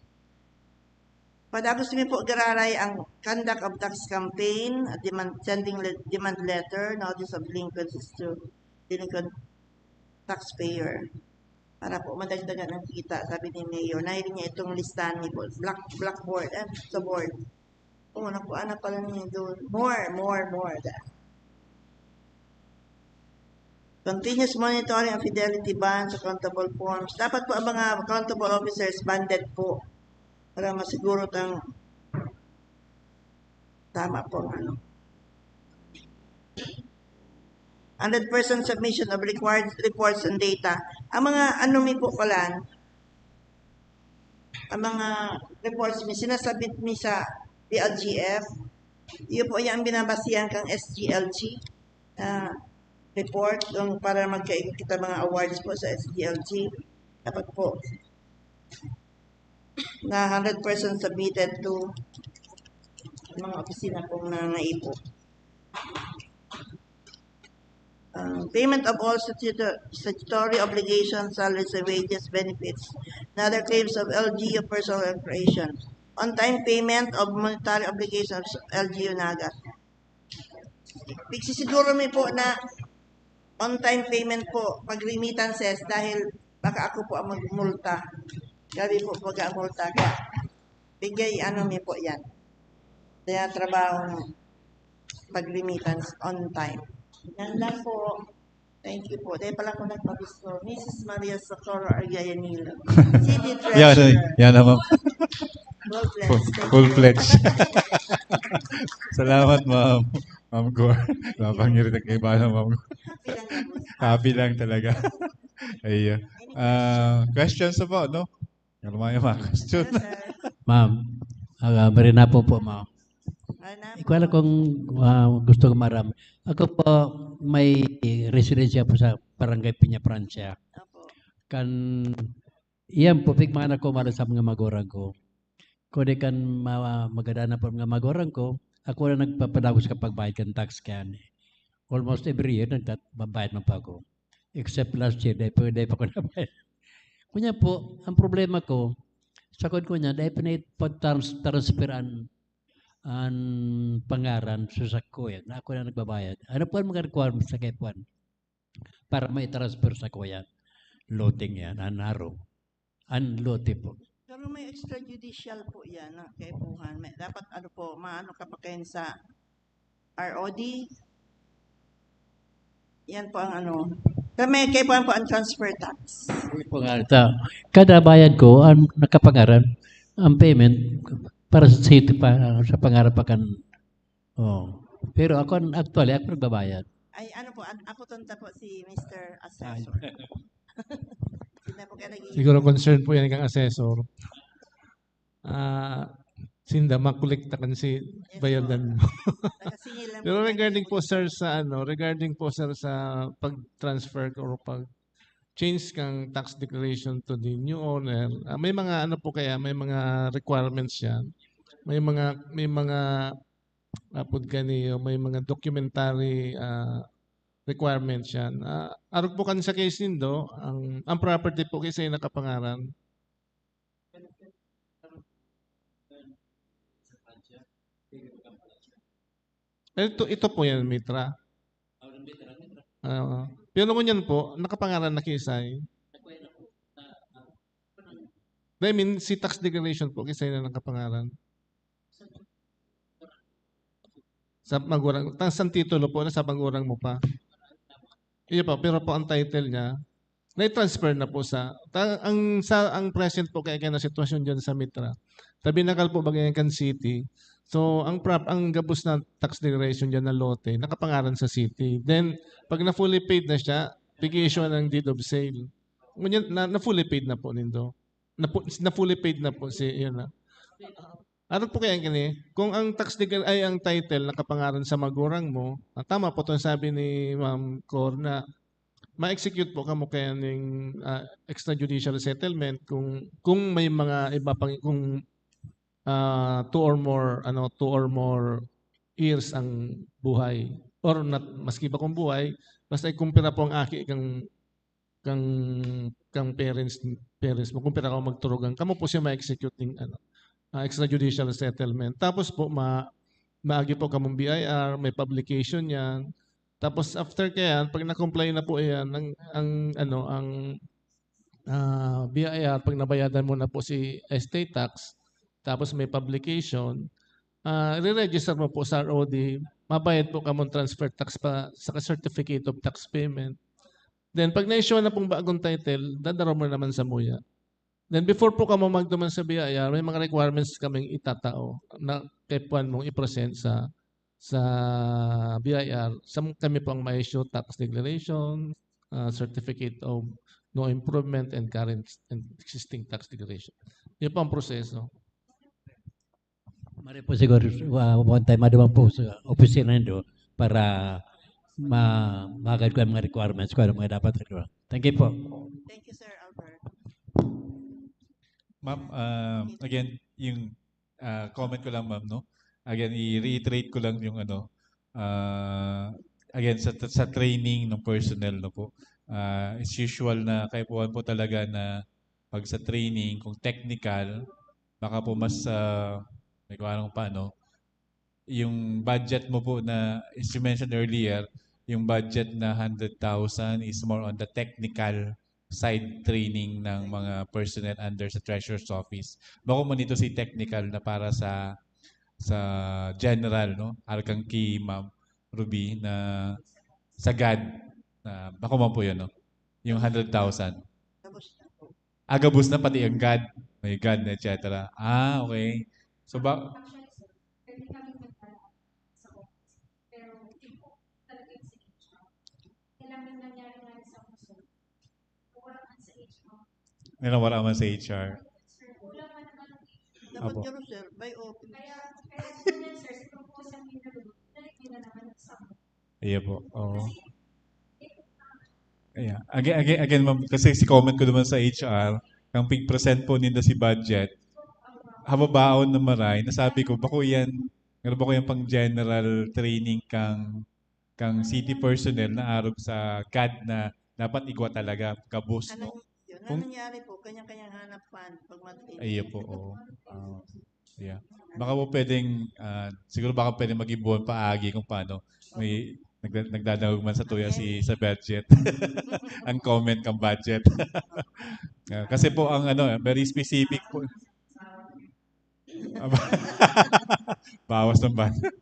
Padagos mi po giraray ang conduct of tax campaign, demand, sending le- demand letter, notice of delinquencies to delinquent taxpayer. Para po madagdagan ang kita, sabi ni Mayor. Nahiling niya itong listahan ni po, black, blackboard, eh, sa board. Oo, nakuha na pala niya doon. More, more, more. Continuous monitoring of fidelity bonds, accountable forms. Dapat po ang mga accountable officers banded po para masiguro tang tama po ang ano. Hundred percent submission of required reports and data. Ang mga ano mi po pala, Ang mga reports mi, sinasabit mi sa P L G F. Iyo po yan ang binabasihan kang S G L G na report, yung para magkaigit kita mga awards po sa S G L G. Dapat po na hundred percent submitted to mga opisina pong nangaipo. Uh, payment of all statuto- statutory obligations, salaries and wages, benefits, and other claims of L G U personal recreation. On-time payment of monetary obligations of L G U Naga. Pigsisiguro mi po na on-time payment po, pag remittances, dahil baka ako po ang magmulta. Grabe po pag ang multa. Kaya bigay ano mi po yan. Kaya trabaho pag remittance on time. Yan lang po. Thank you po. Dahil pala ko nagpagusto. Missus Maria Socorro Argayanilo. City Yan, Treasurer. Yan naman. Full-fledged. Thank you. Full-fledged. Salamat, ma'am. Ma'am Gore. Napangirit ang kaibahan, ma'am. Happy lang ako. Happy lang talaga. Ayun. Ah, questions na po, no? Ano mga yung mga question? Yes, sir. Ma'am, uh, Marina po po, ma'am. Ano na? Ikaw lang kung ah, gusto ko maram. Ako po, may residensya po sa Barangay Peña Francia. Opo. Kan, iyan po, pigmana ko mara sa mga magurang ko. Kung di kan ma- magada na po mga magurang ko, ako na nagpapadagos kapag bayad kan tax kaya ni. Almost every year, nagbabayad man pa ako. Except last year, dahil pa, dahil pa ko nabayad. Kunya po, ang problema ko, sa ko niya, dahil pinapag-transfer an, an pangaran sa sakuyan, na ako na nagbabayad. Ano po ang mga requirements sa kaipuan para may transfer sa kuyan? Loting yan, anaro. An lote po. Pero may extrajudicial po yan, na kaipuhan. May, dapat ano po, maano ka pa kayo sa R O D? Yan po ang ano. Pero may kaipuhan po ang transfer tax. Ano po nga, ito, kada bayad ko, ang nakapangaran, ang payment, para sa city pa, ano, sa pangaran pa kan, oh. Pero ako, actually, ako nagbabayad. Ay, ano po, an- ako tonta po si Mister Assessor. Sila po kaya naging Siguro concern po yan kang assessor. Ah, sinda makolekta kan si bayadan mo. Taga-singil lang Pero po. Regarding po, sir, sa ano, regarding po, sir, sa pag-transfer or pag change kang tax declaration to the new owner, ah, may mga ano po kaya, may mga requirements yan. May mga may mga apod kaniyo, may mga documentary ah, requirements yan. Ah, arog po kan sa case nindo, ang ang property po kasi nakapangaran. Ito, ito po yan, Mitra. Oo. Pero ngunyan po, nakapangaran na kisay. I mean, si tax declaration po, kisay na nakapangaran. Sa magurang, ta- sa titulo po na sa magurang mo pa. Iyo po, pero po ang title niya, na-transfer na po sa, ta- ang, sa, ang present po kaya, kaya na sitwasyon dyan sa Mitra. Tabi nakal po bagay kan city. So, ang prop, ang gabos na tax declaration dyan na lote, nakapangaran sa city. Then, pag na fully paid na siya, pig-issue ng deed of sale. Ngunyan, na, na fully paid na po nindo. Na, pu- na fully paid na po si, yun na. Ano po kaya kini? Kung ang tax declar ay ang title nakapangaran sa magurang mo, ah, tama po 'tong sabi ni Ma'am Cor na ma-execute po kamo kaya ning ah, extrajudicial settlement kung kung may mga iba pang kung ah, two or more ano two or more years ang buhay or not maski ba kung buhay basta ikumpira po ang aki kang kang kang parents parents mo kung pira ka magturugan kamo po siya ma-execute ning ano ah, extrajudicial settlement tapos po ma maagi po kamong B I R may publication yan tapos after kayan pag na-comply na po yan ang ang ano ang ah, B I R pag nabayadan mo na po si estate tax tapos may publication ah, re-register mo po sa R O D mabayad po kamong transfer tax pa sa certificate of tax payment Then, pag na-issue na pong bagong title, dadaraw mo naman sa muya. Then, before po kamo magduman sa B I R, may mga requirements kaming itatao na kaipuhan mong i-present sa sa B I R. Sa kami po ang ma-issue tax declaration, ah, certificate of no improvement and current and existing tax declaration. Yun po ang proseso. Mari po siguro, uh, one time, madumang po sa opisina nindo para ma magad ko ang mga requirements ko, ano mga dapat ko. Thank you po. Thank you, Sir Albert. Ma'am, uh, again, yung uh, comment ko lang, ma'am, no? Again, i-reiterate ko lang yung ano, uh, again, sa, sa training ng personnel, no po. Uh, it's usual na kaipuhan po talaga na pag sa training, kung technical, baka po mas, uh, may kuha pa, no? Yung budget mo po na, as you mentioned earlier, yung budget na hundred thousand is more on the technical side training ng mga personnel under sa Treasurer's Office. Bako mo nito si technical na para sa sa general, no? Arkang ki Ma'am Ruby na sa GAD. Na, bako man po yun, no? Yung hundred thousand. Tapos na po. Agabos na pati ang GAD. May GAD, et cetera. Ah, okay. So, ba, Actually, sir, pwede kami magdala sa office. Pero, yun po, talagang sa H R. Kailangan nangyari nga sa Luzon. Wala man sa H R. Nila wala man sa H R. Sir, kulang man ang Dapat Apo. Ganun, sir, by office. Kaya, kaya po yan, sir, sa proposal nila doon, balik nila naman sa Iya po. Oo. Ayan. Again, again, again ma'am, kasi si comment ko naman sa H R, kang pig-present po ninda si budget, hababaon na maray, nasabi ko, bako yan, ano ba ko yung pang general training kang kang city personnel na arog sa GAD na dapat igwa talaga, gabos, no? Anong, yun, Kung- anong nangyari po? Kanya-kanyang hanap fund pag mag- Iyo po, oo. Ah, yeah. Baka po pwedeng, ah, siguro baka pwedeng mag-ibuhon paagi kung paano. May nagda- nagdadangog man sa tuya si sa budget. Ang comment kang budget. Ah, kasi po ang ano, very specific po. Bawas ng budget.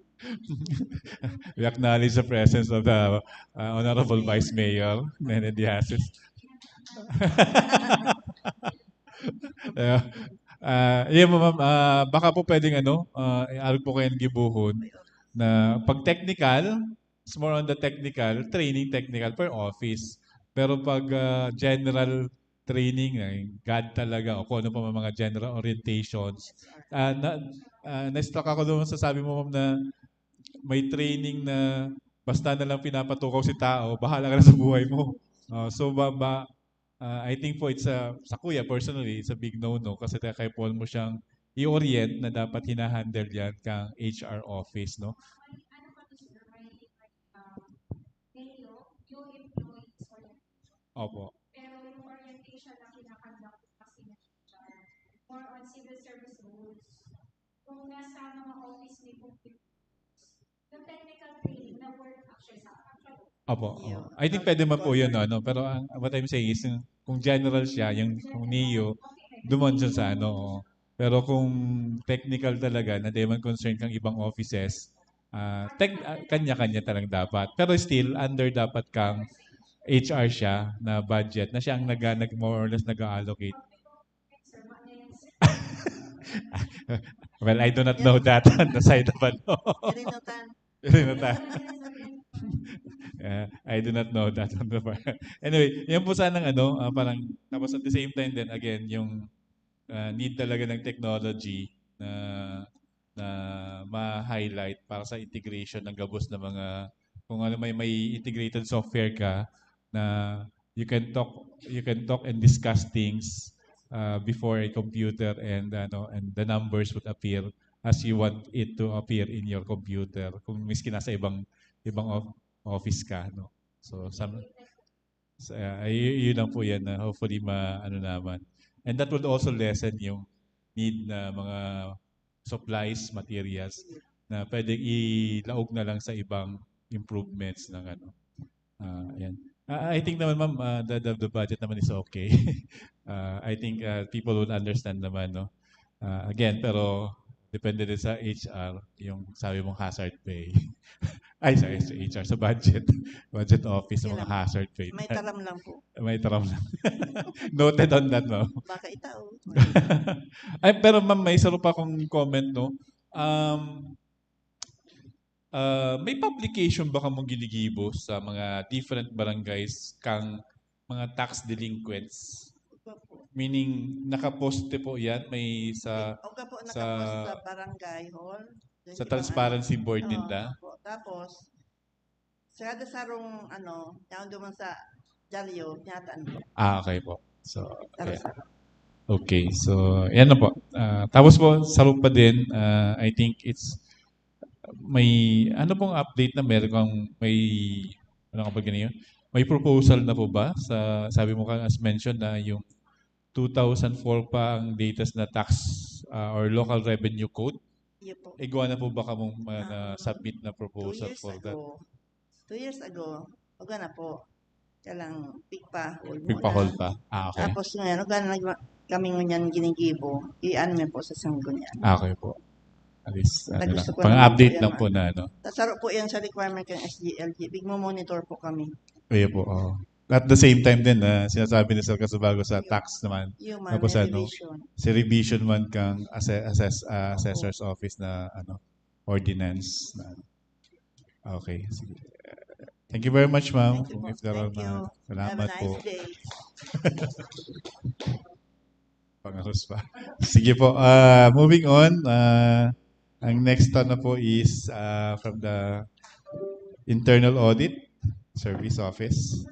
We acknowledge the presence of the uh, Honorable Vice Mayor Nene Diasis. Yeah. Ah, yun, ma'am, ah, baka po pwedeng ano, ah, iarog po kayo ng gibuhon na pag technical, it's more on the technical, training technical per office. Pero pag ah, general training, na GAD talaga, o kung ano pa mga general orientations, ah, na, ah, na-struck ako doon sa sabi mo, ma'am, na may training na basta na lang pinapatukaw si tao, bahala ka na sa buhay mo. Ah, so, ba, ba, ah, I think po, it's a, sa kuya, personally, it's a big no-no kasi kaya po mo siyang i-orient na dapat hinahandle yan kang H R office, no? Ano pa to, sir? May, um, Mayo, new employees orientation. Opo. Pero yung orientation na kinakandak po kasi ng H R, more on civil service rules. Kung nasa mga office ni Bukit, yung technical training na work actually sa actual Opo. Yun. Opo. I think pwede man po yun, no? Pero ang, what I'm saying is, yung, kung general siya, yung kung neo, duman siya sa ano. Oo. Pero kung technical talaga, na di man concern kang ibang offices, ah, tech, ah, kanya-kanya talagang dapat. Pero still, under dapat kang H R siya na budget, na siya ang nag, nag more or less nag-allocate. Well, I do not know that on the side of ano. Irinutan. Irinutan. Yeah, I do not know that on the part. Anyway, yan po sanang ano, ah, parang, tapos at the same time din, again, yung ah, need talaga ng technology na na ma-highlight para sa integration ng gabos na mga, kung ano, may may integrated software ka na you can talk you can talk and discuss things uh, before a computer and ano and the numbers would appear as you want it to appear in your computer kung miski nasa ibang ibang of- office ka, no? So some so, uh, y- yun lang po yan na hopefully ma ano naman. And that would also lessen yung need na mga supplies, materials na pwedeng ilaog na lang sa ibang improvements ng ano. Ah, ayan. Ah, I think naman, ma'am, ah, the, the, the budget naman is okay. Ah, I think ah, people would understand naman, no? Ah, again, pero depende din sa H R, yung sabi mong hazard pay. Ay, sorry, sa H R, sa budget. Budget office, sa mga Kailangan- hazard pay. May taram lang po. May taram lang. Noted on that, ma'am. Baka itao. Ay, pero ma'am, may isa pa akong comment, no? Um, uh, may publication ba kamong ginigibo sa mga different barangays kang mga tax delinquents? Opo. Meaning, nakaposte po yan? May sa, O ka po sa, nakapost sa barangay hall. sa transparency board Oo, ninda? Opo. Tapos, sa kada sarong, ano, yaon duman sa dyaryo, tinataan po. Ah, okay po. So, Saro yeah. Okay, so, yan na po. Ah, tapos po, saro pa din, ah, I think it's, may, ano pong update na meron kang, may, ano ka ba ganyan? May proposal na po ba? Sa, sabi mo ka, as mentioned, na yung two thousand four pa ang latest na tax, ah, or local revenue code. Iyo po. Igwa na po ba kamong mga Ah, na-submit na Two proposal years for that? ago, two years ago, uga na po. Kaya lang, pigpahol muna. Pigpahol pa? Ah, okay. Tapos ngayon, uga na nag- kami ngunyan ginigibo, iyan mo po sa sanggunian. Ah, okay po. At least, ano Nag- lang. gusto ko Pang lang po update yan, lang po ah. na, ano. Sasaro po yan sa requirement ng S G L G. Big mo monitor po kami. Iyo po, oo. At the same time din, ah, sinasabi ni Sir Casubago sa Yung- tax naman. Yung Tapos mga ano, revision. Si revision man kang asse- assess, ah, Opo. assessor's office na, ano, ordinance na. Okay, sige. Thank you very much, ma'am. Thank you Kung po. if there are Thank you. mga, Have a salamat nice po. Day. Pangaros pa. Sige po. Ah, moving on, ah, ang next na po is, ah, from the Internal Audit Service Office.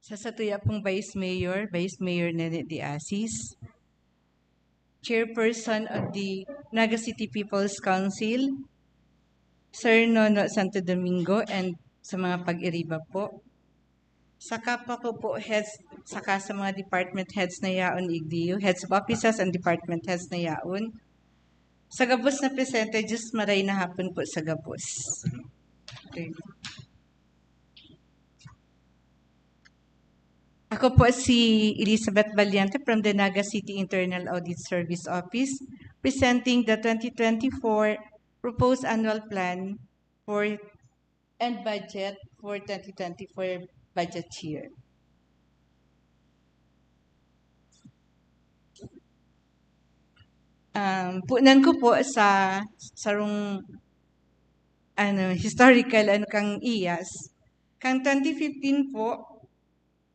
Sa satuya pong Vice Mayor, Vice Mayor Nene de Asis, Chairperson of the Naga City People's Council, Sir Nono Santo Domingo, and sa mga pag-iriba po. Sa kapwa ko po, heads, saka sa mga department heads na yaon, igdiyo, heads of offices and department heads na yaon. Sa gabos na presente, Diyos maray na hapon po sa gabos. Okay. Ako po si Elizabeth Valiente from the Naga City Internal Audit Service Office, presenting the twenty twenty-four proposed annual plan for and budget for twenty twenty-four budget year. Um, punan ko po sa sarong, ano, historical, ano, kang iyas. Kang twenty fifteen po,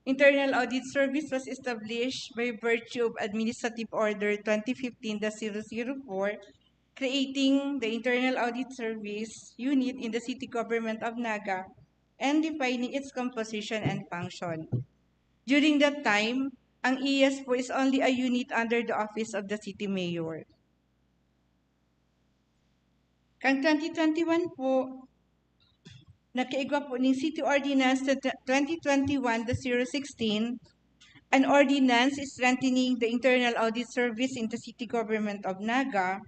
Internal Audit Service was established by virtue of Administrative Order twenty fifteen dash zero zero four, creating the Internal Audit Service Unit in the City Government of Naga and defining its composition and function. During that time, ang iyas po is only a unit under the office of the city mayor. Kang twenty twenty-one po, nakaigwa po ning City Ordinance twenty twenty-one dash zero sixteen, an ordinance strengthening the internal audit service in the city government of Naga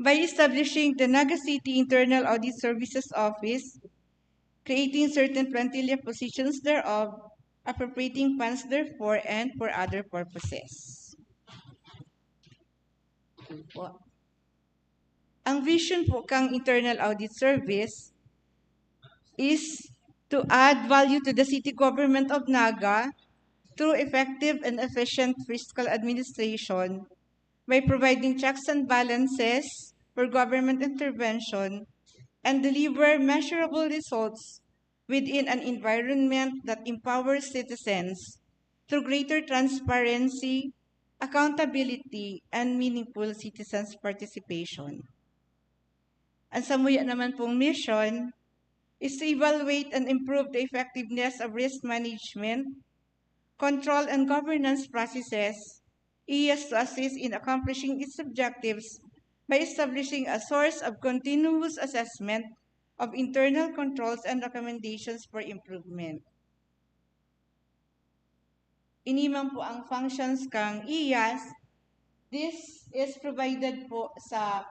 by establishing the Naga City Internal Audit Services Office, creating certain plantilla positions thereof, appropriating funds therefore, and for other purposes. Yun po. Ang vision po kang Internal Audit Service is to add value to the city government of Naga through effective and efficient fiscal administration by providing checks and balances for government intervention and deliver measurable results within an environment that empowers citizens through greater transparency, accountability, and meaningful citizens' participation. Ang samuya naman pong mission is to evaluate and improve the effectiveness of risk management, control and governance processes, I A S to assist in accomplishing its objectives by establishing a source of continuous assessment of internal controls and recommendations for improvement. Ini man po ang functions kang I A S. This is provided po sa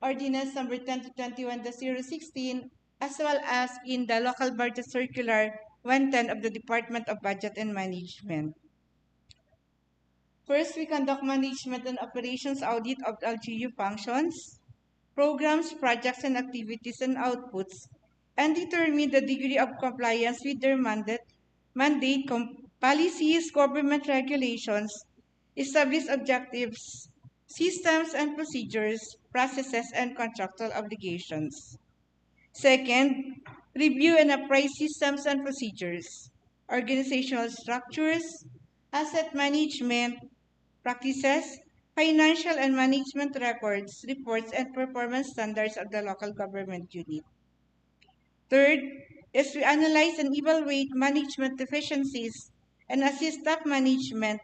Ordinance Number twenty twenty-one dash zero sixteen, as well as in the Local Budget Circular one ten of the Department of Budget and Management. First, we conduct management and operations audit of L G U functions, programs, projects, and activities and outputs, and determine the degree of compliance with their mandate, mandate, com-, policies, government regulations, established objectives, systems and procedures, processes, and contractual obligations. Second, review and appraise systems and procedures, organizational structures, asset management practices, financial and management records, reports, and performance standards of the local government unit. Third, is to analyze and evaluate management deficiencies and assist top management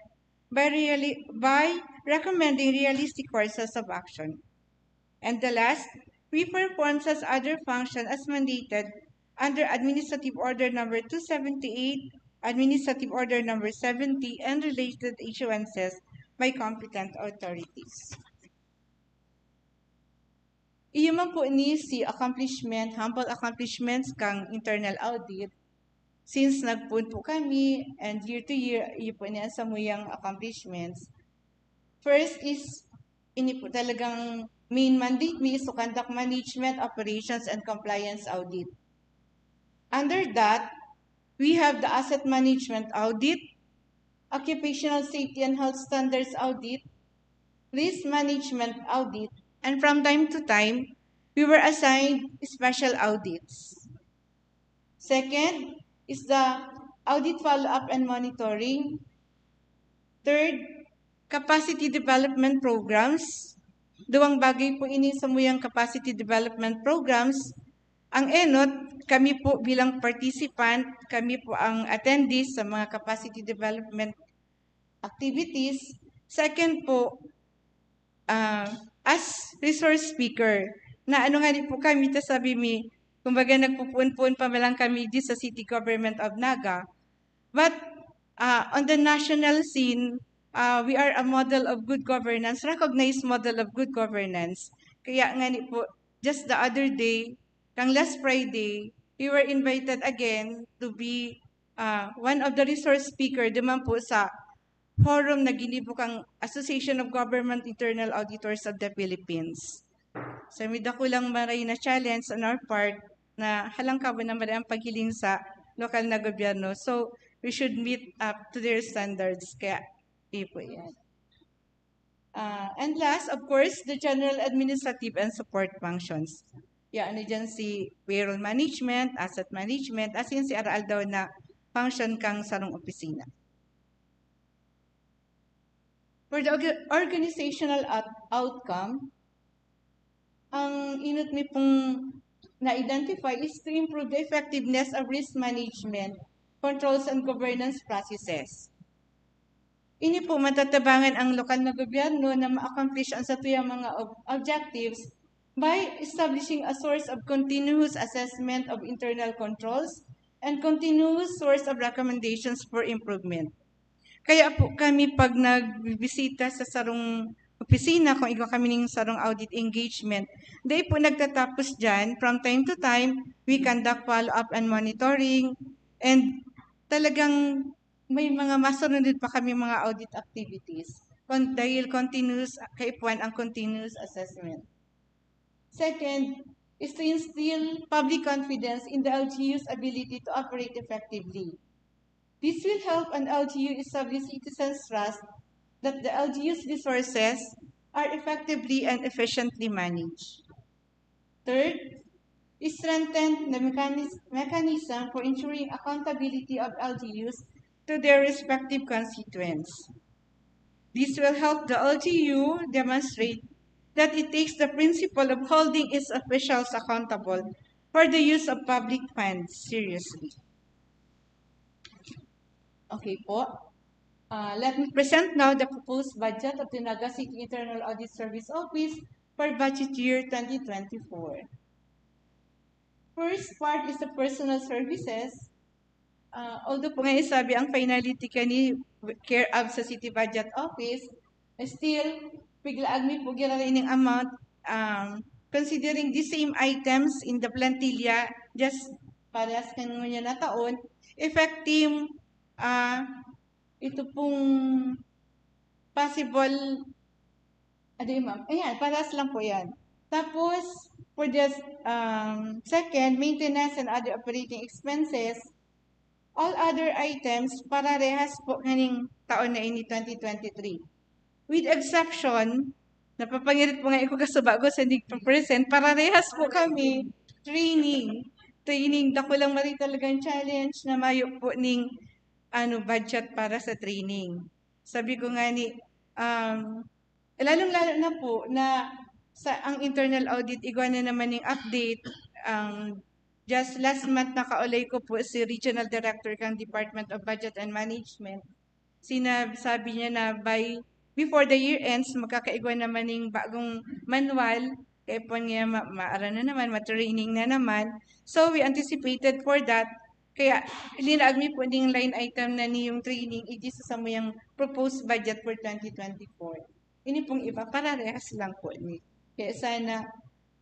by reali-, by recommending realistic courses of action. And the last, we perform such other function as mandated under Administrative Order Number two seventy-eight, Administrative Order Number seventy, and related issuances by competent authorities. Iyo man po ni si accomplishment, humble accomplishments kang internal audit. Since nagpoon po kami, and year to year, iyo po ni ang samuyang accomplishments. First is, ini po talagang main mandate mi is to conduct management, operations, and compliance audit. Under that, we have the asset management audit, occupational safety and health standards audit, risk management audit, and from time to time, we were assigned special audits. Second is the audit follow-up and monitoring. Third, capacity development programs. Duwang bagay po ini samuyang capacity development programs. Ang enot, kami po bilang participant, kami po ang attendees sa mga capacity development activities. Second po, ah, as resource speaker, na ano nga di po kami, ta sabi mi, kumbaga nagpupuon-puon pa man lang kami di sa City Government of Naga. But, ah, on the national scene, ah, we are a model of good governance, recognized model of good governance. Kaya nga ni po, just the other day, kang last Friday, we were invited again to be, ah, one of the resource speaker duman po sa forum na ginibo kang Association of Government Internal Auditors of the Philippines. So, may dakulang maray na challenge on our part na halangkaban na maray ang paghiling sa lokal na gobyerno. So, we should meet up to their standards. Kaya, iyo po yan. Ah, and last, of course, the general administrative and support functions. Yan, ano dyan si payroll management, asset management, as in si aral daw na function kang sarong opisina. For the orga-, organizational out-, outcome, ang enot mi pong na-identify is to improve the effectiveness of risk management, controls, and governance processes. Ini po matatabangan ang lokal na gobyerno na ma-accomplish ang satuyang mga ob-, objectives by establishing a source of continuous assessment of internal controls and continuous source of recommendations for improvement. Kaya po kami, pag nagbibisita sa sarong opisina, kung igwa kami ning sarong audit engagement, dai po nagtatapos diyan. From time to time, we conduct follow-up and monitoring. And talagang may mga masunod pa kami mga audit activities. Kon-, dahil continuous, kaipuhan ang continuous assessment. Second, is to instill public confidence in the L G U's ability to operate effectively. This will help an L G U establish citizens' trust that the L G U's resources are effectively and efficiently managed. Third, strengthen the mechanis-, mechanism for ensuring accountability of L G Us to their respective constituents. This will help the L G U demonstrate that it takes the principle of holding its officials accountable for the use of public funds seriously. Okay po. Uh, let me present now the proposed budget of the Naga City Internal Audit Service Office for budget year twenty twenty-four. First part is the personal services. Uh, although po nga sabi ang finality kani care of sa City Budget Office, still, piglaag mi po gira ining amount, um, considering the same items in the plantilla, just parehas kan ngunyan na taon, effective, ah, ito pong possible, ano yun, ma'am? Ayan, parehas lang po yan. Tapos, for the, um, second, maintenance and other operating expenses, all other items, pararehas po kaning taon na ini, twenty twenty-three. With exception, napapangirit po nga iko kasubago sa nag-present, pararehas po kami, training. Training, dakulang mari talagang challenge na mayo po ning, ano, budget para sa training. Sabi ko nga ni, um, lalong-lalo na po na sa ang internal audit, igwa na naman ning update. Ang just last month, nakaulay ko po si Regional Director kang Department of Budget and Management. Sinab-, sabi niya na by, before the year ends, magkakaigwa naman ning bagong manual. Kaya po niya ma-, maaran na naman, ma-training na naman. So, we anticipated for that. Kaya, linaag mi po ning line item na niyong training, iji sa samuyang proposed budget for twenty twenty-four. Ini pong iba, pararehas lang po ni. Kaya sana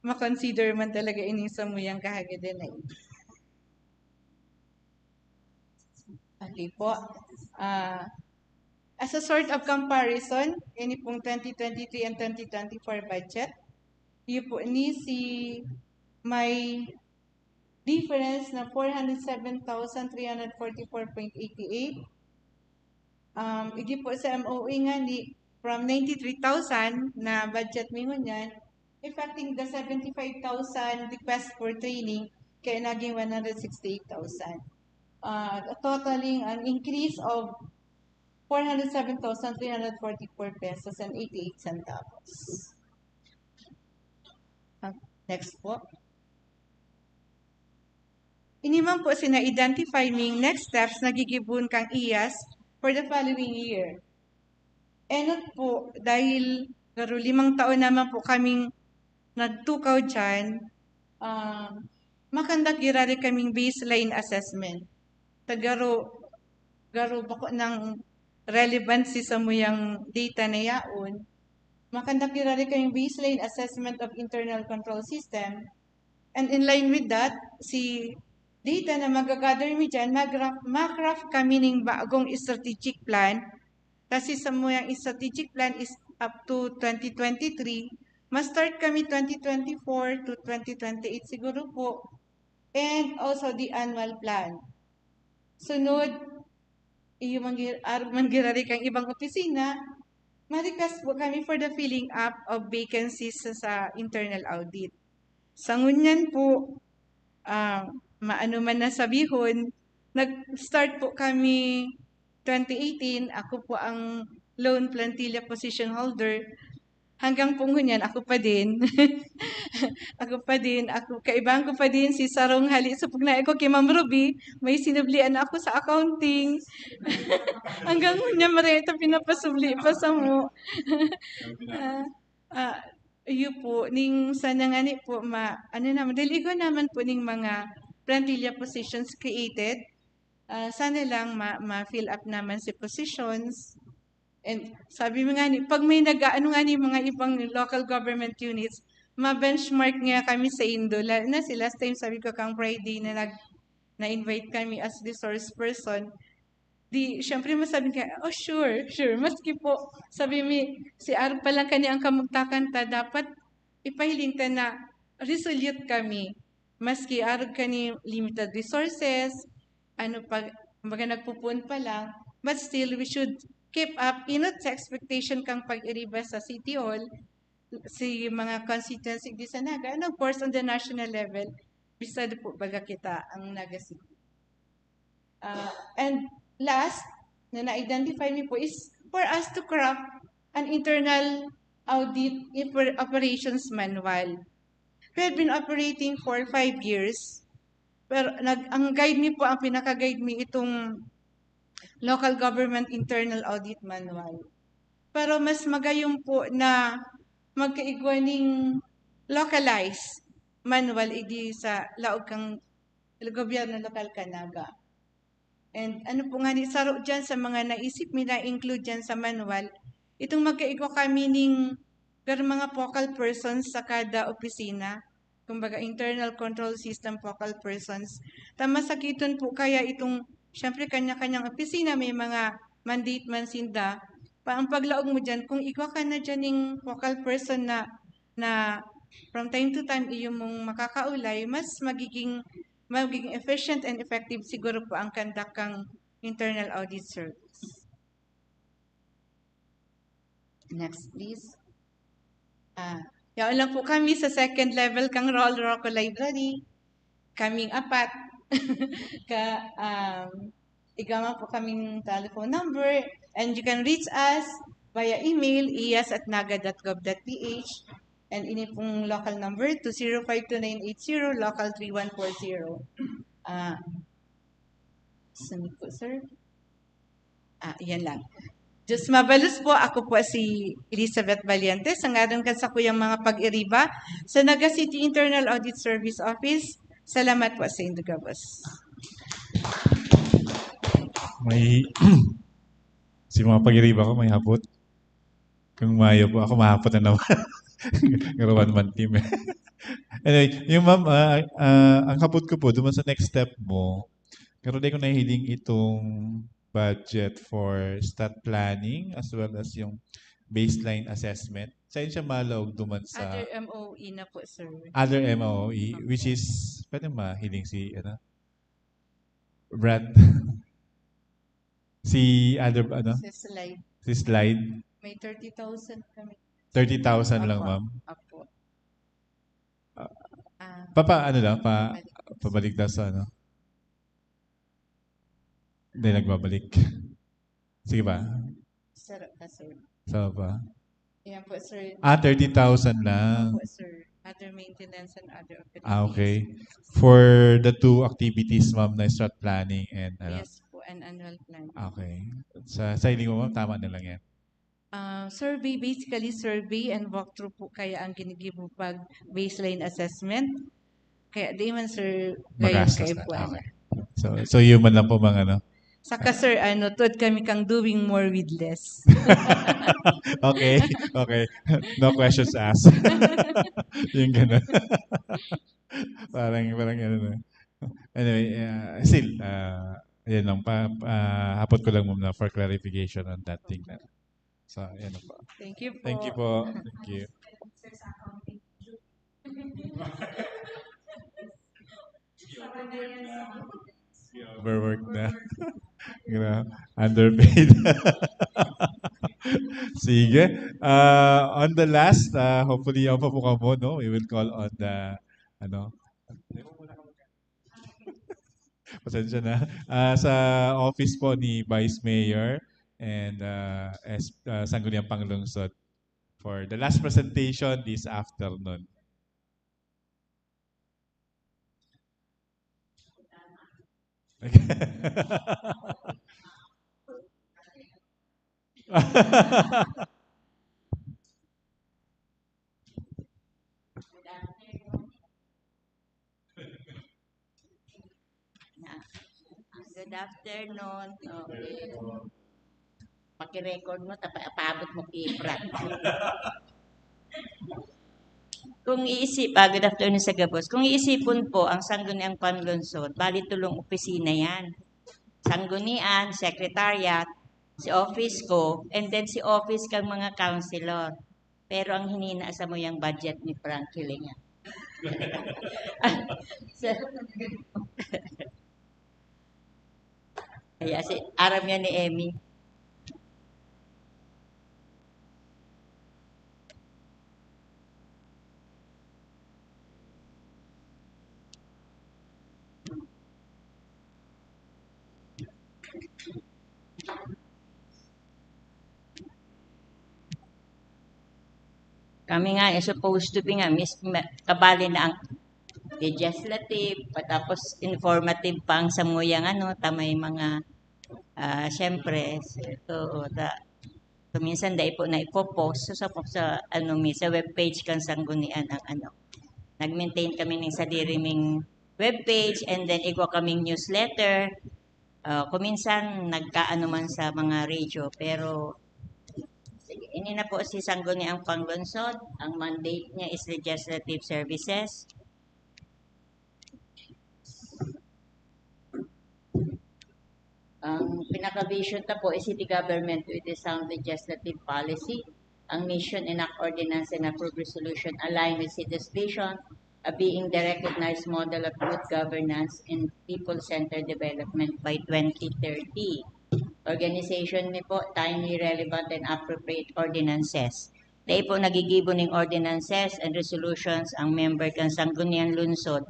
ma-consider man talaga ini sa samuyang kahagadan na ini. Okay po. Ah, as a sort of comparison, ini pong twenty twenty-three and twenty twenty-four budget, iyo po ni si may difference na four hundred seven thousand three hundred forty-four point eighty-eight. Um, igi po sa M O E nga ni, from ninety-three thousand na budget mi ngunyan, affecting the seventy-five thousand request for training, kaya naging one hundred sixty-eight thousand. Uh, totaling an increase of four hundred seven thousand three hundred forty-four pesos and eighty-eight centavos. Ah, next po. Ini man po si na-identify ming next steps na gigibon kang iyas for the following year. Enot po, dahil garo limang taon naman po kaming nagtukaw dyan, ah, makandak girari kaming baseline assessment. Ta garo, garo bako ng relevancy sa muyang data na yaon. Makandak girari kaming baseline assessment of internal control system. And in line with that, si data na magagather mi dyan, magra-, ma-craft kami ning bagong strategic plan. Kasi sa muyang strategic plan is up to twenty twenty-three. Ma-start kami twenty twenty-four to twenty twenty-eight siguro po. And also the annual plan. Sunod, iyo manggir-, arog man girari kang ibang opisina, ma-request po kami for the filling up of vacancies sa, sa internal audit. Sa ngunyan po, ah, maano man na sabihon, nag-start po kami twenty eighteen, ako po ang loan plantilla position holder. Hanggang po ngunyan, ako pa din. Ako pa din, ako, kaibahan ko pa din si sarong hali sa pugnaay ko ki Ma'am Ruby, may sinublian ako sa accounting. Hanggang ngunyan, maray ito pinapasubli pa samo. Ah, ah, iyo po, ning sana ngani po, ma-, ano naman, dahil igwa naman po ning mga plantilla positions created, ah, sana lang ma-, ma-fill up naman si positions. And sabi mo nga ni, pag may nag-aano nga ni mga ibang local government units, ma-benchmark nga kami sa indo. Lalo na si last time, sabi ko kang Friday na nag-, na-invite kami as resource person. Di, syempre masabi ka, "Oh, sure, sure." Maski po, sabi mi, si Ar pa lang kani ang kamugtakan ta, dapat ipahiling ta na resolute kami. Maski arog kani limited resources, ano pa, kumbaga nagpupuon pa lang, but still, we should keep up, inot sa expectation kang pag-iriba sa City Hall, si mga constituency di sa Naga, and of course, on the national level, bisado po baga kita ang Naga City. Ah, and last, na na-identify mi po is for us to craft an internal Audit Oper- Operations Manual. We have been operating for five years. Pero nag, ang guide mi po, ang pinaka-guide mi itong Local Government Internal Audit Manual. Pero mas magayon po na magkaigwa ning localized manual idi sa laog kang gobyerno lokal kan Naga. And ano po nga ni saro diyan sa mga naisip mi na include diyan sa manual, itong magkaigwa kami ning pero mga focal persons sa kada opisina, kumbaga internal control system focal persons. Ta masakiton po kaya itong, syempre, kanya-kanyang opisina, may mga mandate man sinda. Pa, ang paglaog mo diyan, kung igwa ka na diyan ning focal person na, na from time to time iyo mong makakaulay, mas magiging, magiging efficient and effective siguro po ang conduct kang internal audit service. Next, please. Ah, yaon lang po kami sa second level kang Roll Rocco Library. Kaming apat. Ka, um, igwa man po kaming telephone number, and you can reach us via email, iyas at naga dot gov dot ph, and ini pong local number, two zero five two nine eight zero, local three one four zero. Ah, saan po, sir? Ah, yan lang. Diyos mabalos po, ako po si Elizabeth Valiente, sa ngaran kan sakuyang mga pag-iriba sa Naga City Internal Audit Service Office. Salamat po sa indo gabos. May, si mga pag-iriba ko, may hapot. Kung mayo po, ako mahapot na naman. Ngarawan man team eh. Anyway, yung ma'am, ah, ah, ang hapot ko po, duman sa next step mo, pero di ko nahiling itong budget for strat planning as well as yung baseline assessment. Saan siya malaog duman sa Other M O E na po, sir. Other M O E, which is, pwede mahiling si, ano, Brad? Si other, ano? Sa slide, Si slide? May thirty thousand kami. Thirty thousand lang, Opo. Ma'am? Apo. Ah. Ah, Papa, ano lang, pa, pabalik daw sa ano? Hindi, nagbabalik. Sige ba? Sarap na, sir. Sa pa? Ayan po, sir. Ah, thirty thousand lang. Opo, sir. Other maintenance and other operations. Ah, okay. For the two activities, ma'am, na strat planning and ano? Yes po, and annual plan. Okay. Sa, sa hiling mo, ma'am, tama na lang yan. Ah, survey, basically survey and walkthrough po kaya ang ginigibo pag baseline assessment. Kaya di man, sir, gayon Magastos kayo na. po, ano. Okay. So, so yun man lang po mga ano. Saka, sir, ano, tuod kami kang doing more with less. Okay, okay. No questions asked. Yung gano'n. Parang, parang ano na. Anyway, uh, still, uh, yun lang. Pa, uh, hapot ko lang muna for clarification on that thing na. So, yan lang po. Thank you po. Thank you po. Thank you. Overwork na. Gra- Underpaid. Sige. Uh, on the last, uh, hopefully, ako po kamo, no? We will call on the, ano? Pasensya na. Ah, sa office po ni Vice Mayor and uh, S, uh, Sangguniang Panglungsod for the last presentation this afternoon. Good afternoon. Okay. Pakirecord mo, tapa, paabot mo kay Brad. Kung iisip, ah, good afternoon sa gabos. Kung iisipon po, ang Sangguniang Panlungsod, bali tulong opisina yan. Sanggunian, secretariat, si office ko, and then si office kang mga councilor. Pero ang hinina sa mo yung budget ni Frankie Linga. Kaya si aram niya ni Emmy. Kami nga, eh, supposed to be nga, mis-, ma-, kabali na ang legislative, patapos informative pa ang samuyang ano, ta may mga, ah, siyempre, so, ta, so, minsan dai po na ipo-post. So, sa, sa, ano, mi, sa webpage kan Sanggunian ang ano. Nag-maintain kami ng sadiri ming webpage and then igwa kaming newsletter. Ah, kuminsan nagkaano man sa mga radio, pero sige, ini na po si Sangguniang Panglunsod. Ang mandate niya is legislative services. Ang pinaka-vision ta po is city government with a sound legislative policy. Ang mission, enact ordinance and approve resolution aligned with city's vision of being the recognized model of good governance and people-centered development by twenty thirty. Organization mi po, timely, relevant, and appropriate ordinances. Dai po nagigibo ning ordinances and resolutions ang member kan Sangguniang Lungsod.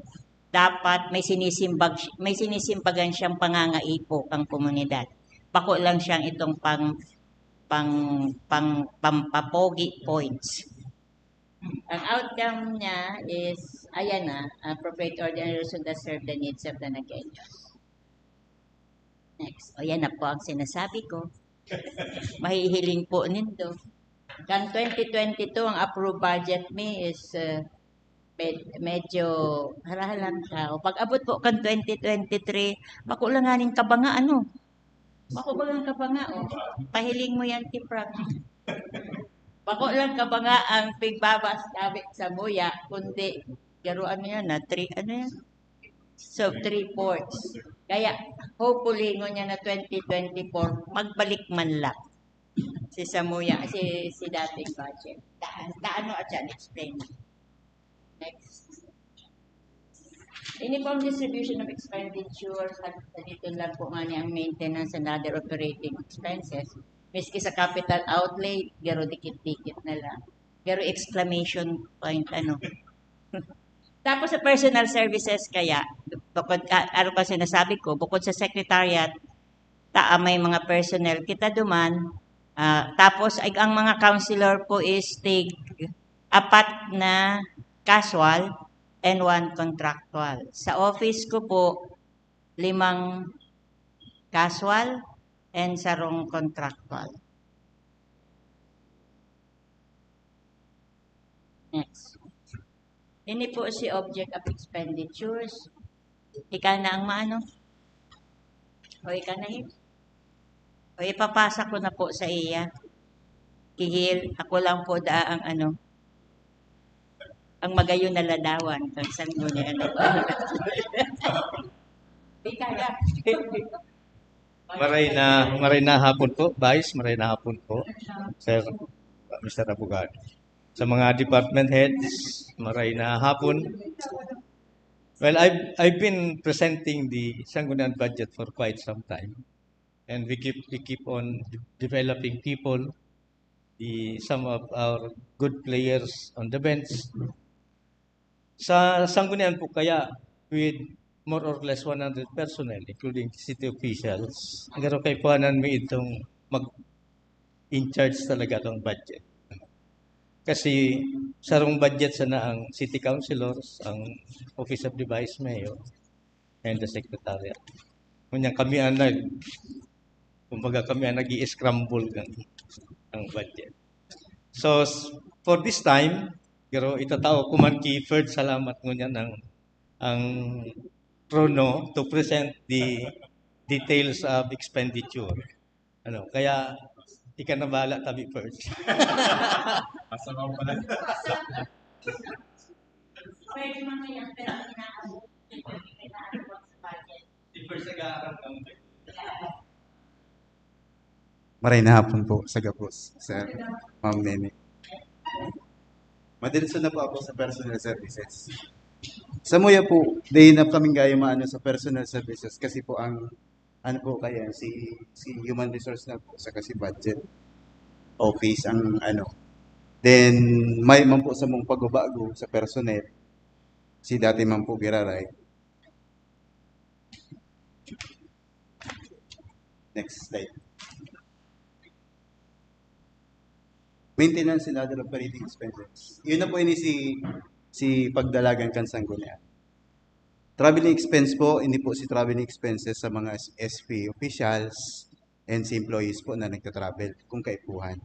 Dapat may sinisimbag, may sinisimbagan siyang pangangaipo kan komunidad. Bako lang siyang itong pang, pang, pang, pampapogi points. Ang outcome niya is, ayan na, appropriate ordinance that serve the needs of the Nagueños. Next. O, yan na po ang sinasabi ko. Mahihiling po nindo. Kan twenty twenty-two, ang approved budget mi is, uh, med-, medyo harahalang tao. Pag abot po kan twenty twenty-three, bako lang nganing kabanga, ano? Bako ba ang kabanga, oh? Pahiling mo yan, Tiprak. Bako lang kabanga ang pigbabas namin sa muya, kundi, garo ano yan, na three, ano yan? So, three-fourths. Kaya, hopefully, ngunyan na twenty twenty-four, magbalik man lang si Samuya, si, si dating budget. Daan, daan mo at yan, explain. Next. Ini pong distribution of expenditure, sa, sa dito lang po nga niya ang maintenance and other operating expenses. Miski sa capital outlay, garo dikit-dikit na lang. Garo exclamation point, ano. Tapos sa personal services kaya, bukod, ah, ano kasi nasabi ko, bukod sa secretariat, ta, ah, may mga personnel kita duman. Ah, tapos ay, ang mga counselor po is tig apat na casual and one contractual. Sa office ko po, limang casual and sarong contractual. Next. Ini po si object of expenditures. Ika na ang maano? O, ika na, Hil. O, ipapasa ko na po sa iya. Kihil, ako lang po daa ang ano, ang magayon na ladawan. Kang sanggo ni ano. Di kaya. Maray na, maray na hapon po, Vice, maray na hapon po, Sir, Mister Abogado. Sa mga department heads, maray na hapon. Well, I've, I've been presenting the Sangguniang budget for quite some time. And we keep, we keep on developing people, the, some of our good players on the bench. Sa Sangguniang po kaya, with more or less one hundred personnel, including city officials, pero kaipuhanan mi itong mag-in-charge talaga ng budget. Kasi sarong budget sana ang city councilors, ang Office of the Vice Mayor, and the Secretariat. Ngunyan kami ang nag-, kumbaga kami ang nag-i-scramble ng, ng budget. So, s-, for this time, pero itatao ko man ki Ferd salamat ngunyan ang, ang trono to present the details of expenditure. Ano, kaya ika na bahala, tabi Ferd. Pasalamat pala. Pwede man kaya, pero inaabot. Inaabot sa budget. Si Ferd nag-aaral ng Maray na hapon po sa gabos, Sir, Ma'am Nene. Madiretso na po ako sa personal services. Sa muya po, di na kaming gayo maano sa personal services kasi po ang ano po kaya si si human resource na po sa kasi budget office ang ano. Then may man po sa mong pagbabago sa personnel si dati man po giraray. Next slide. Maintenance and other operating expenses. Yun na po ini si, si pagdalagan kan Sanggunian. Traveling expense po, hindi po si traveling expenses sa mga S P officials and si employees po na nagta-travel kung kaipuhan.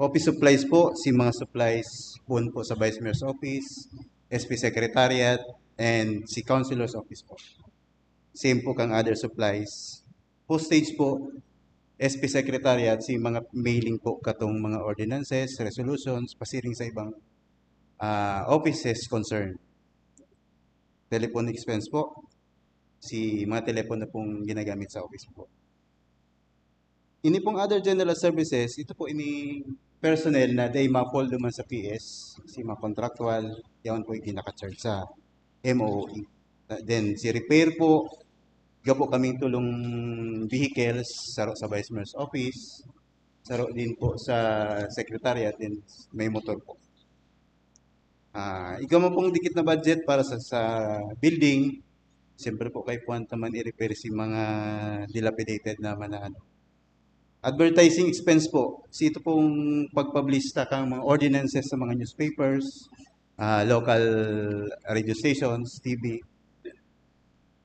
Office supplies po, si mga supplies po, po sa Vice Mayor's Office, S P Secretariat, and si Councilor's Office po. Same po kang other supplies. Postage po, S P Secretariat, si mga mailing po katong mga ordinances, resolutions, pasiring sa ibang ah, offices concern. Telephone expense po, si mga telepono pong ginagamit sa office po. Ini pong other general services, ito po ini personnel na day mapol duman sa P S, si mga contractual, yaon po yung ginaka-charge sa M O O E. Uh, then, si repair po, gapo kaming tulong vehicles, saro sa Vice Mayor's Office, saro din po sa Secretariat, then may motor po. Ah, igwa man pong dikit na budget para sa, sa building, siyempre po, kaipuhan ta man i-repair si mga dilapidated naman na ano. Advertising expense po, si ito pong pagpablista kang mga ordinances sa mga newspapers, ah, local radio stations, T V.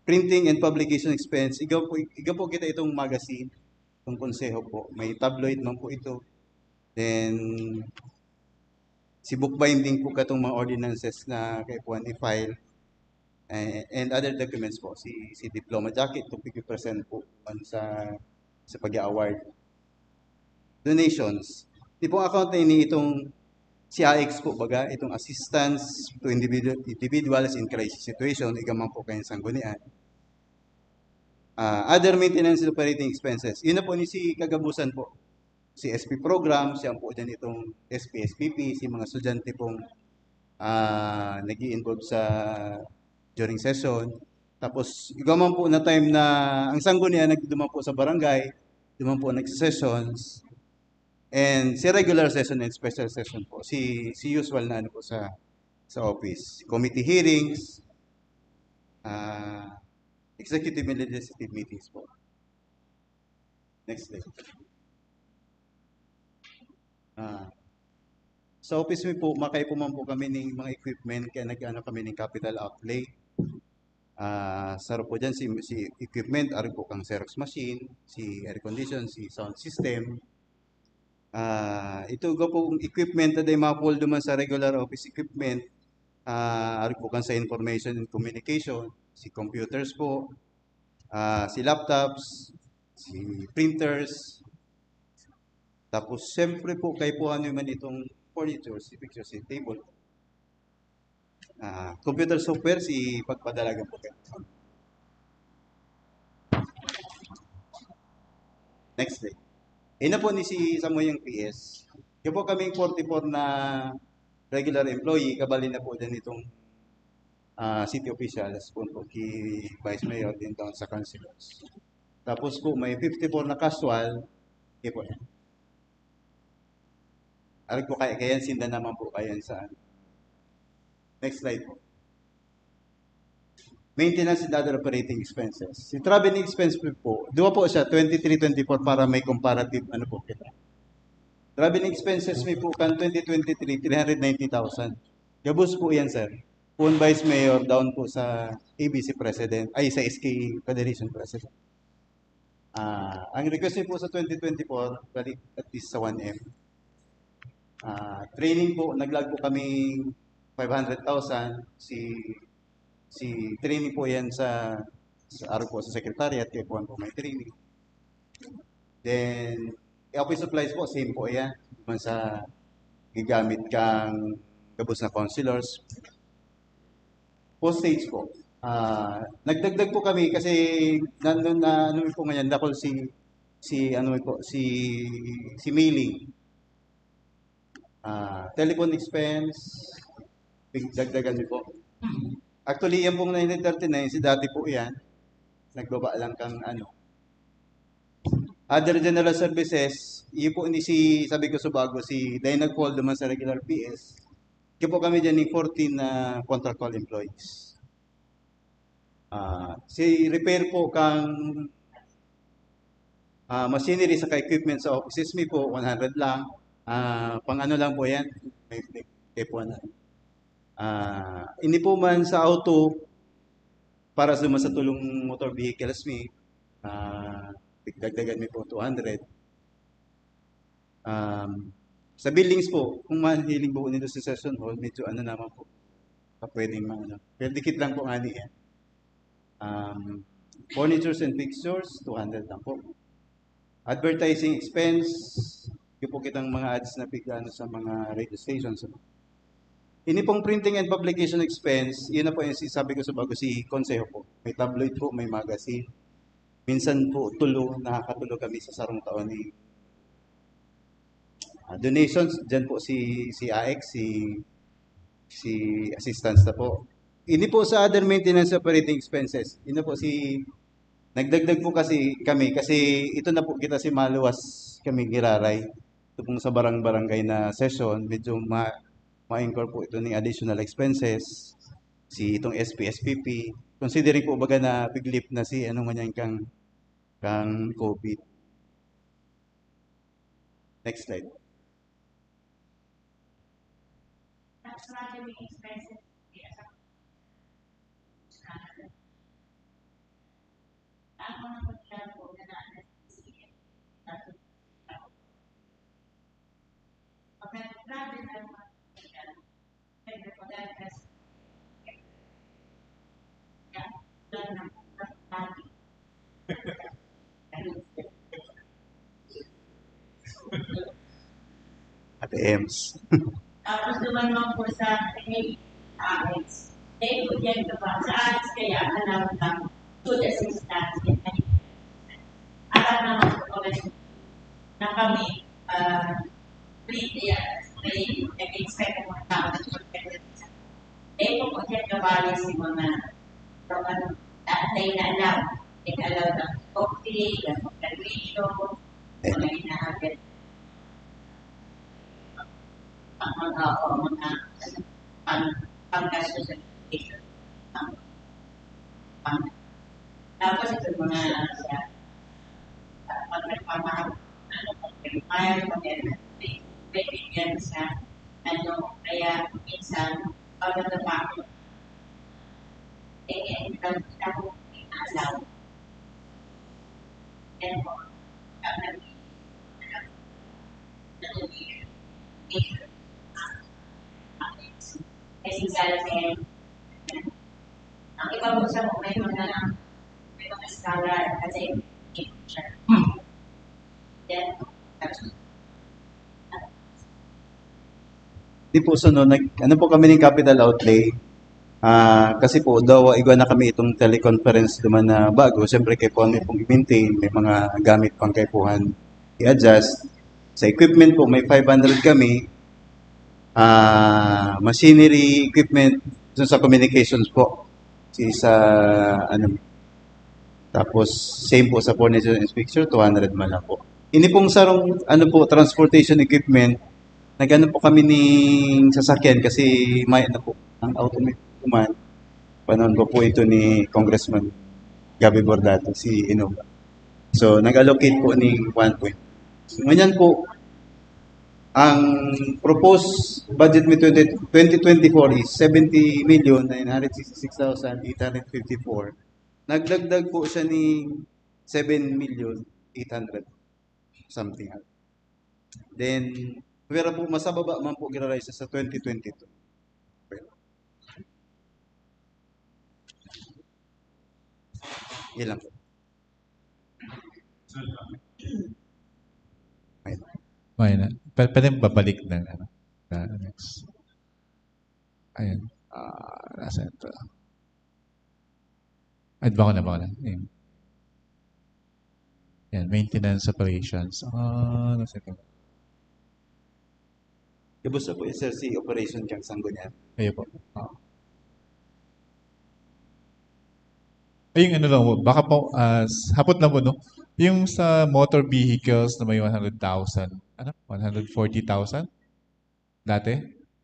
Printing and publication expense, igwa po, igwa po kita itong magazine, itong konseho po. May tabloid man po ito. Then, si book binding po katong mga ordinances na kaipuhan i-file, eh, and other documents po, si, si diploma jacket, kung pigi-present po man sa, sa pag-award. Donations. Di pong account na ini itong C I X po, baga, itong assistance to individual, individuals in crisis situation, igwa man po kayong sanggunian. Ah, other maintenance and operating expenses. Yun na po ni si kagabusan po. Si S P program, siya po dyan itong S P S P P, si mga estudyante pong, ah, nag-i-involve sa during session. Tapos, igwa man po na time na ang sanggunian nagduman po sa barangay, duman po nag-sessions, and si regular session and special session po, si, si usual na ano po sa, sa office. Committee hearings, ah, executive and legislative meetings po. Next slide. Ah, sa office mi po, makaipo man po kami ning mga equipment, kaya nag-ano kami ning capital outlay. Ah, saro po dyan si, si equipment, ari po kang Xerox machine, si air condition, si sound system. Ah, ito ga pong equipment na day mapol duman sa regular office equipment. Ah, ari po kang sa information and communication, si computers po, ah, si laptops, si printers. Tapos, siyempre po, kaipuhan nyo man itong furniture, si picture, si table. Ah, computer software, si pagpadalagan po kayo. Next slide. Ina po ni si Samoyang P S. Kaya po kaming forty-four na regular employee, kabali na po dyan itong ah, city officials, po, po ki Vice Mayor, din doon sa councilors. Tapos po, may fifty-four na casual. Okay po. Ari po kaya, kaya sinda naman po kaya sa ano. Next slide po. Maintenance and other operating expenses. Si traveling expense po, po, duwa po siya, twenty-three, twenty-four, para may comparative, ano po kita. Traveling expenses mi po kan twenty twenty-three, three hundred ninety thousand. Gabos po yan, sir. Pun Vice Mayor, down po sa A B C President, ay, sa S K Federation President. Ah, ang request niyo po sa twenty twenty-four, balik at least sa one M. Ah, training po, naglag po kami five hundred thousand. Si, si training po yan sa, sa araw po sa secretariat, kaya po po may training. Then, eh, office supplies po, same po yan. Man sa gigamit kang gabos na councilors. Postage po. Ah, nagdagdag po kami kasi nandun na, ano po ngayon, dakol si, si, ano po, si, si mailing. Ah, telephone expense, dagdagan niyo po. Actually, yan pong nineteen thirty-nine, si dati po yan. Nagbaba lang kang ano. Other general services, yun po ni si, sabi ko sa bago, si Day nag-fall naman sa regular P S. Yun po kami dyan ni fourteen na contractual employees. Ah, si repair po kang, ah, machinery saka equipment sa offices mi po, one hundred lang. Ah, pang ano lang po yan. May, may, may po ano. Ah, ini po man sa auto, para sa mga sa tulong motor vehicles mi, ah, dagdagan mi po two hundred. Um, sa buildings po, kung mahiling po nito sa session hall, medyo ano naman po, pa pwedeng ma-, ano, pero dikit lang po nga niya. Um, furnitures and fixtures, two hundred lang po. Advertising expense, yung po kitang mga ads na pigano sa mga radio stations. Ini pong printing and publication expense, yun na po yung sinasabi ko sa bago si Consejo po. May tabloid po, may magazine. Minsan po, tulo, nakakatulo kami sa sarong taon ni ah, donations, dyan po si, si A X, si, si assistance na po. Ini po sa other maintenance operating expenses. Ini po si, nagdagdag po kasi kami, kasi ito na po kita si maluwas kami giraray. Ito pong sa barang-barangay na session, medyo ma, ma-incur po ito ng additional expenses. Si itong S P S P P, considering po baga na big leap na si ano nga niyan kang, kang COVID. Next slide. Ate Ems. Tapos duman man po sa A X. Dahil po dyan ka pa, sa A X kaya, manawag lang, food assistance. Alam naman po kami na kami, ah, free, kaya free, nag-expect ang mga tao na free. Dahil po po dyan kabali si mga, mga, dahil na alam, nag-allow ng coffee, ng graduation, mga inaagad. Ang mga, o mga pang, panggastos sa education. Ang, pang, tapos ito mga sa, pag nagpamahal, ano, pag nagpamahal, pag nagpamahal, sa, ano, kaya minsan, pag nagpamahal, eh, eh, ang, ang, ang asawa. Yan po. Ang nag-, nag-, nag-, Kasi sa akin, ang iba po sa mga, may mga, may mga scholar, kasi, yan. Di po, so, no, nag-, ano po kami ng capital outlay? Ah, kasi po, daw, igwa na kami itong teleconference naman na bago. Siyempre, kay po, may pong i-maintain, may mga gamit pang kaipuhan i-adjust. Sa equipment po, may five hundred kami. Ah, machinery, equipment, so sa communications po. Si sa, ano, tapos, same po sa furniture and fixture, two hundred man lang po. Ini pong sarong, ano po, transportation equipment, nag-ano po kami ning sasakyan kasi may ano po, ang automate po man. Panahon pa po ito ni Congressman Gabby Bordado, si Innova. So, nag-allocate po ni one point. So, ngunyan po, ang proposed budget mi twenty, twenty twenty-four is seventy million nine hundred sixty-six thousand eight hundred fifty-four. Nagdagdag po siya ni seven million eight hundred something. Then, pero po, mas mababa man po giraray sa, sa twenty twenty-two. Yan lang po. Ayun. Ayun na. Pwede, pwede babalik ng ano, na next. Ayun. Ah, nasa ito. Ay, bako na, bako na. Ayun. Yan, maintenance operations. Ah, nasa ito. Gabos na po yung, sir, si operation kang Sangguniang. Ayun po. Oo. Ay, yung ano lang po, baka po, ah, s-, hapot lang po, no? Yung sa motor vehicles na may one hundred thousand, ano? One hundred forty thousand? Dati?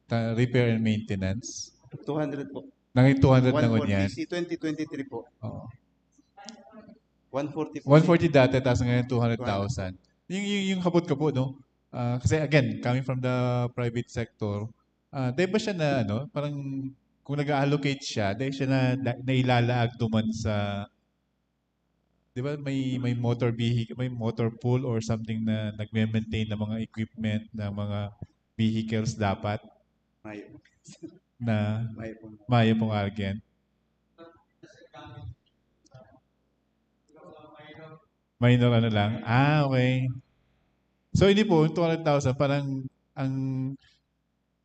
Ta-, repair and maintenance? Two hundred po. Nangin two hundred na ngunyan. One forty, si twenty twenty-three po. Oo. One forty po. One forty dati, tapos ngayon two hundred thousand. Yung, yung, yung hapot ka po, no? Ah, kasi again, coming from the private sector, ah, di ba siya na, ano, parang kung nag-allocate siya, di siya na, na, nailalaag duman sa, di ba, may, may motor vehicle, may motor pool or something na nagme-maintain ng mga equipment, ng mga vehicles dapat Mayo. na Mayo po. Mayo pong Argen. Minor ano lang. Ah, okay. So, hindi po, yung two hundred thousand, parang ang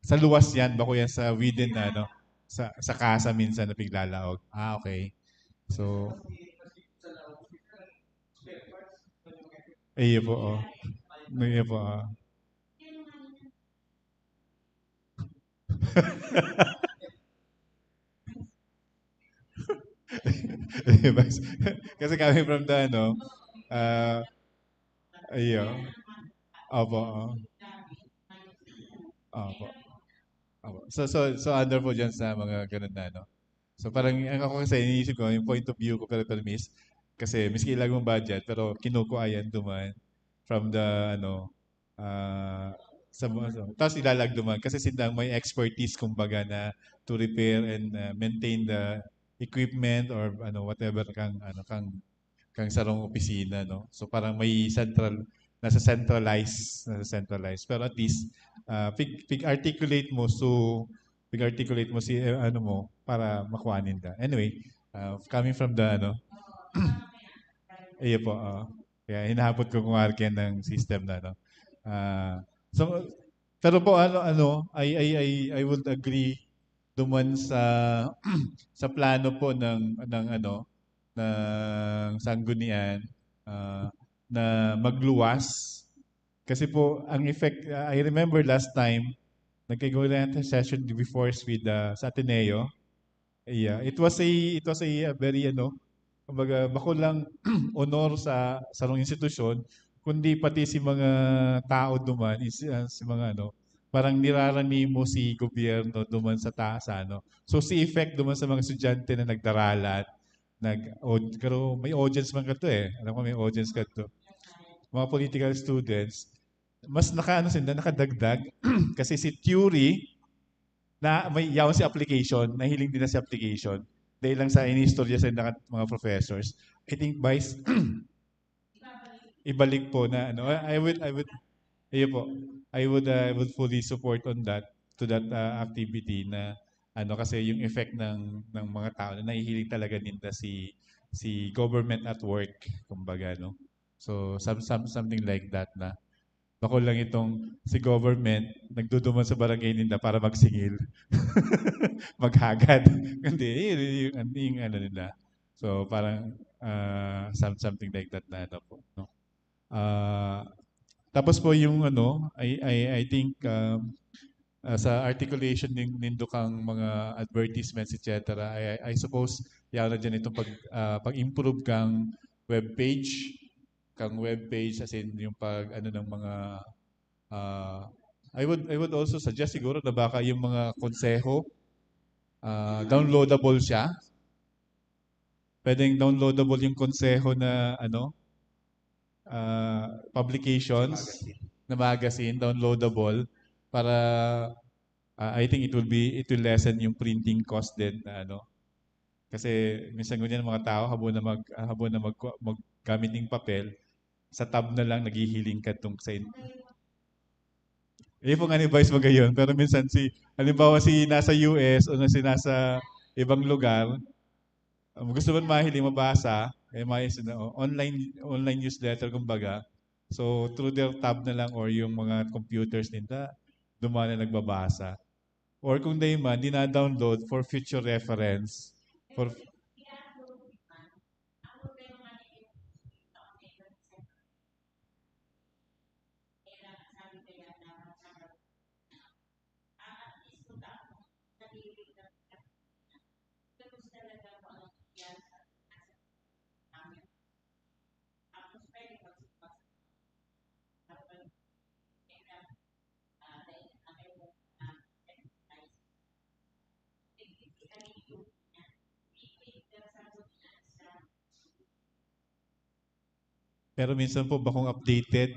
sa luwas yan, bako yan sa within na, ano, sa, sa kasa minsan na piglalaog. Ah, okay. So, iyo po, oh. Iyo po, oh. Kasi kami from the, ano, ah, iyo. Opo, oh. Opo. Opo. So, so, so under po dyan sa mga ganun na, ano. So parang, ang ako kasi, iniisip ko, yung point of view ko, pero permis, kasi miski ilag mong budget, pero kinukuha yan duman from the, ano, ah, sa mga, sa, tapos ilalag duman, kasi sila ang may expertise, kumbaga, na to repair and uh, maintain the equipment or ano, whatever kang, ano, kang, kang sarong opisina, no? So parang may central, nasa centralize, nasa centralize. Pero at least, uh, pig, pig-articulate mo, so pig-articulate mo si, eh, ano mo, para makuha ninda. Anyway, uh, coming from the, ano, iyo po, uh, kaya hinahapot ko kung Arken ng system na, no? Ah, so, pero po, ano, ano, I, I, I, I would agree duman sa, sa plano po ng, ng, ano, ng sanggunian, ah, na magluwas. Kasi po, ang effect, ah, I remember last time, nagkaigwa session before with, ah, sa Ateneo. Yeah, it was a, it was a, a very, ano, kumbaga, bako lang honor sa sarong institusyon, kundi pati si mga tao duman, is, ah, si mga, ano, parang nirarani mo si gobyerno duman sa taas, ano. So, si effect duman sa mga estudyante na nagdaralan, nag, aud-, pero may audience man kadto eh. Alam ko may audience kadto. Mga political students, mas naka, ano, sinda, nakadagdag. Kasi si theory, na may yaon si application, nahiling din na si application. Dahil lang sa inistorya sa mga, mga professors. I think, Vice, ibalik po na, ano, I I would, I would, ayun po, I would, uh, I would fully support on that, to that, uh, activity na, ano, kasi yung effect ng, ng mga tao na nahihiling talaga ninda si, si government at work, kumbaga, no? So, some, some, something like that na. Bako lang itong si government, nagduduman sa barangay ninda para magsingil, maghagad. Hindi, yun, yun, yun, yung ano nila. So, parang, ah, some, something like that na, ano po, no? Ah, tapos po yung, ano, I, I, I think, um, ah, sa articulation nin, nindo kang mga advertisements, et cetera, I, I, I suppose, yaon na dyan itong pag, ah, pag-improve kang web page, kang web page, as in, yung pag, ano, ng mga, ah, I would, I would also suggest siguro na baka yung mga konseho, ah, downloadable siya. Pwedeng downloadable yung konseho na, ano, ah, publications, Magazine. Na magazine, downloadable, para, ah, I think it will be, it will lessen yung printing cost din na, ano. Kasi minsan ngunyan mga tao, habo na mag, ah, habo na mag, maggamit ng papel, sa tab na lang naghihiling ka tong sa in-, eh, kung ano yung vice mo gayon, pero minsan si, halimbawa si nasa U S o na si nasa ibang lugar, um, gusto mo mahiling, mabasa, eh, may sina-, online, online newsletter, kumbaga. So, through their tab na lang or yung mga computers ninda, duman na nagbabasa. Or kung di man, dina-download for future reference. For Pero minsan po, bakong updated.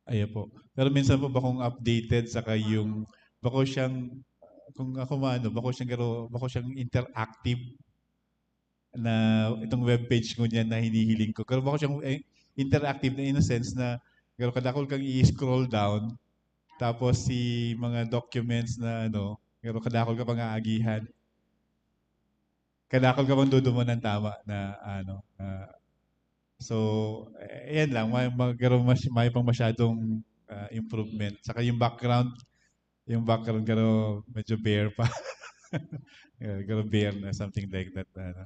Ayan po. Pero minsan po bakong updated saka yung bako siyang, kung ako maano, bako siyang garo bako siyang interactive na itong webpage ngunyan na hinihiling ko. Pero bako siyang, eh, interactive na in a sense na garo kadakol kang i-scroll down, tapos si mga documents na ano, garo kadakol ka pang aagihan. Kadakol ka pang dudumanan tama na ano, na so, eh, ayan lang, may, may, garo mas, may pang masyadong ah, improvement. Saka yung background, yung background garo medyo bare pa. Yeah, garo bare na something like that. Ano.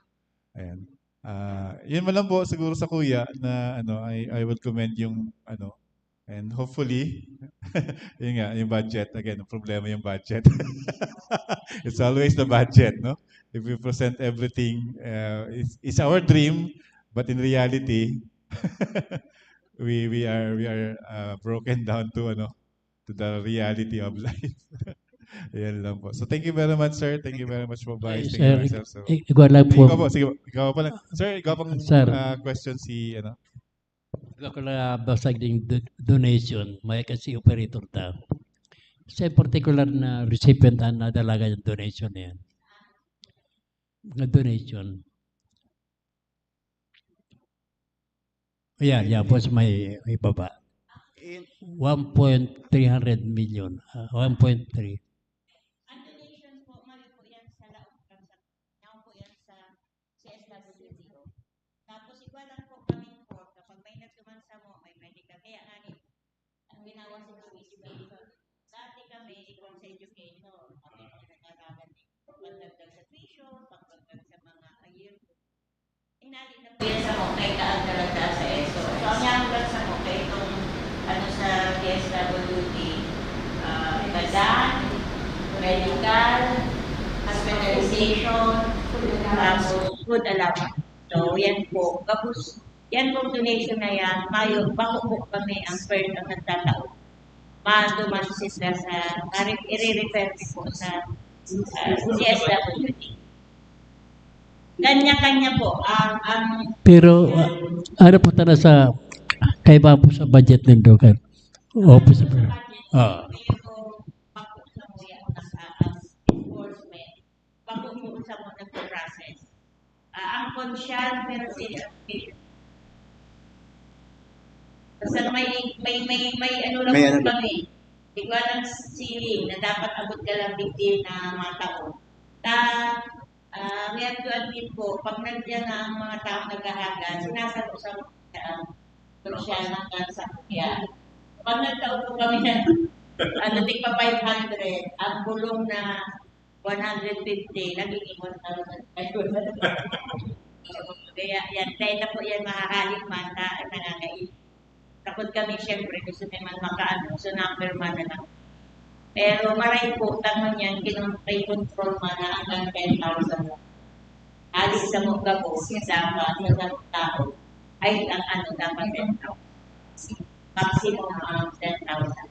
Ayan. Ah, yun man lang po siguro sa kuya na ano, I, I would commend yung ano, and hopefully, yun nga, yung budget. Again, ang problema yung budget. It's always the budget, no? If we present everything, uh, it's, it's our dream, but in reality, we we are we are uh, broken down to ano, to the reality of life. Yan lang po. So thank you very much, sir. Thank you very much po, Ay, Vice. Thank sir, you, Marcel. So, i- igwa lang po. Ikaw po, sige po. Ikaw pa lang. Sir, ikaw pang Sir. ah, question si ano. Ako lang basag ding do- donation, may kasi operator ta. Sa particular na recipient ang nadalagan ng donation na yan. Na donation. Ayan, yan po sa may ibaba. In, one point three hundred million. Ah, one point three. Ang donation po, mali po yan sa laog ng sa, yan po yan sa C S W D O. Tapos iba lang po kami po, kapag may nagtuman sa mo, may medical. Kaya nga ni, ang ginawa sa Luis, dati kami, ikon sa education, kami ang nagkakagan din. Pagdagdag sa tuition, pagdagdag sa mga ayun. Inali na po yan sa mo, kay kaagdaran sa eso. So, ang yan lang sa mo, kay itong, ano, sa D S W D, uh, kadan, medical, hospitalization, tapos food allowance. So, yan po. Tapos, yan pong donation na yan, mayo, bako po kami ang first ang nagtatao. Maduman sila sa, mari- i-refer po sa uh, C S W D. Kanya-kanya po ang, ang Pero uh, ano po tala sa kaiba po sa budget nindo kan office of ah Pero bako sa mo yan ang, ang enforcement. Bako po sa mo nagpo-process. Ah, ang konsyal, pero sila, basta may, may, may, may ano lang May po ano lang. Kami. Di ko alam sa ceiling na dapat abot ka lang digdi na matao. Ta, ah, may adto din po, pag nandiyan na ang mga tao naghahagan, sinasalo sa mga konsyal hanggang sa kaya. Pag nagtao po kami na, ano, tigpa five hundred, ang bulong na one hundred fifty, nagiging one thousand five hundred. Kaya yan, kaya na po yan mahahalik man, ta, nangangain. Takot kami, siyempre, gusto naman makaano, so number man na lang. Pero maray po, tangon yan, kinontrol man na hanggang ten thousand lang. Halik sa mga po, sa mga sa tao, ay ang ano, dapat ten thousand. Maximum ang ten thousand.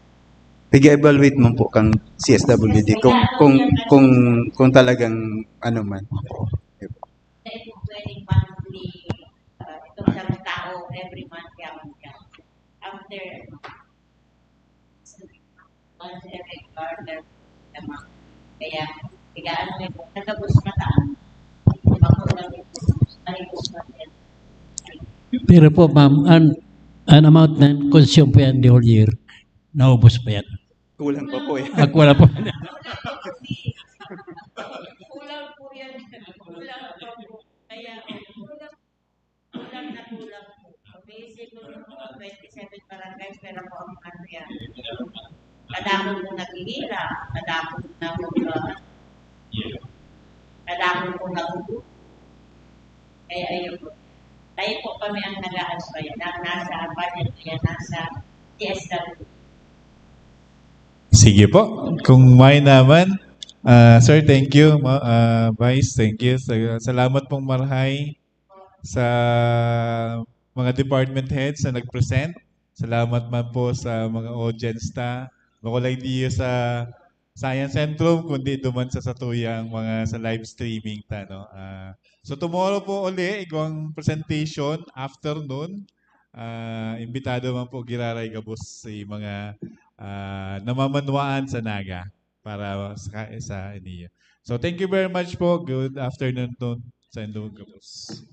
Pig-evaluate mo po kang C S W D kung kung kung kung talagang ano man. Dahil po pwedeng monthly, uh, itong sa tao, every month, yaman ka. After, once every quarter, tama. Kaya, kaya ano yung, nagabos na taan. Makulang yung, ay, Pero po, ma'am, an, an amount na consume po yan the whole year, naubos pa yan. Kulang pa po eh. Ako wala po. Kulang po yan. Kulang pa po. Kaya, kulang, kulang na kulang po. Basic po ng mga twenty-seven barangays, pero po ang ano yan. Kadakol po naghihirap, kadakol na po, uh, kadakol po nagugutom. Kaya ayun po. Tayo po kami ang nag-aasbay. Ang nasa budget ko yan, nasa C S W. Sige po. Kung may naman, ah, sir, thank you. Ma- ah, Vice, thank you. Sa- salamat pong marhay sa mga department heads na nag-present. Salamat man po sa mga audience ta. Bako lang di sa Science Centrum, kundi duman sa satuyang mga sa live streaming ta, no? Ah, so tomorrow po uli, igwang presentation, afternoon, ah, imbitado man po giraray gabos si mga, ah, namamanwaan sa Naga para sa, sa iniyo. So, thank you very much po. Good afternoon to sa indo gabos.